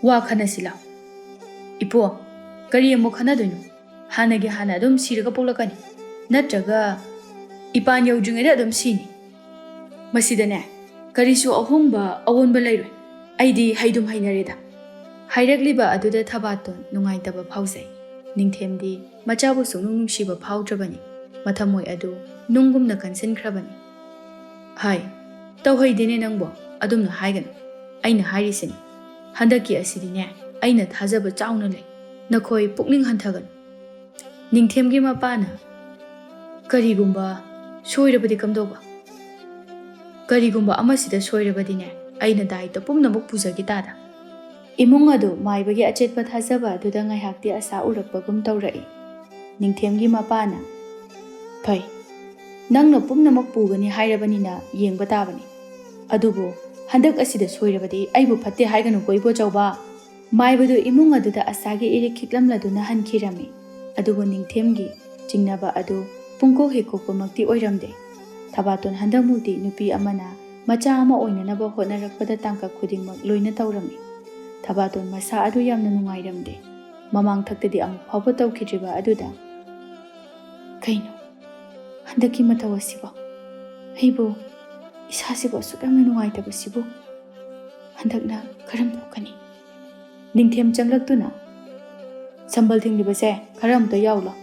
ꯋꯥ ꯈꯟꯅꯁꯤ ꯂꯥꯎ꯫" "ꯏꯄꯣ, ꯀꯔꯤ ꯑꯃꯨꯛ ꯈꯟꯅꯗꯣꯏꯅꯣ? ꯍꯥꯟꯅꯒꯤ ꯍꯥꯟꯅ ꯑꯗꯨꯝ ꯁꯤꯔꯒ ꯄꯣꯛꯂꯛꯀꯅꯤ, ꯅꯠꯇ꯭ꯔꯒ ꯏꯄꯥꯟ ꯌꯧꯗ꯭ꯔꯤꯉꯩꯗ ꯑꯗꯨꯝ ꯁꯤꯅꯤ꯫ ꯃꯁꯤꯗꯅꯦ, ꯀꯔꯤꯁꯨ ꯑꯍꯣꯡꯕ ꯑꯑꯣꯟꯕ ꯂꯩꯔꯣꯏ꯫ ꯑꯩꯗꯤ ꯍꯩꯗꯨꯝ ꯍꯩꯅꯔꯦꯗ꯫" ꯍꯥꯏꯔꯛꯂꯤꯕ ꯑꯗꯨꯗ ꯊꯕꯥꯇꯣꯟ ꯅꯨꯡꯉꯥꯏꯇꯕ ꯐꯥꯎꯖꯩ꯫ ꯅꯤꯡꯊꯦꯝꯗꯤ ꯃꯆꯥꯕꯨ ꯁꯨꯡꯅꯨꯡ ꯅꯨꯡꯁꯤꯕ ꯐꯥꯎꯗ꯭ꯔꯕꯅꯤ꯫ ꯃꯊꯃꯣꯏ ꯑꯗꯨ ꯅꯨꯡꯒꯨꯝꯅ ꯀꯟꯁꯤꯟꯈ꯭ꯔꯕꯅꯤ꯫ "ꯍꯥꯏ, ꯇꯧꯍꯩꯗꯦꯅꯦ ꯅꯪꯕꯣ, ꯑꯗꯨꯝꯅ ꯍꯥꯏꯒꯅꯨ꯫ ꯑꯩꯅ ꯍꯥꯏꯔꯤꯁꯤꯅꯤ, ꯍꯟꯗꯛꯀꯤ ꯑꯁꯤꯗꯤꯅꯦ, ꯑꯩꯅ ꯊꯥꯖꯕ ꯆꯥꯎꯅ ꯂꯩ꯫ ꯅꯈꯣꯏ ꯄꯨꯛꯅꯤꯡ ꯍꯟꯊꯒꯅꯨ꯫" ꯅꯤꯡꯊꯦꯝꯒꯤ ꯃꯄꯥꯅ, "ꯀꯔꯤꯒꯨꯝꯕ ꯁꯣꯏꯔꯕꯗꯤ ꯀꯝꯗꯧꯕ? ꯀꯔꯤꯒꯨꯝꯕ ꯑꯃꯁꯤꯗ ꯁꯣꯏꯔꯕꯗꯤꯅꯦ, ꯑꯩꯅ ꯗꯥꯏꯇ ꯄꯨꯝꯅꯃꯛ ꯄꯨꯖꯒꯦ ꯇꯥꯗ꯫" ꯏꯃꯨꯡ ꯑꯗꯨ ꯃꯥꯏꯕꯒꯤ ꯑꯆꯦꯠꯄ ꯊꯥꯖꯕ ꯑꯗꯨꯗ ꯉꯥꯏꯍꯥꯛꯇꯤ ꯑꯁꯥ ꯎꯔꯛꯄꯒꯨꯝ ꯇꯧꯔꯛꯏ꯫ ꯅꯤꯡꯊꯦꯝꯒꯤ ꯃꯄꯥꯅ, "ꯐꯩ, ꯅꯪꯅ ꯄꯨꯝꯅꯃꯛ ꯄꯨꯒꯅꯤ ꯍꯥꯏꯔꯕꯅꯤꯅ ꯌꯦꯡꯕ ꯇꯥꯕꯅꯤ꯫ ꯑꯗꯨꯕꯨ ꯍꯟꯗꯛ ꯑꯁꯤꯗ ꯁꯣꯏꯔꯕꯗꯤ ꯑꯩꯕꯨ ꯐꯠꯇꯦ ꯍꯥꯏꯒꯅꯨꯀꯣ, ꯏꯕꯣꯆꯧꯕ꯫ ꯃꯥꯏꯕꯗꯨ ꯏꯃꯨꯡ ꯑꯗꯨꯗ ꯑꯁꯥꯒꯤ ꯏꯔꯤꯛ ꯈꯤꯛꯂꯝꯂꯗꯨꯅ ꯍꯟꯈꯤꯔꯝꯃꯤ꯫ ꯑꯗꯨꯕꯨ ꯅꯤꯡꯊꯦꯝꯒꯤ ꯆꯤꯡꯅꯕ ꯑꯗꯨ ꯄꯨꯡꯀꯣꯛ ꯍꯦꯛ ꯀꯣꯛꯄꯃꯛꯇꯤ ꯑꯣꯏꯔꯝꯗꯦ꯫ ꯊꯕꯥꯇꯣꯟ ꯍꯟꯗꯛꯃꯨꯛꯇꯤ ꯅꯨꯄꯤ ꯑꯃꯅ ꯃꯆꯥ ꯑꯃ ꯑꯣꯏꯅꯅꯕ ꯍꯣꯠꯅꯔꯛꯄꯗ ꯇꯥꯡꯀꯛ ꯈꯨꯗꯤꯡꯃꯛ ꯂꯣꯏꯅ ꯇꯧꯔꯝꯃꯤ꯫ ꯊꯕꯥꯇꯣꯟ ꯃꯁꯥ ꯑꯗꯨ ꯌꯥꯝꯅ ꯅꯨꯡꯉꯥꯏꯔꯝꯗꯦ꯫ ꯃꯃꯥꯡꯊꯛꯇꯗꯤ ꯑꯃꯨꯛ ꯐꯥꯎꯕ ꯇꯧꯈꯤꯗ꯭ꯔꯤꯕ ꯑꯗꯨꯗ, "ꯀꯩꯅꯣ? ꯍꯟꯗꯛꯀꯤ ꯃꯇꯧ ꯑꯁꯤꯕꯣ? ꯑꯩꯕꯨ, ꯏꯁꯥꯁꯤꯕꯨ ꯑꯁꯨꯛ ꯌꯥꯝꯅ ꯅꯨꯡꯉꯥꯏꯇꯕꯁꯤꯕꯨ? ꯍꯟꯗꯛꯅ ꯀꯔꯝ ꯊꯣꯛꯀꯅꯤ?" ꯅꯤꯡꯊꯦꯝ ꯆꯪꯂꯛꯇꯨꯅ, "ꯁꯝꯕꯜ ꯊꯤꯡꯂꯤꯕꯁꯦ ꯈꯔ ꯑꯃꯨꯛꯇ ꯌꯥꯎꯂꯣ꯫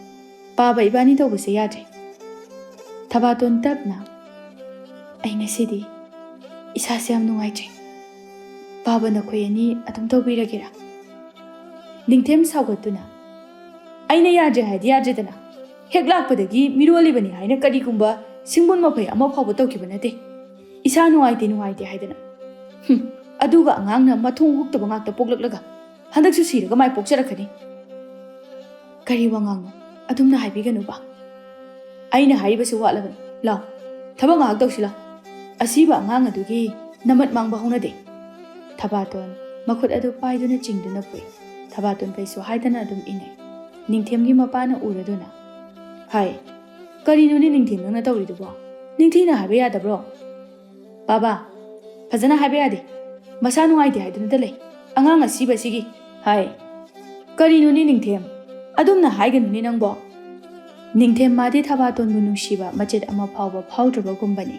ꯄꯥꯕ ꯏꯕꯥꯅꯤ ꯇꯧꯕꯁꯦ ꯌꯥꯗ꯭ꯔꯦ꯫" ꯊꯕꯥꯇꯣꯟ ꯇꯞꯅ, "ꯑꯩ ꯉꯁꯤꯗꯤ ꯏꯁꯥꯁꯦ ꯌꯥꯝ ꯅꯨꯡꯉꯥꯏꯇ꯭ꯔꯦ꯫ ꯄꯥꯕ ꯅꯈꯣꯏ ꯑꯅꯤ ꯑꯗꯨꯝ ꯇꯧꯕꯤꯔꯒꯦꯔꯥ?" ꯅꯤꯡꯊꯦꯝ ꯁꯥꯎꯒꯠꯇꯨꯅ, "ꯑꯩꯅ ꯌꯥꯗ꯭ꯔꯦ ꯍꯥꯏꯗꯤ ꯌꯥꯗ꯭ꯔꯦꯗꯅ꯫ ꯍꯦꯛ ꯂꯥꯛꯄꯗꯒꯤ ꯃꯤꯔꯣꯜꯂꯤꯕꯅꯤ ꯍꯥꯏꯅ ꯀꯔꯤꯒꯨꯝꯕ ꯁꯤꯡꯕꯨꯟ ꯃꯐꯩ ꯑꯃ ꯐꯥꯎꯕ ꯇꯧꯈꯤꯕ ꯅꯠꯇꯦ꯫ ꯏꯁꯥ ꯅꯨꯡꯉꯥꯏꯇꯦ ꯅꯨꯡꯉꯥꯏꯇꯦ ꯍꯥꯏꯗꯅ꯫ ꯍꯨꯝ, ꯑꯗꯨꯒ ꯑꯉꯥꯡꯅ ꯃꯊꯣꯡ ꯍꯨꯛꯇꯕ ꯉꯥꯛꯇ ꯄꯣꯛꯂꯛꯂꯒ ꯍꯟꯗꯛꯁꯨ ꯁꯤꯔꯒ ꯃꯥꯏ ꯄꯣꯛꯆꯔꯛꯀꯅꯤ꯫ ꯀꯔꯤ ꯋꯥꯉꯥꯡꯅꯣ? ꯑꯗꯨꯝꯅ ꯍꯥꯏꯕꯤꯒꯅꯨꯕ꯫ ꯑꯩꯅ ꯍꯥꯏꯔꯤꯕꯁꯤ ꯋꯥꯠꯂꯕꯅꯤ꯫ ꯂꯥꯎ, ꯊꯕꯛ ꯉꯥꯏꯍꯥꯛ ꯇꯧꯁꯤ ꯂꯥꯎ꯫ ꯑꯁꯤꯕ ꯑꯉꯥꯡ ꯑꯗꯨꯒꯤ ꯅꯃꯠ ꯃꯥꯡꯕ ꯍꯧꯅꯗꯦ꯫" ꯊꯕꯥꯇꯣꯟ ꯃꯈꯨꯠ ꯑꯗꯨ ꯄꯥꯏꯗꯨꯅ ꯆꯤꯡꯗꯨꯅ ꯄꯨꯏ꯫ ꯊꯕꯥꯇꯣꯟ ꯀꯩꯁꯨ ꯍꯥꯏꯗꯅ ꯑꯗꯨꯝ ꯏꯟꯅꯩ꯫ ꯅꯤꯡꯊꯦꯝꯒꯤ ꯃꯄꯥꯅ ꯎꯔꯗꯨꯅ, "ꯍꯥꯏ, ꯀꯔꯤꯅꯣꯅꯦ ꯅꯤꯡꯊꯦꯝ ꯅꯪꯅ ꯇꯧꯔꯤꯗꯨꯕꯣ? ꯅꯤꯡꯊꯤꯅ ꯍꯥꯏꯕ ꯌꯥꯗꯕ꯭ꯔꯣ?" "ꯕꯥꯕꯥ, ꯐꯖꯅ ꯍꯥꯏꯕ ꯌꯥꯗꯦ꯫ ꯃꯁꯥ ꯅꯨꯡꯉꯥꯏꯇꯦ ꯍꯥꯏꯗꯨꯅꯇ ꯂꯩ꯫ ꯑꯉꯥꯡ ꯑꯁꯤꯕꯁꯤꯒꯤ ꯍꯥꯏ꯫" "ꯀꯔꯤꯅꯣꯅꯦ ꯅꯤꯡꯊꯦꯝ? ꯑꯗꯨꯝꯅ ꯍꯥꯏꯒꯅꯨꯅꯦ ꯅꯪꯕꯣ꯫" ꯅꯤꯡꯊꯦꯝ ꯃꯥꯗꯤ ꯊꯕꯥꯇꯣꯟꯕꯨ ꯅꯨꯡꯁꯤꯕ ꯃꯆꯦꯠ ꯑꯃ ꯐꯥꯎꯕ ꯐꯥꯎꯗ꯭ꯔꯕꯒꯨꯝꯕꯅꯤ꯫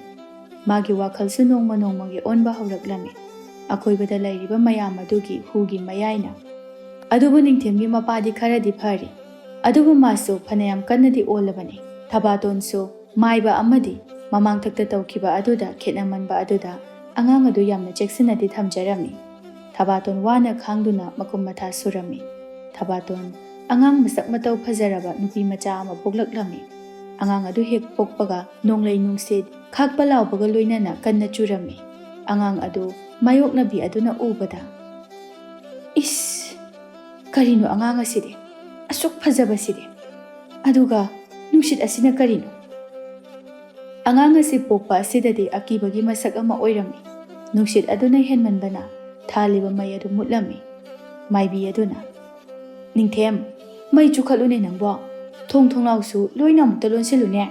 ꯃꯥꯒꯤ ꯋꯥꯈꯜꯁꯨ ꯅꯣꯡꯃ ꯅꯣꯡꯃꯒꯤ ꯑꯣꯟꯕ ꯍꯧꯔꯛꯂꯝꯃꯤ꯫ ꯑꯀꯣꯏꯕꯗ ꯂꯩꯔꯤꯕ ꯃꯌꯥꯝ ꯑꯗꯨꯒꯤ ꯍꯨꯒꯤ ꯃꯌꯥꯏꯅ꯫ ꯑꯗꯨꯕꯨ ꯅꯤꯡꯊꯦꯝꯒꯤ ꯃꯄꯥꯗꯤ ꯈꯔꯗꯤ ꯐꯔꯤ꯫ ꯑꯗꯨꯕꯨ ꯃꯥꯁꯨ ꯐꯅꯌꯥꯝ ꯀꯟꯅꯗꯤ ꯑꯣꯜꯂꯕꯅꯤ꯫ ꯊꯕꯥꯇꯣꯟꯁꯨ ꯃꯥꯏꯕ ꯑꯃꯗꯤ ꯃꯃꯥꯡꯊꯛꯇ ꯇꯧꯈꯤꯕ ꯑꯗꯨꯗ ꯈꯦꯠꯅꯃꯟꯕ ꯑꯗꯨꯗ ꯑꯉꯥꯡ ꯑꯗꯨ ꯌꯥꯝꯅ ꯆꯦꯛꯁꯤꯟꯅꯗꯤ ꯊꯝꯖꯔꯝꯃꯤ꯫ ꯊꯕꯥꯇꯣꯟ ꯋꯥꯅ ꯈꯥꯡꯗꯨꯅ ꯃꯀꯨꯝ ꯃꯊꯥ ꯁꯨꯔꯝꯃꯤ꯫ ꯊꯕꯥꯇꯣꯟ ꯑꯉꯥꯡ ꯃꯁꯛ ꯃꯇꯧ ꯐꯖꯔꯕ ꯅꯨꯄꯤ ꯃꯆꯥ ꯑꯃ ꯄꯣꯛꯂꯛꯂꯝꯃꯤ꯫ ꯑꯉꯥꯡ ꯑꯗꯨ ꯍꯦꯛ ꯄꯣꯛꯄꯒ ꯅꯣꯡꯂꯩ ꯅꯨꯡꯁꯤꯠ ꯈꯥꯛꯄ ꯂꯥꯎꯕꯒ ꯂꯣꯏꯅꯅ ꯀꯟꯅ ꯆꯨꯔꯝꯃꯤ꯫ ꯑꯉꯥꯡ ꯑꯗꯨ ꯃꯥꯌꯣꯛꯅꯕꯤ ꯑꯗꯨꯅ ꯎꯕꯗ, "ꯏꯁ! ꯀꯔꯤꯅꯣ ꯑꯉꯥꯡ ꯑꯁꯤꯗꯤ? ꯑꯁꯨꯛ ꯐꯖꯕꯁꯤꯗꯤ? ꯑꯗꯨꯒ ꯅꯨꯡꯁꯤꯠ ꯑꯁꯤꯅ ꯀꯔꯤꯅꯣ?" ꯑꯉꯥꯡ ꯑꯁꯤ ꯄꯣꯛꯄ ꯑꯁꯤꯗꯗꯤ ꯑꯀꯤꯕꯒꯤ ꯃꯁꯛ ꯑꯃ ꯑꯣꯏꯔꯝꯃꯤ꯫ ꯅꯨꯡꯁꯤꯠ ꯑꯗꯨꯅ ꯍꯦꯟꯃꯟꯕꯅ ꯊꯥꯜꯂꯤꯕ ꯃꯩ ꯑꯗꯨ ꯃꯨꯠꯂꯝꯃꯤ꯫ ꯃꯥꯏꯕꯤ ꯑꯗꯨꯅ, "ꯅꯤꯡꯊꯦꯝ, ꯃꯩ ꯆꯨꯈꯠꯂꯨꯅꯦ ꯅꯪꯕꯣ꯫ ꯊꯣꯡ ꯊꯣꯡꯅꯥꯎꯁꯨ ꯂꯣꯏꯅ ꯑꯃꯨꯛꯇ ꯂꯣꯟꯁꯤꯜꯂꯨꯅꯦ꯫"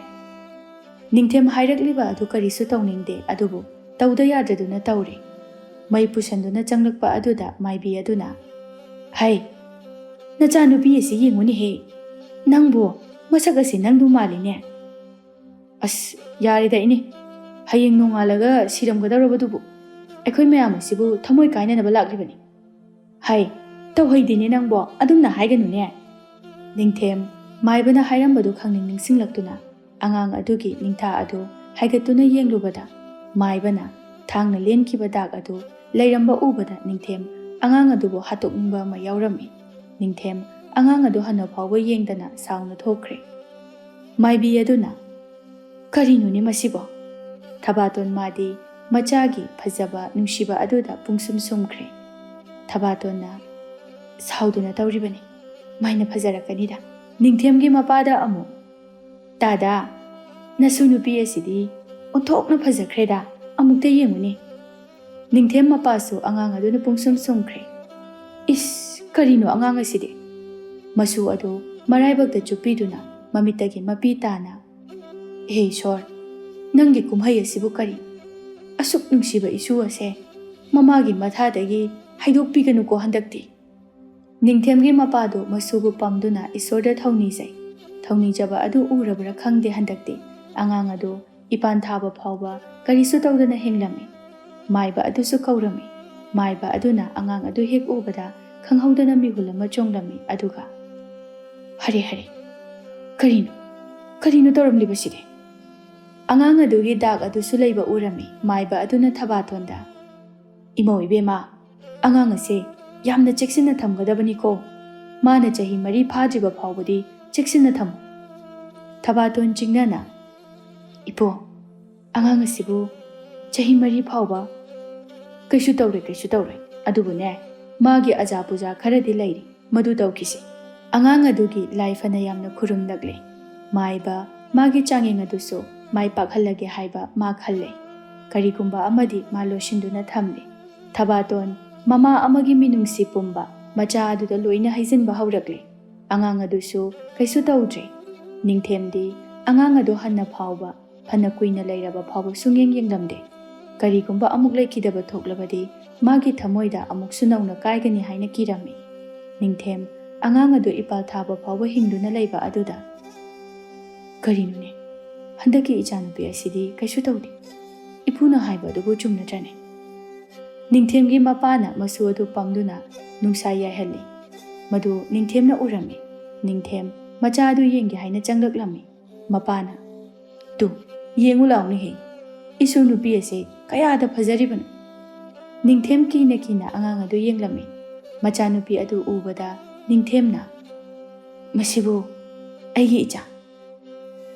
ꯅꯤꯡꯊꯦꯝ ꯍꯥꯏꯔꯛꯂꯤꯕ ꯑꯗꯨ ꯀꯔꯤꯁꯨ ꯇꯧꯅꯤꯡꯗꯦ, ꯑꯗꯨꯕꯨ ꯇꯧꯗ ꯌꯥꯗ꯭ꯔꯗꯨꯅ ꯇꯧꯔꯦ꯫ ꯃꯩ ꯄꯨꯁꯟꯗꯨꯅ ꯆꯪꯂꯛꯄ ꯑꯗꯨꯗ ꯃꯥꯏꯕꯤ ꯑꯗꯨꯅ, "ꯍꯩ, ꯅꯆꯥꯅꯨꯄꯤ ꯑꯁꯤ ꯌꯦꯡꯉꯨꯅꯦꯍꯦ꯫ ꯅꯪꯕꯨ, ꯃꯁꯛ ꯑꯁꯤ ꯅꯪꯗꯨ ꯃꯥꯜꯂꯤꯅꯦ꯫ ꯑꯁ, ꯌꯥꯔꯦꯗ ꯏꯅꯦ꯫ ꯍꯌꯦꯡ ꯅꯣꯡꯉꯥꯜꯂꯒ ꯁꯤꯔꯝꯒꯗꯧꯔꯕꯗꯨꯕꯨ꯫ ꯑꯩꯈꯣꯏ ꯃꯌꯥꯝ ꯑꯁꯤꯕꯨ ꯊꯃꯣꯏ ꯀꯥꯏꯅꯅꯕ ꯂꯥꯛꯂꯤꯕꯅꯤ꯫ ꯍꯩ, ꯇꯧꯍꯩꯗꯦꯅꯦ ꯅꯪꯕꯣ, ꯑꯗꯨꯝꯅ ꯍꯥꯏꯒꯅꯨꯅꯦ꯫" ꯅꯤꯡꯊꯦꯝ ꯃꯥꯏꯕꯅ ꯍꯥꯏꯔꯝꯕꯗꯨ ꯈꯪꯅꯤꯡ ꯅꯤꯡꯁꯤꯡꯂꯛꯇꯨꯅ ꯑꯉꯥꯡ ꯑꯗꯨꯒꯤ ꯅꯤꯡꯊꯥ ꯑꯗꯨ ꯍꯥꯏꯒꯠꯇꯨꯅ ꯌꯦꯡꯂꯨꯕꯗ, ꯃꯥꯏꯕꯅ ꯊꯥꯡꯅ ꯂꯦꯟꯈꯤꯕ ꯗꯥꯛ ꯑꯗꯨ ꯂꯩꯔꯝꯕ ꯎꯕꯗ ꯅꯤꯡꯊꯦꯝ ꯑꯉꯥꯡ ꯑꯗꯨꯕꯨ ꯍꯥꯠꯇꯣꯛꯅꯤꯡꯕ ꯑꯃ ꯌꯥꯎꯔꯝꯃꯤ꯫ ꯅꯤꯡꯊꯦꯝ ꯑꯉꯥꯡ ꯑꯗꯨ ꯍꯟꯅ ꯐꯥꯎꯕ ꯌꯦꯡꯗꯅ ꯁꯥꯎꯅ ꯊꯣꯛꯈ꯭ꯔꯦ꯫ ꯃꯥꯏꯕꯤ ꯑꯗꯨꯅ, "ꯀꯔꯤꯅꯣꯅꯦ ꯃꯁꯤꯕꯣ?" ꯊꯕꯥꯇꯣꯟ ꯃꯥꯗꯤ ꯃꯆꯥꯒꯤ ꯐꯖꯕ ꯅꯨꯡꯁꯤꯕ ꯑꯗꯨꯗ ꯄꯨꯡꯁꯨꯝ ꯁꯨꯝꯈ꯭ꯔꯦ꯫ ꯊꯕꯥꯇꯣꯟꯅ, "ꯁꯥꯎꯗꯨꯅ ꯇꯧꯔꯤꯕꯅꯤ, ꯃꯥꯏꯅ ꯐꯖꯔꯛꯀꯅꯤꯗ꯫" ꯅꯤꯡꯊꯦꯝꯒꯤ ꯃꯄꯥꯗ ꯑꯃꯨꯛ, "ꯇꯥꯗꯥ, ꯅꯁꯨ ꯅꯨꯄꯤ ꯑꯁꯤꯗꯤ ꯑꯣꯟꯊꯣꯛꯅ ꯐꯖꯈ꯭ꯔꯦꯗ, ꯑꯃꯨꯛꯇ ꯌꯦꯡꯉꯨꯅꯦ꯫" ꯅꯤꯡꯊꯦꯝ ꯃꯄꯥꯁꯨ ꯑꯉꯥꯡ ꯑꯗꯨꯅ ꯄꯨꯡꯁꯨꯝ ꯁꯨꯝꯈ꯭ꯔꯦ꯫ "ꯏꯁ, ꯀꯔꯤꯅꯣ ꯑꯉꯥꯡ ꯑꯁꯤꯗꯤ?" ꯃꯁꯨ ꯑꯗꯨ ꯃꯔꯥꯏꯕꯛꯇ ꯆꯨꯞꯄꯤꯗꯨꯅ ꯃꯃꯤꯠꯇꯒꯤ ꯃꯄꯤ ꯇꯥꯅ, "ꯍꯦ ꯏꯁꯣꯔ, ꯅꯪꯒꯤ ꯀꯨꯝꯍꯩ ꯑꯁꯤꯕꯨ ꯀꯔꯤ? ꯑꯁꯨꯛ ꯅꯨꯡꯁꯤꯕ ꯏꯁꯨ ꯑꯁꯦ ꯃꯃꯥꯒꯤ ꯃꯊꯥꯗꯒꯤ ꯍꯩꯗꯣꯛꯄꯤꯒꯅꯨꯀꯣ ꯍꯟꯗꯛꯇꯤ꯫" ꯅꯤꯡꯊꯦꯝꯒꯤ ꯃꯄꯥꯗꯨ ꯃꯁꯨꯕꯨ ꯄꯝꯗꯨꯅ ꯏꯁꯣꯔꯗ ꯊꯧꯅꯤꯖꯩ꯫ ꯊꯧꯅꯤꯖꯕ ꯑꯗꯨ ꯎꯔꯕ꯭ꯔꯥ ꯈꯪꯗꯦ, ꯍꯟꯗꯛꯇꯤ ꯑꯉꯥꯡ ꯑꯗꯨ ꯏꯄꯥꯟ ꯊꯥꯕ ꯐꯥꯎꯕ ꯀꯔꯤꯁꯨ ꯇꯧꯗꯅ ꯍꯤꯡꯂꯝꯃꯤ꯫ ꯃꯥꯏꯕ ꯑꯗꯨꯁꯨ ꯀꯧꯔꯝꯃꯤ꯫ ꯃꯥꯏꯕ ꯑꯗꯨꯅ ꯑꯉꯥꯡ ꯑꯗꯨ ꯍꯦꯛ ꯎꯕꯗ ꯈꯪꯍꯧꯗꯅ ꯃꯤꯍꯨꯜ ꯑꯃ ꯆꯣꯡꯂꯝꯃꯤ, ꯑꯗꯨꯒ, "ꯍꯔꯦ, ꯍꯔꯦ, ꯀꯔꯤꯅꯣ, ꯀꯔꯤꯅꯣ ꯇꯧꯔꯝꯂꯤꯕꯁꯤꯗꯤ?" ꯑꯉꯥꯡ ꯑꯗꯨꯒꯤ ꯗꯥꯛ ꯑꯗꯨꯁꯨ ꯂꯩꯕ ꯎꯔꯝꯃꯤ꯫ ꯃꯥꯏꯕ ꯑꯗꯨꯅ ꯊꯕꯥꯇꯣꯟꯗ, "ꯏꯃꯧ ꯏꯕꯦꯝꯃ, ꯑꯉꯥꯡ ꯑꯁꯦ ꯌꯥꯝꯅ ꯆꯦꯛꯁꯤꯟꯅ ꯊꯝꯒꯗꯕꯅꯤꯀꯣ꯫ ꯃꯥꯅ ꯆꯍꯤ ꯃꯔꯤ ꯐꯥꯗ꯭ꯔꯤꯕ ꯐꯥꯎꯕꯗꯤ ꯆꯦꯛꯁꯤꯟꯅ ꯊꯝꯃꯨ꯫" ꯊꯕꯥꯇꯣꯟ ꯆꯤꯡꯅꯅ, "ꯏꯄꯣ, ꯑꯉꯥꯡ ꯑꯁꯤꯕꯨ ꯆꯍꯤ ꯃꯔꯤ ꯐꯥꯎꯕ ꯀꯩꯁꯨ ꯇꯧꯔꯣꯏ, ꯀꯩꯁꯨ ꯇꯧꯔꯣꯏ꯫ ꯑꯗꯨꯕꯨꯅꯦ, ꯃꯥꯒꯤ ꯑꯖꯥ ꯄꯨꯖꯥ ꯈꯔꯗꯤ ꯂꯩꯔꯤ, ꯃꯗꯨ ꯇꯧꯈꯤꯁꯤ꯫" ꯑꯉꯥꯡ ꯑꯗꯨꯒꯤ ꯂꯥꯏ ꯐꯅ ꯌꯥꯝꯅ ꯈꯨꯔꯨꯝꯂꯛꯂꯦ꯫ ꯃꯥꯏꯕ ꯃꯥꯒꯤ ꯆꯥꯡꯌꯦꯡ ꯑꯗꯨꯁꯨ ꯃꯥꯏ ꯄꯥꯛꯍꯜꯂꯒꯦ ꯍꯥꯏꯕ ꯃꯥ ꯈꯜꯂꯦ꯫ ꯀꯔꯤꯒꯨꯝꯕ ꯑꯃꯗꯤ ꯃꯥ ꯂꯣꯏꯁꯤꯟꯗꯨꯅ ꯊꯝꯂꯦ꯫ ꯊꯕꯥꯇꯣꯟ ꯃꯃꯥ ꯑꯃꯒꯤ ꯃꯤꯅꯨꯡꯁꯤ ꯄꯨꯝꯕ ꯃꯆꯥ ꯑꯗꯨꯗ ꯂꯣꯏꯅ ꯍꯩꯖꯤꯟꯕ ꯍꯧꯔꯛꯂꯦ꯫ ꯑꯉꯥꯡ ꯑꯗꯨꯁꯨ ꯀꯩꯁꯨ ꯇꯧꯗ꯭ꯔꯦ꯫ ꯅꯤꯡꯊꯦꯝꯗꯤ ꯑꯉꯥꯡ ꯑꯗꯨ ꯍꯟꯅ ꯐꯥꯎꯕ, ꯐꯅ ꯀꯨꯏꯅ ꯂꯩꯔꯕ ꯐꯥꯎꯕ ꯁꯨꯡꯌꯦꯡ ꯌꯦꯡꯂꯝꯗꯦ꯫ ꯀꯔꯤꯒꯨꯝꯕ ꯑꯃꯨꯛ ꯂꯩꯈꯤꯗꯕ ꯊꯣꯛꯂꯕꯗꯤ ꯃꯥꯒꯤ ꯊꯃꯣꯏꯗ ꯑꯃꯨꯛꯁꯨ ꯅꯧꯅ ꯀꯥꯏꯒꯅꯤ ꯍꯥꯏꯅ ꯀꯤꯔꯝꯃꯤ꯫ ꯅꯤꯡꯊꯦꯝ ꯑꯉꯥꯡ ꯑꯗꯨ ꯏꯄꯥꯜ ꯊꯥꯕ ꯐꯥꯎꯕ ꯍꯤꯡꯗꯨꯅ ꯂꯩꯕ ꯑꯗꯨꯗ, "ꯀꯔꯤꯅꯣꯅꯦ? ꯍꯟꯗꯛꯀꯤ ꯏꯆꯥꯅꯨꯄꯤ ꯑꯁꯤꯗꯤ ꯀꯩꯁꯨ ꯇꯧꯗꯦ꯫ ꯏꯄꯨꯅ ꯍꯥꯏꯕ ꯑꯗꯨꯕꯨ ꯆꯨꯝꯅꯗ꯭ꯔꯅꯦ?" ꯅꯤꯡꯊꯦꯝꯒꯤ ꯃꯄꯥꯅ ꯃꯁꯨ ꯑꯗꯨ ꯄꯝꯗꯨꯅ ꯅꯨꯡꯁꯥ ꯌꯥꯏꯍꯜꯂꯤ꯫ ꯃꯗꯨ ꯅꯤꯡꯊꯦꯝꯅ ꯎꯔꯝꯃꯤ꯫ ꯅꯤꯡꯊꯦꯝ ꯃꯆꯥ ꯑꯗꯨ ꯌꯦꯡꯒꯦ ꯍꯥꯏꯅ ꯆꯪꯂꯛꯂꯝꯃꯤ꯫ ꯃꯄꯥꯅ, "ꯇꯨ, ꯌꯦꯡꯉꯨ ꯂꯥꯎꯅꯦꯍꯦ, ꯏꯁꯨ ꯅꯨꯄꯤ ꯑꯁꯦ ꯀꯌꯥꯗ ꯐꯖꯔꯤꯕꯅꯣ!" ꯅꯤꯡꯊꯦꯝ ꯀꯤꯅ ꯀꯤꯅ ꯑꯉꯥꯡ ꯑꯗꯨ ꯌꯦꯡꯂꯝꯃꯤ꯫ ꯃꯆꯥꯅꯨꯄꯤ ꯑꯗꯨ ꯎꯕꯗ ꯅꯤꯡꯊꯦꯝꯅ, "ꯃꯁꯤꯕꯨ ꯑꯩꯒꯤ ꯏꯆꯥ?"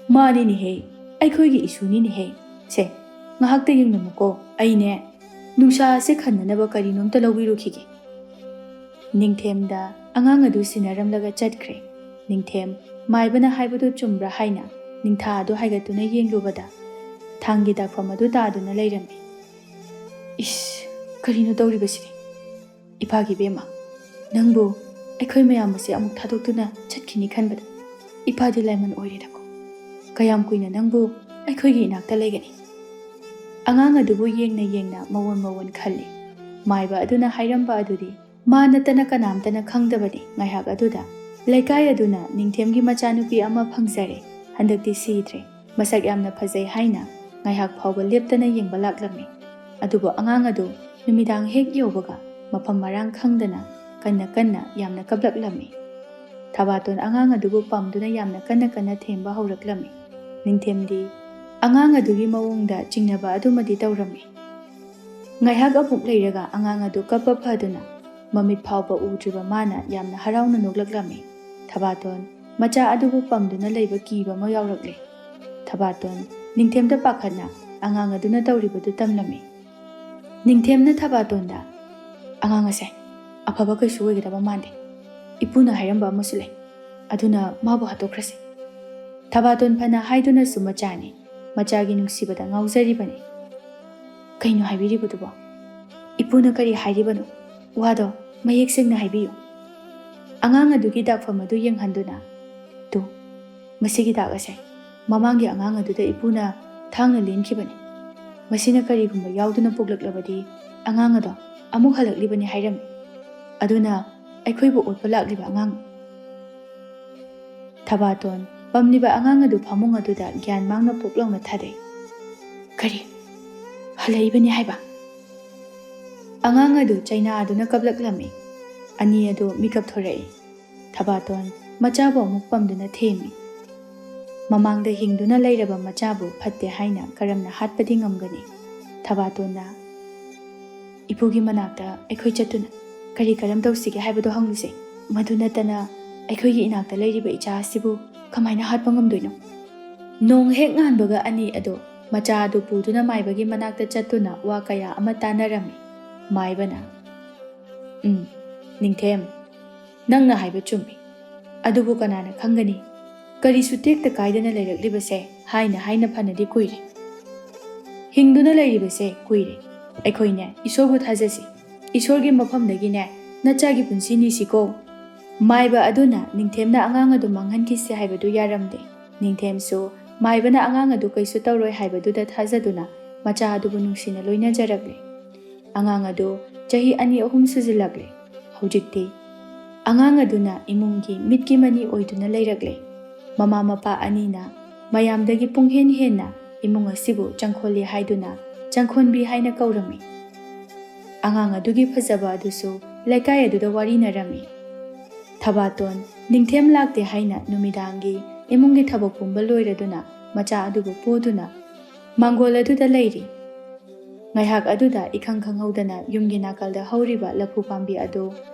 "ꯃꯥꯅꯤꯅꯦꯍꯦ, ꯑꯩꯈꯣꯏꯒꯤ ꯏꯁꯨꯅꯤꯅꯦꯍꯦ꯫ ꯁꯦ, ꯉꯥꯏꯍꯥꯛꯇ ꯌꯦꯡꯂꯝꯃꯨꯀꯣ, ꯑꯩꯅꯦ ꯅꯨꯡꯁꯥ ꯑꯁꯦ ꯈꯟꯅꯅꯕ ꯀꯔꯤꯅꯣꯝꯇ ꯂꯧꯕꯤꯔꯨꯈꯤꯒꯦ꯫" ꯅꯤꯡꯊꯦꯝꯗ ꯑꯉꯥꯡ ꯑꯗꯨ ꯁꯤꯟꯅꯔꯝꯂꯒ ꯆꯠꯈ꯭ꯔꯦ꯫ ꯅꯤꯡꯊꯦꯝ ꯃꯥꯏꯕꯅ ꯍꯥꯏꯕꯗꯨ ꯆꯨꯝꯕ꯭ꯔꯥ ꯍꯥꯏꯅ ꯅꯤꯡꯊꯥ ꯑꯗꯨ ꯍꯥꯏꯒꯠꯇꯨꯅ ꯌꯦꯡꯂꯨꯕꯗ ꯊꯥꯡꯒꯤ ꯗꯥꯛꯐꯝ ꯑꯗꯨ ꯇꯥꯗꯨꯅ ꯂꯩꯔꯝꯃꯤ꯫ "ꯏꯁ, ꯀꯔꯤꯅꯣ ꯇꯧꯔꯤꯕꯁꯤꯗꯤ? ꯏꯄꯥꯒꯤ ꯏꯕꯦꯝꯃ, ꯅꯪꯕꯨ ꯑꯩꯈꯣꯏ ꯃꯌꯥꯝ ꯑꯁꯦ ꯑꯃꯨꯛ ꯊꯥꯗꯣꯛꯇꯨꯅ ꯆꯠꯈꯤꯅꯤ ꯈꯟꯕꯗ ꯏꯄꯥꯗꯤ ꯂꯥꯏꯃꯟ ꯑꯣꯏꯔꯦꯗꯀꯣ꯫ ꯀꯌꯥꯝ ꯀꯨꯏꯅ ꯅꯪꯕꯨ ꯑꯩꯈꯣꯏꯒꯤ ꯏꯅꯥꯛꯇ ꯂꯩꯒꯅꯤ?" ꯑꯉꯥꯡ ꯑꯗꯨꯕꯨ ꯌꯦꯡꯅ ꯌꯦꯡꯅ ꯃꯋꯣꯟ ꯃꯋꯣꯟ ꯈꯜꯂꯤ꯫ ꯃꯥꯏꯕ ꯑꯗꯨꯅ ꯍꯥꯏꯔꯝꯕ ꯑꯗꯨꯗꯤ ꯃꯥ ꯅꯠꯇꯅ ꯀꯅꯥꯝꯇꯅ ꯈꯪꯗꯕꯅꯤ꯫ ꯉꯥꯏꯍꯥꯛ ꯑꯗꯨꯗ ꯂꯩꯀꯥꯏ ꯑꯗꯨꯅ ꯅꯤꯡꯊꯦꯝꯒꯤ ꯃꯆꯥꯅꯨꯄꯤ ꯑꯃ ꯐꯪꯖꯔꯦ, ꯍꯟꯗꯛꯇꯤ ꯁꯤꯗ꯭ꯔꯦ, ꯃꯁꯛ ꯌꯥꯝꯅ ꯐꯖꯩ ꯍꯥꯏꯅ ꯉꯥꯏꯍꯥꯛ ꯐꯥꯎꯕ ꯂꯦꯞꯇꯅ ꯌꯦꯡꯕ ꯂꯥꯛꯂꯝꯃꯤ꯫ ꯑꯗꯨꯕꯨ ꯑꯉꯥꯡ ꯑꯗꯨ ꯅꯨꯃꯤꯗꯥꯡ ꯍꯦꯛ ꯌꯧꯕꯒ ꯃꯐꯝ ꯃꯔꯥꯡ ꯈꯪꯗꯅ ꯀꯟꯅ ꯀꯟꯅ ꯌꯥꯝꯅ ꯀꯞꯂꯛꯂꯝꯃꯤ꯫ ꯊꯕꯥꯇꯣꯟ ꯑꯉꯥꯡ ꯑꯗꯨꯕꯨ ꯄꯝꯗꯨꯅ ꯌꯥꯝꯅ ꯀꯟꯅ ꯀꯟꯅ ꯊꯦꯝꯕ ꯍꯧꯔꯛꯂꯝꯃꯤ꯫ ꯅꯤꯡꯊꯦꯝꯗꯤ ꯑꯉꯥꯡ ꯑꯗꯨꯒꯤ ꯃꯑꯣꯡꯗ ꯆꯤꯡꯅꯕ ꯑꯗꯨꯃꯗꯤ ꯇꯧꯔꯝꯃꯤ꯫ ꯉꯥꯏꯍꯥꯛ ꯑꯃꯨꯛ ꯂꯩꯔꯒ ꯑꯉꯥꯡ ꯑꯗꯨ ꯀꯞꯄ ꯐꯗꯨꯅ ꯃꯃꯤꯠ ꯐꯥꯎꯕ ꯎꯗ꯭ꯔꯤꯕ ꯃꯥꯅ ꯌꯥꯝꯅ ꯍꯔꯥꯎꯅ ꯅꯣꯛꯂꯛꯂꯝꯃꯤ꯫ ꯊꯕꯥꯇꯣꯟ ꯃꯆꯥ ꯑꯗꯨꯕꯨ ꯄꯝꯗꯨꯅ ꯂꯩꯕ ꯀꯤꯕ ꯑꯃ ꯌꯥꯎꯔꯛꯂꯦ꯫ ꯊꯕꯥꯇꯣꯟ ꯅꯤꯡꯊꯦꯝꯗ ꯄꯥꯈꯠꯅ ꯑꯉꯥꯡ ꯑꯗꯨꯅ ꯇꯧꯔꯤꯕꯗꯨ ꯇꯝꯂꯝꯃꯤ꯫ ꯅꯤꯡꯊꯦꯝꯅ ꯊꯕꯥꯇꯣꯟꯗ, "ꯑꯉꯥꯡ ꯑꯁꯦ ꯑꯐꯕ ꯀꯩꯁꯨ ꯑꯣꯏꯒꯗꯕ ꯃꯥꯟꯗꯦ꯫ ꯏꯄꯨꯅ ꯍꯥꯏꯔꯝꯕ ꯑꯃꯁꯨ ꯂꯩ꯫ ꯑꯗꯨꯅ ꯃꯥꯕꯨ ꯍꯥꯠꯇꯣꯛꯈ꯭ꯔꯁꯤ꯫" ꯊꯕꯥꯇꯣꯟ ꯐꯅ ꯍꯥꯏꯗꯨꯅꯁꯨ ꯃꯆꯥꯅꯤ꯫ ꯃꯆꯥꯒꯤ ꯅꯨꯡꯁꯤꯕꯗ ꯉꯥꯎꯖꯔꯤꯕꯅꯤ꯫ "ꯀꯩꯅꯣ ꯍꯥꯏꯕꯤꯔꯤꯕꯗꯨꯕꯣ? ꯏꯄꯨꯅ ꯀꯔꯤ ꯍꯥꯏꯔꯤꯕꯅꯣ? ꯋꯥꯗꯣ ꯃꯌꯦꯛ ꯁꯦꯡꯅ ꯍꯥꯏꯕꯤꯌꯨ꯫" ꯑꯉꯥꯡ ꯑꯗꯨꯒꯤ ꯗꯥꯛꯐꯝ ꯑꯗꯨ ꯌꯦꯡꯍꯟꯗꯨꯅ, "ꯇꯨ, ꯃꯁꯤꯒꯤ ꯗꯥꯛ ꯑꯁꯦ ꯃꯃꯥꯡꯒꯤ ꯑꯉꯥꯡ ꯑꯗꯨꯗ ꯏꯄꯨꯅ ꯊꯥꯡꯅ ꯂꯦꯟꯈꯤꯕꯅꯤ꯫ ꯃꯁꯤꯅ ꯀꯔꯤꯒꯨꯝꯕ ꯌꯥꯎꯗꯨꯅ ꯄꯣꯛꯂꯛꯂꯕꯗꯤ ꯑꯉꯥꯡ ꯑꯗꯣ ꯑꯃꯨꯛ ꯍꯜꯂꯛꯂꯤꯕꯅꯤ ꯍꯥꯏꯔꯝꯃꯤ꯫ ꯑꯗꯨꯅ ꯑꯩꯈꯣꯏꯕꯨ ꯑꯣꯠꯄ ꯂꯥꯛꯂꯤꯕ ꯑꯉꯥꯡ꯫" ꯊꯕꯥꯇꯣꯟ ꯄꯝꯂꯤꯕ ꯑꯉꯥꯡ ꯑꯗꯨ ꯐꯃꯨꯡ ꯑꯗꯨꯗ ꯒ꯭ꯌꯥꯟ ꯃꯥꯡꯅ ꯄꯣꯞ ꯂꯥꯎꯅ ꯊꯥꯗꯩ꯫ "ꯀꯔꯤ? ꯍꯜꯂꯛꯏꯕꯅꯤ ꯍꯥꯏꯕ?" ꯑꯉꯥꯡ ꯑꯗꯨ ꯆꯩꯅꯥꯗꯨꯅ ꯀꯞꯂꯛꯂꯝꯃꯤ꯫ ꯑꯅꯤ ꯑꯗꯨ ꯃꯤꯀꯞ ꯊꯣꯔꯛꯏ꯫ ꯊꯕꯥꯇꯣꯟ ꯃꯆꯥꯕꯨ ꯑꯃꯨꯛ ꯄꯝꯗꯨꯅ ꯊꯦꯝꯃꯤ꯫ ꯃꯃꯥꯡꯗ ꯍꯤꯡꯗꯨꯅ ꯂꯩꯔꯕ ꯃꯆꯥꯕꯨ ꯐꯠꯇꯦ ꯍꯥꯏꯅ ꯀꯔꯝꯅ ꯍꯥꯠꯄꯗꯤ ꯉꯝꯒꯅꯤ? ꯊꯕꯥꯇꯣꯟꯅ, "ꯏꯄꯨꯒꯤ ꯃꯅꯥꯛꯇ ꯑꯩꯈꯣꯏ ꯆꯠꯇꯨꯅ ꯀꯔꯤ ꯀꯔꯝ ꯇꯧꯁꯤꯒꯦ ꯍꯥꯏꯕꯗꯨ ꯍꯪꯂꯨꯁꯦ꯫ ꯃꯗꯨ ꯅꯠꯇꯅ ꯑꯩꯈꯣꯏꯒꯤ ꯏꯅꯥꯛꯇ ꯂꯩꯔꯤꯕ ꯏꯆꯥ ꯑꯁꯤꯕꯨ ꯀꯃꯥꯏꯅ ꯍꯥꯠꯄ ꯉꯝꯗꯣꯏꯅꯣ?" ꯅꯣꯡ ꯍꯦꯛ ꯉꯥꯟꯕꯒ ꯑꯅꯤ ꯑꯗꯨ ꯃꯆꯥ ꯑꯗꯨ ꯄꯨꯗꯨꯅ ꯃꯥꯏꯕꯒꯤ ꯃꯅꯥꯛꯇ ꯆꯠꯇꯨꯅ ꯋꯥ ꯀꯌꯥ ꯑꯃ ꯇꯥꯅꯔꯝꯃꯤ꯫ ꯃꯥꯏꯕꯅ, "ꯎꯝ, ꯅꯤꯡꯊꯦꯝ, ꯅꯪꯅ ꯍꯥꯏꯕ ꯆꯨꯝꯃꯤ꯫ ꯑꯗꯨꯕꯨ ꯀꯅꯥꯅ ꯈꯪꯒꯅꯤ? ꯀꯔꯤꯁꯨ ꯇꯦꯛꯇ ꯀꯥꯏꯗꯅ ꯂꯩꯔꯛꯂꯤꯕꯁꯦ ꯍꯥꯏꯅ ꯍꯥꯏꯅ ꯐꯅꯗꯤ ꯀꯨꯏꯔꯦ꯫ ꯍꯤꯡꯗꯨꯅ ꯂꯩꯔꯤꯕꯁꯦ ꯀꯨꯏꯔꯦ꯫ ꯑꯩꯈꯣꯏꯅꯦ ꯏꯁꯣꯔꯕꯨ ꯊꯥꯖꯁꯤ꯫ ꯏꯁꯣꯔꯒꯤ ꯃꯐꯝꯗꯒꯤꯅꯦ ꯅꯆꯥꯒꯤ ꯄꯨꯟꯁꯤ ꯅꯤꯁꯤꯀꯣ꯫" ꯃꯥꯏꯕ ꯑꯗꯨꯅ ꯅꯤꯡꯊꯦꯝꯅ ꯑꯉꯥꯡ ꯑꯗꯨ ꯃꯥꯡꯍꯟꯈꯤꯁꯤ ꯍꯥꯏꯕꯗꯨ ꯌꯥꯔꯝꯗꯦ꯫ ꯅꯤꯡꯊꯦꯝꯁꯨ ꯃꯥꯏꯕꯅ ꯑꯉꯥꯡ ꯑꯗꯨ ꯀꯩꯁꯨ ꯇꯧꯔꯣꯏ ꯍꯥꯏꯕꯗꯨꯗ ꯊꯥꯖꯗꯨꯅ ꯃꯆꯥ ꯑꯗꯨꯕꯨ ꯅꯨꯡꯁꯤꯅ ꯂꯣꯏꯅꯖꯔꯛꯂꯦ꯫ ꯑꯉꯥꯡ ꯑꯗꯨ ꯆꯍꯤ ꯑꯅꯤ ꯑꯍꯨꯝ ꯁꯨꯖꯤꯜꯂꯛꯂꯦ꯫ ꯍꯧꯖꯤꯛꯇꯤ ꯑꯉꯥꯡ ꯑꯗꯨꯅ ꯏꯃꯨꯡꯒꯤ ꯃꯤꯠꯀꯤ ꯃꯅꯤ ꯑꯣꯏꯗꯨꯅ ꯂꯩꯔꯛꯂꯦ꯫ ꯃꯃꯥ ꯃꯄꯥ ꯑꯅꯤꯅ ꯃꯌꯥꯝꯗꯒꯤ ꯄꯨꯡꯍꯦꯟ ꯍꯦꯟꯅ ꯏꯃꯨꯡ ꯑꯁꯤꯕꯨ ꯆꯪꯈꯣꯜꯂꯤ ꯍꯥꯏꯗꯨꯅ ꯆꯪꯈꯣꯟꯕꯤ ꯍꯥꯏꯅ ꯀꯧꯔꯝꯃꯤ꯫ ꯑꯉꯥꯡ ꯑꯗꯨꯒꯤ ꯐꯖꯕ ꯑꯗꯨꯁꯨ ꯂꯩꯀꯥꯏ ꯑꯗꯨꯗ ꯋꯥꯔꯤꯅꯔꯝꯃꯤ꯫ ꯊꯕꯥꯇꯣꯟ ꯅꯤꯡꯊꯦꯝ ꯂꯥꯛꯇꯦ ꯍꯥꯏꯅ ꯅꯨꯃꯤꯗꯥꯡꯒꯤ ꯏꯃꯨꯡꯒꯤ ꯊꯕꯛ ꯄꯨꯝꯕ ꯂꯣꯏꯔꯗꯨꯅ ꯃꯆꯥ ꯑꯗꯨꯕꯨ ꯄꯣꯗꯨꯅ ꯃꯥꯡꯒꯣꯜ ꯑꯗꯨꯗ ꯂꯩꯔꯤ꯫ ꯉꯥꯏꯍꯥꯛ ꯑꯗꯨꯗ ꯏꯈꯪ ꯈꯪꯍꯧꯗꯅ ꯌꯨꯝꯒꯤ ꯅꯥꯀꯜꯗ ꯍꯧꯔꯤꯕ ꯂꯐꯨ ꯄꯥꯝꯕꯤ ꯑꯗꯨ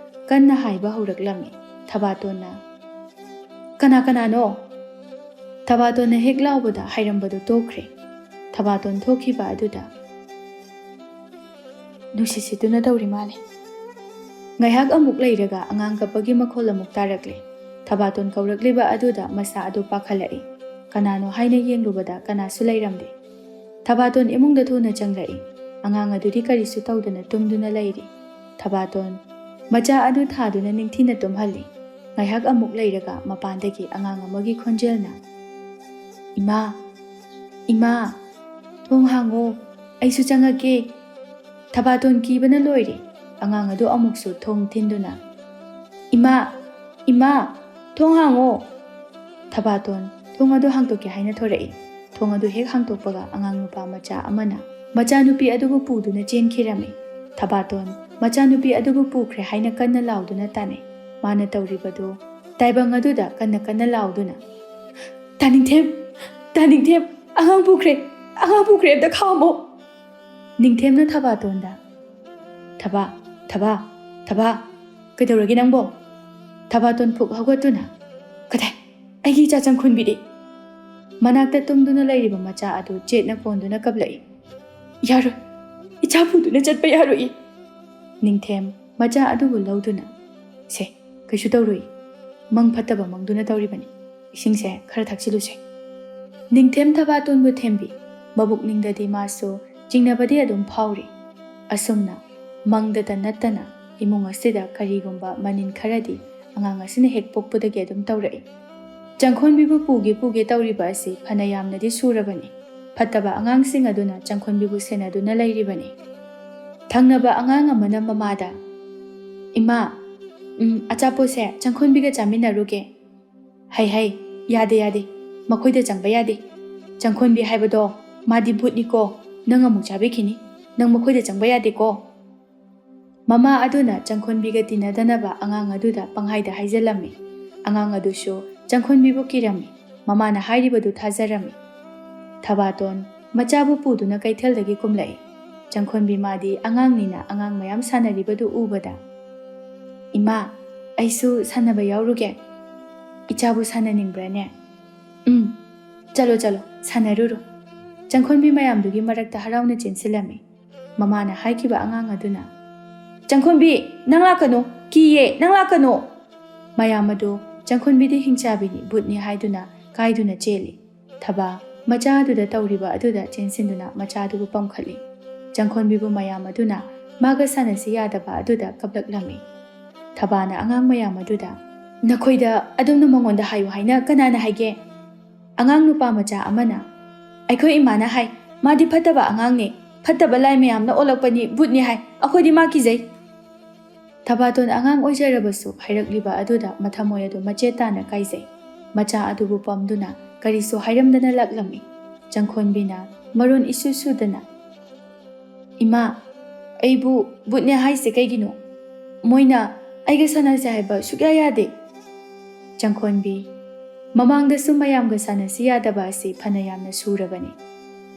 ꯀꯟꯅ ꯍꯥꯏꯕ ꯍꯧꯔꯛꯂꯝꯃꯤ꯫ ꯊꯕꯥꯇꯣꯟꯅ, "ꯀꯅꯥ ꯀꯅꯥꯅꯣ?" ꯊꯕꯥꯇꯣꯟꯅ ꯍꯦꯛ ꯂꯥꯎꯕꯗ ꯍꯥꯏꯔꯝꯕꯗꯨ ꯇꯣꯛꯈ꯭ꯔꯦ꯫ ꯊꯕꯥꯇꯣꯟ ꯊꯣꯛꯈꯤꯕ ꯑꯗꯨꯗ, "ꯅꯨꯡꯁꯤꯠ ꯁꯤꯠꯇꯨꯅ ꯇꯧꯔꯤ ꯃꯥꯜꯂꯦ꯫" ꯉꯥꯏꯍꯥꯛ ꯑꯃꯨꯛ ꯂꯩꯔꯒ ꯑꯉꯥꯡ ꯀꯞꯄꯒꯤ ꯃꯈꯣꯜ ꯑꯃꯨꯛ ꯇꯥꯔꯛꯂꯦ꯫ ꯊꯕꯥꯇꯣꯟ ꯀꯧꯔꯛꯂꯤꯕ ꯑꯗꯨꯗ ꯃꯁꯥ ꯑꯗꯨ ꯄꯥꯈꯠꯂꯛꯏ꯫ ꯀꯅꯥꯅꯣ ꯍꯥꯏꯅ ꯌꯦꯡꯂꯨꯕꯗ ꯀꯅꯥꯁꯨ ꯂꯩꯔꯝꯗꯦ꯫ ꯊꯕꯥꯇꯣꯟ ꯏꯃꯨꯡꯗ ꯊꯨꯅ ꯆꯪꯂꯛꯏ꯫ ꯑꯉꯥꯡ ꯑꯗꯨꯗꯤ ꯀꯔꯤꯁꯨ ꯇꯧꯗꯅ ꯇꯨꯝꯗꯨꯅ ꯂꯩꯔꯤ꯫ ꯊꯕꯥꯇꯣꯟ ꯃꯆꯥ ꯑꯗꯨ ꯊꯥꯗꯨꯅ ꯅꯤꯡꯊꯤꯅ ꯇꯨꯝꯍꯜꯂꯤ꯫ ꯉꯥꯏꯍꯥꯛ ꯑꯃꯨꯛ ꯂꯩꯔꯒ ꯃꯄꯥꯟꯗꯒꯤ ꯑꯉꯥꯡ ꯑꯃꯒꯤ ꯈꯣꯟꯖꯦꯜꯅ, "ꯏꯃꯥ, ꯏꯃꯥ, ꯊꯣꯡ ꯍꯥꯡꯉꯣ, ꯑꯩꯁꯨ ꯆꯪꯉꯛꯀꯦ"꯫ ꯊꯕꯥꯇꯣꯟ ꯀꯤꯕꯅ ꯂꯣꯏꯔꯦ꯫ ꯑꯉꯥꯡ ꯑꯗꯨ ꯑꯃꯨꯛꯁꯨ ꯊꯣꯡ ꯊꯤꯟꯗꯨꯅ, "ꯏꯃꯥ, ꯏꯃꯥ, ꯊꯣꯡ ꯍꯥꯡꯉꯣ"꯫ ꯊꯕꯥꯇꯣꯟ ꯊꯣꯡ ꯑꯗꯨ ꯍꯥꯡꯗꯣꯛꯀꯦ ꯍꯥꯏꯅ ꯊꯣꯔꯛꯏ꯫ ꯊꯣꯡ ꯑꯗꯨ ꯍꯦꯛ ꯍꯥꯡꯗꯣꯛꯄꯒ ꯑꯉꯥꯡ ꯅꯨꯄꯥ ꯃꯆꯥ ꯑꯃꯅ ꯃꯆꯥꯅꯨꯄꯤ ꯑꯗꯨꯕꯨ ꯄꯨꯗꯨꯅ ꯆꯦꯟꯈꯤꯔꯝꯃꯤ꯫ ꯊꯕꯥꯇꯣꯟ ꯃꯆꯥꯅꯨꯄꯤ ꯑꯗꯨꯕꯨ ꯄꯨꯈ꯭ꯔꯦ ꯍꯥꯏꯅ ꯀꯟꯅ ꯂꯥꯎꯗꯨꯅ ꯇꯥꯅꯩ꯫ ꯃꯥꯅ ꯇꯧꯔꯤꯕꯗꯨ ꯇꯥꯏꯕꯪ ꯑꯗꯨꯗ ꯀꯟꯅ ꯀꯟꯅ ꯂꯥꯎꯗꯨꯅ, "ꯇꯥꯅꯤꯡꯊꯦꯝ! ꯇꯥꯅꯤꯡꯊꯦꯝ! ꯑꯉꯥꯡ ꯄꯨꯈ꯭ꯔꯦ! ꯑꯉꯥꯡ ꯄꯨꯈ꯭ꯔꯦ! ꯑꯝꯇ ꯈꯥꯝꯃꯣ!" ꯅꯤꯡꯊꯦꯝꯅ ꯊꯕꯥꯇꯣꯟꯗ, "ꯊꯕꯥ, ꯊꯕꯥ, ꯊꯕꯥ, ꯀꯩꯗꯧꯔꯒꯦ ꯅꯪꯕꯣ?" ꯊꯕꯥꯇꯣꯟ ꯐꯨꯛ ꯍꯧꯒꯠꯇꯨꯅ, "ꯀꯗꯥꯏ? ꯑꯩꯒꯤ ꯏꯆꯥ ꯆꯪꯈꯨꯟꯕꯤꯗꯤ?" ꯃꯅꯥꯛꯇ ꯇꯨꯝꯗꯨꯅ ꯂꯩꯔꯤꯕ ꯃꯆꯥ ꯑꯗꯨ ꯆꯦꯠꯅ ꯀꯣꯟꯗꯨꯅ ꯀꯞꯂꯛꯏ꯫ "ꯌꯥꯔꯣꯏ, ꯏꯆꯥ ꯄꯨꯗꯨꯅ ꯆꯠꯄ ꯌꯥꯔꯣꯏ"꯫ ꯅꯤꯡꯊꯦꯝ ꯃꯆꯥ ꯑꯗꯨꯕꯨ ꯂꯧꯗꯨꯅ, "ꯁꯦ, ꯀꯩꯁꯨ ꯇꯧꯔꯣꯏ, ꯃꯪ ꯐꯠꯇꯕ ꯃꯪꯗꯨꯅ ꯇꯧꯔꯤꯕꯅꯤ꯫ ꯏꯁꯤꯡꯁꯦ ꯈꯔ ꯊꯛꯆꯤꯜꯂꯨꯁꯦ"꯫ ꯅꯤꯡꯊꯦꯝ ꯊꯕꯥꯇꯣꯟꯕꯨ ꯊꯦꯝꯕꯤ꯫ ꯃꯕꯨꯛꯅꯤꯡꯗꯗꯤ ꯃꯥꯁꯨ ꯆꯤꯡꯅꯕꯗꯤ ꯑꯗꯨꯝ ꯐꯥꯎꯔꯤ꯫ ꯑꯁꯨꯝꯅ ꯃꯪꯗꯇ ꯅꯠꯇꯅ ꯏꯃꯨꯡ ꯑꯁꯤꯗ ꯀꯔꯤꯒꯨꯝꯕ ꯃꯅꯤꯟ ꯈꯔꯗꯤ ꯑꯉꯥꯡ ꯑꯁꯤꯅ ꯍꯦꯛ ꯄꯣꯛꯄꯗꯒꯤ ꯑꯗꯨꯝ ꯇꯧꯔꯛꯏ꯫ ꯆꯪꯈꯣꯟꯕꯤꯕꯨ ꯄꯨꯒꯦ ꯄꯨꯒꯦ ꯇꯧꯔꯤꯕ ꯑꯁꯤ ꯐꯅ ꯌꯥꯝꯅꯗꯤ ꯁꯨꯔꯕꯅꯤ꯫ ꯐꯠꯇꯕ ꯑꯉꯥꯡꯁꯤꯡ ꯑꯗꯨꯅ ꯆꯪꯈꯣꯟꯕꯤꯕꯨ ꯁꯦꯟꯅꯗꯨꯅ ꯂꯩꯔꯤꯕꯅꯤ꯫ ꯊꯪꯅꯕ ꯑꯉꯥꯡ ꯑꯃꯅ ꯃꯃꯥꯗ, "ꯏꯃꯥ, ꯎꯝ, ꯑꯆꯥꯄꯣꯠꯁꯦ ꯆꯪꯈꯣꯟꯕꯤꯒ ꯆꯥꯃꯤꯟꯅꯔꯨꯒꯦ"꯫ "ꯍꯩ ꯍꯩ, ꯌꯥꯗꯦ ꯌꯥꯗꯦ, ꯃꯈꯣꯏꯗ ꯆꯪꯕ ꯌꯥꯗꯦ꯫ ꯆꯪꯈꯣꯟꯕꯤ ꯍꯥꯏꯕꯗꯣ ꯃꯥꯗꯤ ꯚꯨꯠꯅꯤꯀꯣ, ꯅꯪ ꯑꯃꯨꯛ ꯆꯥꯕꯤꯈꯤꯅꯤ, ꯅꯪ ꯃꯈꯣꯏꯗ ꯆꯪꯕ ꯌꯥꯗꯦꯀꯣ"꯫ ꯃꯃꯥ ꯑꯗꯨꯅ ꯆꯪꯈꯣꯟꯕꯤꯒ ꯇꯤꯟꯅꯗꯅꯕ ꯑꯉꯥꯡ ꯑꯗꯨꯗ ꯄꯪꯍꯥꯏꯗ ꯍꯥꯏꯖꯜꯂꯝꯃꯤ꯫ ꯑꯉꯥꯡ ꯑꯗꯨꯁꯨ ꯆꯪꯈꯣꯟꯕꯤꯕꯨ ꯀꯤꯔꯝꯃꯤ꯫ ꯃꯃꯥꯅ ꯍꯥꯏꯔꯤꯕꯗꯨ ꯊꯥꯖꯔꯝꯃꯤ꯫ ꯊꯕꯥꯇꯣꯟ ꯃꯆꯥꯕꯨ ꯄꯨꯗꯨꯅ ꯀꯩꯊꯦꯜꯗꯒꯤ ꯀꯨꯝꯂꯛꯏ꯫ ꯆꯪꯈꯣꯟꯕꯤ ꯃꯥꯗꯤ ꯑꯉꯥꯡꯅꯤꯅ ꯑꯉꯥꯡ ꯃꯌꯥꯝ ꯁꯥꯟꯅꯔꯤꯕꯗꯨ ꯎꯕꯗ, "ꯏꯃꯥ, ꯑꯩꯁꯨ ꯁꯥꯟꯅꯕ ꯌꯥꯎꯔꯨꯒꯦ꯫ ꯏꯆꯥꯕꯨ ꯁꯥꯟꯅꯅꯤꯡꯕ꯭ꯔꯥꯅꯦ?" "ꯎꯝ, ꯆꯠꯂꯣ, ꯆꯠꯂꯣ, ꯁꯥꯟꯅꯔꯨꯔꯣ"꯫ ꯆꯪꯈꯣꯟꯕꯤ ꯃꯌꯥꯝꯗꯨꯒꯤ ꯃꯔꯛꯇ ꯍꯔꯥꯎꯅ ꯆꯦꯟꯁꯤꯜꯂꯝꯃꯤ꯫ ꯃꯃꯥꯅ ꯍꯥꯏꯈꯤꯕ ꯑꯉꯥꯡ ꯑꯗꯨꯅ, "ꯆꯪꯈꯣꯟꯕꯤ, ꯅꯪ ꯂꯥꯛꯀꯅꯨ, ꯀꯤꯌꯦ, ꯅꯪ ꯂꯥꯛꯀꯅꯨ"꯫ ꯃꯌꯥꯝ ꯑꯗꯨ ꯆꯪꯈꯣꯟꯕꯤꯗꯤ ꯍꯤꯡꯆꯥꯕꯤꯅꯤ, ꯚꯨꯠꯅꯤ ꯍꯥꯏꯗꯨꯅ ꯀꯥꯏꯗꯨꯅ ꯆꯦꯜꯂꯤ꯫ ꯊꯕꯥ ꯃꯆꯥ ꯑꯗꯨꯗ ꯇꯧꯔꯤꯕ ꯑꯗꯨꯗ ꯆꯦꯟꯁꯤꯟꯗꯨꯅ ꯃꯆꯥ ꯑꯗꯨꯕꯨ ꯄꯝꯈꯠꯂꯤ꯫ ꯆꯪꯈꯣꯟꯕꯤꯕꯨ ꯃꯌꯥꯝ ꯑꯗꯨꯅ ꯃꯥꯒ ꯁꯥꯟꯅꯁꯤ ꯌꯥꯗꯕ ꯑꯗꯨꯗ ꯀꯞꯂꯛꯂꯝꯃꯤ꯫ ꯊꯕꯥꯅ ꯑꯉꯥꯡ ꯃꯌꯥꯝ ꯑꯗꯨꯗ, "ꯅꯈꯣꯏꯗ ꯑꯗꯣꯝꯅ ꯃꯉꯣꯟꯗ ꯍꯥꯏꯌꯨ ꯍꯥꯏꯅ ꯀꯅꯥꯅ ꯍꯥꯏꯒꯦ?" ꯑꯉꯥꯡ ꯅꯨꯄꯥ ꯃꯆꯥ ꯑꯃꯅ, "ꯑꯩꯈꯣꯏ ꯏꯃꯥꯅ ꯍꯥꯏ, ꯃꯥꯗꯤ ꯐꯠꯇꯕ ꯑꯉꯥꯡꯅꯦ, ꯐꯠꯇꯕ ꯂꯥꯏ ꯃꯌꯥꯝꯅ ꯑꯣꯜꯂꯛꯄꯅꯤ, ꯚꯨꯠꯅꯤ ꯍꯥꯏ, ꯑꯩꯈꯣꯏꯗꯤ ꯃꯥ ꯀꯤꯖꯩ꯫" ꯊꯕꯥꯇꯣꯟ ꯑꯉꯥꯡ ꯑꯣꯏꯖꯔꯕꯁꯨ ꯍꯥꯏꯔꯛꯂꯤꯕ ꯑꯗꯨꯗ ꯃꯊꯃꯣꯏ ꯑꯗꯨ ꯃꯆꯦꯠ ꯇꯥꯅ ꯀꯥꯏꯖꯩ꯫ ꯃꯆꯥ ꯑꯗꯨꯕꯨ ꯄꯝꯗꯨꯅ ꯀꯔꯤꯁꯨ ꯍꯥꯏꯔꯝꯗꯅ ꯂꯥꯛꯂꯝꯃꯤ꯫ ꯆꯪꯈꯣꯟꯕꯤꯅ ꯃꯔꯣꯟ ꯏꯁꯨ ꯁꯨꯗꯅ, "ꯏꯃꯥ, ꯑꯩꯕꯨ ꯚꯨꯠꯅꯦ ꯍꯥꯏꯁꯦ ꯀꯩꯒꯤꯅꯣ? ꯃꯣꯏꯅ ꯑꯩꯒ ꯁꯥꯟꯅꯁꯦ ꯍꯥꯏꯕ ꯁꯨꯛꯌꯥ ꯌꯥꯗꯦ꯫" ꯆꯪꯈꯣꯟꯕꯤ, ꯃꯃꯥꯡꯗꯁꯨ ꯃꯌꯥꯝꯒ ꯁꯥꯟꯅꯁꯤ ꯌꯥꯗꯕ ꯑꯁꯤ ꯐꯅ ꯌꯥꯝꯅ ꯁꯨꯔꯕꯅꯤ꯫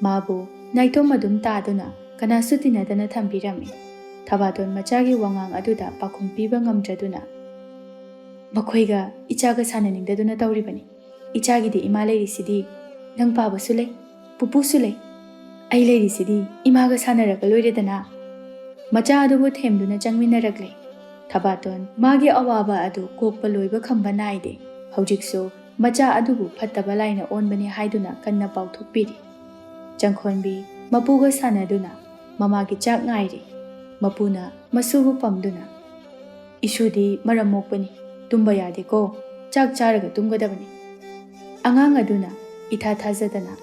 ꯃꯥꯕꯨ ꯅꯥꯏꯇꯣꯝ ꯑꯗꯨꯝ ꯇꯥꯗꯨꯅ ꯀꯅꯥꯁꯨ ꯇꯤꯟꯅꯗꯅ ꯊꯝꯕꯤꯔꯝꯃꯤ꯫ ꯊꯕꯥꯇꯣꯟ ꯃꯆꯥꯒꯤ ꯋꯥꯉꯥꯡ ꯑꯗꯨꯗ ꯄꯥꯎꯈꯨꯝ ꯄꯤꯕ ꯉꯝꯗ꯭ꯔꯗꯨꯅ, "ꯃꯈꯣꯏꯒ ꯏꯆꯥꯒ ꯁꯥꯟꯅꯅꯤꯡꯗꯗꯨꯅ ꯇꯧꯔꯤꯕꯅꯤ꯫ ꯏꯆꯥꯒꯤꯗꯤ ꯏꯃꯥ ꯂꯩꯔꯤꯁꯤꯗꯤ, ꯅꯪ ꯄꯥꯕꯁꯨ ꯂꯩ, ꯄꯨꯄꯨꯁꯨ ꯂꯩ꯫ ꯑꯩ ꯂꯩꯔꯤꯁꯤꯗꯤ ꯏꯃꯥꯒ ꯁꯥꯟꯅꯔꯒ ꯂꯣꯏꯔꯦꯗꯅ꯫" ꯃꯆꯥ ꯑꯗꯨꯕꯨ ꯊꯦꯝꯗꯨꯅ ꯆꯪꯃꯤꯟꯅꯔꯛꯂꯦ꯫ ꯊꯕꯥꯇꯣꯟ ꯃꯥꯒꯤ ꯑꯋꯥꯕ ꯑꯗꯨ ꯀꯣꯛꯄ ꯂꯣꯏꯕ ꯈꯝꯕ ꯅꯥꯏꯗꯦ꯫ ꯍꯧꯖꯤꯛꯁꯨ ꯃꯆꯥ ꯑꯗꯨꯕꯨ ꯐꯠꯇꯕ ꯂꯥꯏꯅ ꯑꯣꯟꯕꯅꯤ ꯍꯥꯏꯗꯨꯅ ꯀꯟꯅ ꯄꯥꯎꯊꯣꯛꯄꯤꯔꯤ꯫ ꯆꯪꯈꯣꯟꯕꯤ ꯃꯄꯨꯒ ꯁꯥꯟꯅꯗꯨꯅ ꯃꯃꯥꯒꯤ ꯆꯥꯛ ꯉꯥꯏꯔꯤ꯫ ꯃꯄꯨꯅ ꯃꯁꯨꯕꯨ ꯄꯝꯗꯨꯅ, "ꯏꯁꯨꯗꯤ ꯃꯔꯝ ꯃꯣꯛꯄꯅꯤ, ꯇꯨꯝꯕ ꯌꯥꯗꯦꯀꯣ, ꯆꯥꯛ ꯆꯥꯔꯒ ꯇꯨꯝꯒꯗꯕꯅꯤ꯫" ꯑꯉꯥꯡ ꯑꯗꯨꯅ ꯏꯊꯥ ꯊꯥꯖꯗꯅ,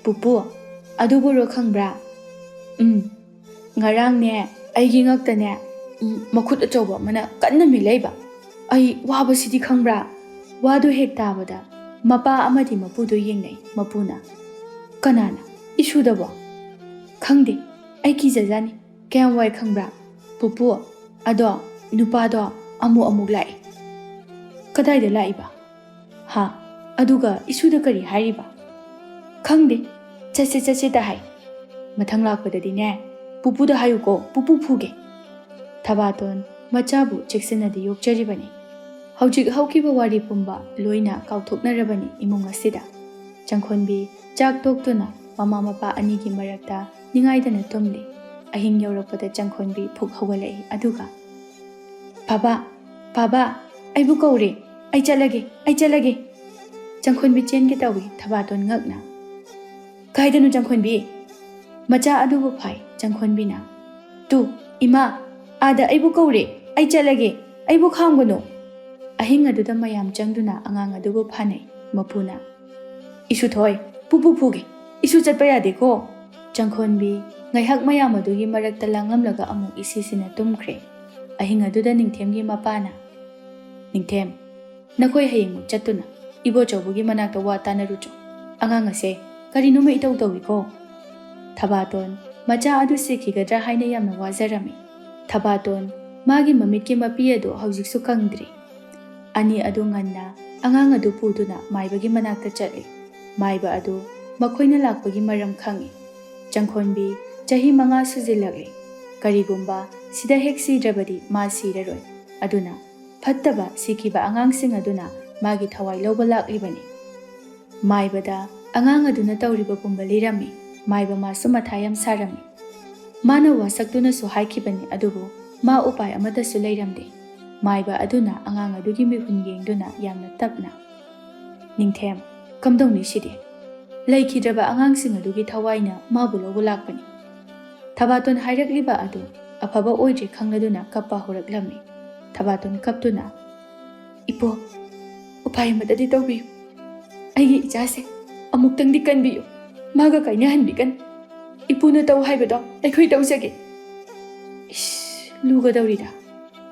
"ꯄꯨꯄꯨ, ꯑꯗꯨꯕꯨꯔꯣ ꯈꯪꯕ꯭ꯔꯥ? ꯎꯝ, ꯉꯔꯥꯡꯅꯦ, ꯑꯩꯒꯤ ꯉꯛꯇꯅꯦ, ꯎꯝ, ꯃꯈꯨꯠ ꯑꯆꯧꯕ ꯑꯃꯅ ꯀꯟꯅ ꯃꯦꯠꯂꯛꯏꯕ꯫ ꯑꯩ ꯋꯥꯕꯁꯤꯗꯤ ꯈꯪꯕ꯭ꯔꯥ?" ꯋꯥꯗꯨ ꯍꯦꯛ ꯇꯥꯕꯗ ꯃꯄꯥ ꯑꯃꯗꯤ ꯃꯄꯨꯗꯨ ꯌꯦꯡꯅꯩ꯫ ꯃꯄꯨꯅ, "ꯀꯅꯥꯅ? ꯏꯁꯨꯗꯕꯣ?" "ꯈꯪꯗꯦ, ꯑꯩ ꯀꯤꯖꯖꯥꯅꯤ꯫ ꯀꯌꯥꯝ ꯋꯥꯏ ꯈꯪꯕ꯭ꯔꯥ? ꯄꯨꯄꯨ, ꯑꯗꯣ ꯅꯨꯄꯥꯗꯣ ꯑꯃꯨꯛ ꯑꯃꯨꯛ ꯂꯥꯛꯏ꯫" "ꯀꯗꯥꯏꯗ ꯂꯥꯛꯏꯕ?" "ꯍꯥ? ꯑꯗꯨꯒ ꯏꯁꯨꯗ ꯀꯔꯤ ꯍꯥꯏꯔꯤꯕ?" "ꯈꯪꯗꯦ, ꯆꯠꯁꯦ ꯆꯠꯁꯦꯗ ꯍꯥꯏ꯫ ꯃꯊꯪ ꯂꯥꯛꯄꯗꯗꯤꯅꯦ, ꯄꯨꯄꯨꯗ ꯍꯥꯏꯌꯨꯀꯣ, ꯄꯨꯄꯨ ꯐꯨꯒꯦ꯫" ꯊꯕꯥꯇꯣꯟ ꯃꯆꯥꯕꯨ ꯆꯦꯛꯁꯤꯟꯅꯗꯤ ꯌꯣꯛꯆꯔꯤꯕꯅꯤ꯫ ꯍꯧꯖꯤꯛ ꯍꯧꯈꯤꯕ ꯋꯥꯔꯤ ꯄꯨꯝꯕ ꯂꯣꯏꯅ ꯀꯥꯎꯊꯣꯛꯅꯔꯕꯅꯤ ꯏꯃꯨꯡ ꯑꯁꯤꯗ꯫ ꯆꯪꯈꯣꯟꯕꯤ ꯆꯥꯛ ꯇꯣꯛꯇꯨꯅ ꯃꯃꯥ ꯃꯄꯥ ꯑꯅꯤꯒꯤ ꯃꯔꯛꯇ ꯅꯤꯡꯉꯥꯏꯗꯅ ꯇꯨꯝꯂꯤ꯫ ꯑꯍꯤꯡ ꯌꯧꯔꯛꯄꯗ ꯆꯪꯈꯣꯟꯕꯤ ꯐꯨꯛ ꯍꯧꯒꯠꯂꯛꯏ, ꯑꯗꯨꯒ, "ꯄꯥꯕꯥ, ꯄꯥꯕꯥ, ꯑꯩꯕꯨ ꯀꯧꯔꯦ꯫ ꯑꯩ ꯆꯠꯂꯒꯦ, ꯑꯩ ꯆꯠꯂꯒꯦ꯫" ꯆꯪꯈꯣꯟꯕꯤ ꯆꯦꯟꯒꯦ ꯇꯧꯏ ꯊꯕꯥꯇꯣꯟ ꯉꯛꯅ꯫ "ꯀꯥꯏꯗꯅꯣ ꯆꯪꯈꯣꯟꯕꯤ?" ꯃꯆꯥ ꯑꯗꯨꯕꯨ ꯐꯥꯏ ꯆꯪꯈꯣꯟꯕꯤꯅ꯫ "ꯇꯨ, ꯏꯃꯥ, ꯑꯥꯗ ꯑꯩꯕꯨ ꯀꯧꯔꯦ, ꯑꯩ ꯆꯠꯂꯒꯦ, ꯑꯩꯕꯨ ꯈꯥꯝꯒꯅꯨ!" ꯑꯍꯤꯡ ꯑꯗꯨꯗ ꯃꯌꯥꯝ ꯆꯪꯗꯨꯅ ꯑꯉꯥꯡ ꯑꯗꯨꯕꯨ ꯐꯥꯅꯩ ꯃꯄꯨꯅ꯫ "ꯏꯁꯨꯊꯣꯏ, ꯄꯨꯄꯨ ꯐꯨꯒꯦ, ꯏꯁꯨ ꯆꯠꯄ ꯌꯥꯗꯦꯀꯣ!" ꯆꯪꯈꯣꯟꯕꯤ ꯉꯥꯏꯍꯥꯛ ꯃꯌꯥꯝ ꯑꯗꯨꯒꯤ ꯃꯔꯛꯇ ꯂꯥꯡꯂꯝꯂꯒ ꯑꯃꯨꯛ ꯏꯁꯤꯁꯤꯅ ꯇꯨꯝꯈ꯭ꯔꯦ꯫ ꯑꯍꯤꯡ ꯑꯗꯨꯗ ꯅꯤꯡꯊꯦꯝꯒꯤ ꯃꯄꯥꯅ, "ꯅꯤꯡꯊꯦꯝ, ꯅꯈꯣꯏ ꯍꯌꯦꯡꯃꯨꯛ ꯆꯠꯇꯨꯅ ꯏꯕꯣꯆꯧꯕꯒꯤ ꯃꯅꯥꯛꯇ ꯋꯥ ꯇꯥꯅꯔꯨꯆꯣ꯫ ꯑꯉꯥꯡ ꯑꯁꯦ ꯀꯔꯤꯅꯣꯃ ꯏꯇꯧ ꯇꯧꯏꯀꯣ!" ꯊꯕꯥꯇꯣꯟ ꯃꯆꯥ ꯑꯗꯨ ꯁꯤꯈꯤꯒꯗ꯭ꯔꯥ ꯍꯥꯏꯅ ꯌꯥꯝꯅ ꯋꯥꯖꯔꯝꯃꯤ꯫ ꯊꯕꯥꯇꯣꯟ ꯃꯥꯒꯤ ꯃꯃꯤꯠꯀꯤ ꯃꯄꯤ ꯑꯗꯨ ꯍꯧꯖꯤꯛꯁꯨ ꯀꯪꯗ꯭ꯔꯤ꯫ ꯑꯅꯤ ꯑꯗꯨ ꯉꯟꯅ ꯑꯉꯥꯡ ꯑꯗꯨ ꯄꯨꯗꯨꯅ ꯃꯥꯏꯕꯒꯤ ꯃꯅꯥꯛꯇ ꯆꯠꯂꯤ꯫ ꯃꯥꯏꯕ ꯑꯗꯨ ꯃꯈꯣꯏꯅ ꯂꯥꯛꯄꯒꯤ ꯃꯔꯝ ꯈꯪꯏ꯫ ꯆꯪꯈꯣꯟꯕꯤ ꯆꯍꯤ ꯃꯉꯥ ꯁꯨꯖꯤꯜꯂꯛꯂꯤ꯫ ꯀꯔꯤꯒꯨꯝꯕ ꯁꯤꯗ ꯍꯦꯛ ꯁꯤꯗ꯭ꯔꯕꯗꯤ ꯃꯥ ꯁꯤꯔꯔꯣꯏ꯫ ꯑꯗꯨꯅ ꯐꯠꯇꯕ ꯁꯤꯈꯤꯕ ꯑꯉꯥꯡꯁꯤꯡ ꯑꯗꯨꯅ ꯃꯥꯒꯤ ꯊꯋꯥꯏ ꯂꯧꯕ ꯂꯥꯛꯂꯤꯕꯅꯤ꯫ ꯃꯥꯏꯕꯗ ꯑꯉꯥꯡ ꯑꯗꯨꯅ ꯇꯧꯔꯤꯕ ꯄꯨꯝꯕ ꯂꯤꯔꯝꯃꯤ꯫ ꯃꯥꯏꯕ ꯃꯥꯁꯨ ꯃꯊꯥ ꯌꯥꯝ ꯁꯥꯔꯝꯃꯤ꯫ ꯃꯥꯅ ꯋꯥꯁꯛꯇꯨꯅꯁꯨ ꯍꯥꯏꯈꯤꯕꯅꯤ, ꯑꯗꯨꯕꯨ ꯃꯥ ꯎꯄꯥꯏ ꯑꯃꯠꯇꯁꯨ ꯂꯩꯔꯝꯗꯦ꯫ ꯃꯥꯏꯕ ꯑꯗꯨꯅ ꯑꯉꯥꯡ ꯑꯗꯨꯒꯤ ꯃꯤꯍꯨꯟ ꯌꯦꯡꯗꯨꯅ ꯌꯥꯝꯅ ꯇꯞꯅ, "ꯅꯤꯡꯊꯦꯝ, ꯀꯝꯗꯧꯅꯤ ꯁꯤꯗꯤ? ꯂꯩꯈꯤꯗ꯭ꯔꯕ ꯑꯉꯥꯡꯁꯤꯡ ꯑꯗꯨꯒꯤ ꯊꯋꯥꯏꯅ ꯃꯥꯕꯨ ꯂꯧꯕ ꯂꯥꯛꯄꯅꯤ꯫" ꯊꯕꯥꯇꯣꯟ ꯍꯥꯏꯔꯛꯂꯤꯕ ꯑꯗꯨ ꯑꯐꯕ ꯑꯣꯏꯗ꯭ꯔꯦ ꯈꯪꯂꯗꯨꯅ ꯀꯞꯄ ꯍꯧꯔꯛꯂꯝꯃꯤ꯫ ꯊꯕꯥꯇꯣꯟ ꯀꯞꯇꯨꯅ, "ꯏꯄꯣ, ꯎꯄꯥꯏ ꯑꯃꯠꯇꯗꯤ ꯇꯧꯕꯤꯌꯨ꯫ ꯑꯩꯒꯤ ꯏꯆꯥꯁꯦ ꯑꯃꯨꯛꯇꯪꯗꯤ ꯀꯟꯕꯤꯌꯨ꯫ ꯃꯥꯒ ꯀꯥꯏꯅꯍꯟꯕꯤꯒꯅꯨ꯫ ꯏꯄꯨꯅ ꯇꯧ ꯍꯥꯏꯕꯗꯣ ꯑꯩꯈꯣꯏ ꯇꯧꯖꯒꯦ꯫" ꯏꯁ, ꯂꯨꯒꯗꯧꯔꯤꯗ꯫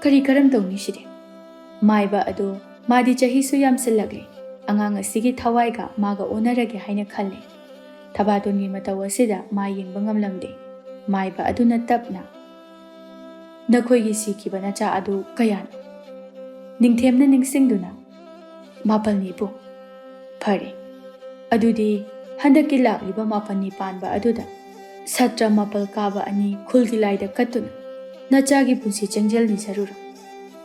ꯀꯔꯤ ꯀꯔꯝ ꯇꯧꯅꯤ ꯁꯤꯗꯤ? ꯃꯥꯏꯕ ꯑꯗꯨ ꯃꯥꯗꯤ ꯆꯍꯤꯁꯨ ꯌꯥꯝꯁꯤꯜꯂꯛꯂꯦ꯫ ꯑꯉꯥꯡ ꯑꯁꯤꯒꯤ ꯊꯋꯥꯏꯒ ꯃꯥꯒ ꯑꯣꯟꯅꯔꯒꯦ ꯍꯥꯏꯅ ꯈꯜꯂꯦ꯫ ꯊꯕꯥꯇꯣꯟꯒꯤ ꯃꯇꯧ ꯑꯁꯤꯗ ꯃꯥ ꯌꯦꯡꯕ ꯉꯝꯂꯝꯗꯦ꯫ ꯃꯥꯏꯕ ꯑꯗꯨꯅ ꯇꯞꯅ, "ꯅꯈꯣꯏꯒꯤ ꯁꯤꯈꯤꯕ ꯅꯆꯥ ꯑꯗꯨ ꯀꯌꯥꯅꯣ?" ꯅꯤꯡꯊꯦꯝꯅ ꯅꯤꯡꯁꯤꯡꯗꯨꯅ, "ꯃꯥꯄꯜꯅꯤ ꯏꯄꯨ꯫" "ꯐꯔꯦ, ꯑꯗꯨꯗꯤ ꯍꯟꯗꯛꯀꯤ ꯂꯥꯛꯂꯤꯕ ꯃꯥꯄꯜꯅꯤ ꯄꯥꯟꯕ ꯑꯗꯨꯗ ꯁꯥꯇ꯭ꯔ ꯃꯥꯄꯜ ꯀꯥꯕ ꯑꯅꯤ ꯈꯨꯜꯒꯤ ꯂꯥꯏꯗ ꯀꯠꯇꯨꯅ ꯅꯆꯥꯒꯤ ꯄꯨꯟꯁꯤ ꯆꯦꯡꯖꯦꯜ ꯅꯤꯖꯔꯨꯔꯣ꯫"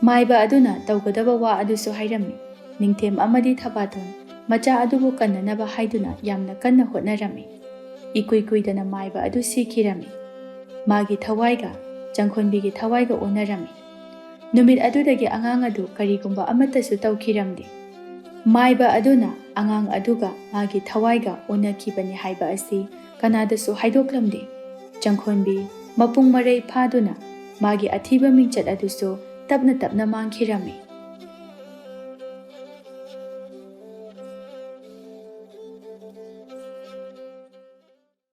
ꯃꯥꯏꯕ ꯑꯗꯨꯅ ꯇꯧꯒꯗꯕ ꯋꯥ ꯑꯗꯨꯁꯨ ꯍꯥꯏꯔꯝꯃꯤ꯫ ꯅꯤꯡꯊꯦꯝ ꯑꯃꯗꯤ ꯊꯕꯥꯇꯣꯟ ꯃꯆꯥ ꯑꯗꯨꯕꯨ ꯀꯟꯅꯅꯕ ꯍꯥꯏꯗꯨꯅ ꯌꯥꯝꯅ ꯀꯟꯅ ꯍꯣꯠꯅꯔꯝꯃꯤ꯫ ꯏꯀꯨꯏ ꯀꯨꯏꯗꯅ ꯃꯥꯏꯕ ꯑꯗꯨ ꯁꯤꯈꯤꯔꯝꯃꯤ꯫ ꯃꯥꯒꯤ ꯊꯋꯥꯏꯒ ꯆꯪꯈꯣꯟꯕꯤꯒꯤ ꯊꯋꯥꯏꯒ ꯑꯣꯟꯅꯔꯝꯃꯤ꯫ ꯅꯨꯃꯤꯠ ꯑꯗꯨꯗꯒꯤ ꯑꯉꯥꯡ ꯑꯗꯨ ꯀꯔꯤꯒꯨꯝꯕ ꯑꯃꯠꯇꯁꯨ ꯇꯧꯈꯤꯔꯝꯗꯦ꯫ ꯃꯥꯏꯕ ꯑꯗꯨꯅ ꯑꯉꯥꯡ ꯑꯗꯨꯒ ꯃꯥꯒꯤ ꯊꯋꯥꯏꯒ ꯎꯅꯈꯤꯕꯅꯤ ꯍꯥꯏꯕ ꯑꯁꯤ ꯀꯅꯥꯗꯁꯨ ꯍꯥꯏꯗꯣꯛꯂꯝꯗꯦ꯫ ꯆꯪꯈꯣꯟꯕꯤ ꯃꯄꯨꯡ ꯃꯔꯩ ꯐꯥꯗꯨꯅ ꯃꯥꯒꯤ ꯑꯊꯤꯕ ꯃꯤꯡꯆꯠ ꯑꯗꯨꯁꯨ ꯇꯞꯅ ꯇꯞꯅ ꯃꯥꯡꯈꯤꯔꯝꯃꯤ꯫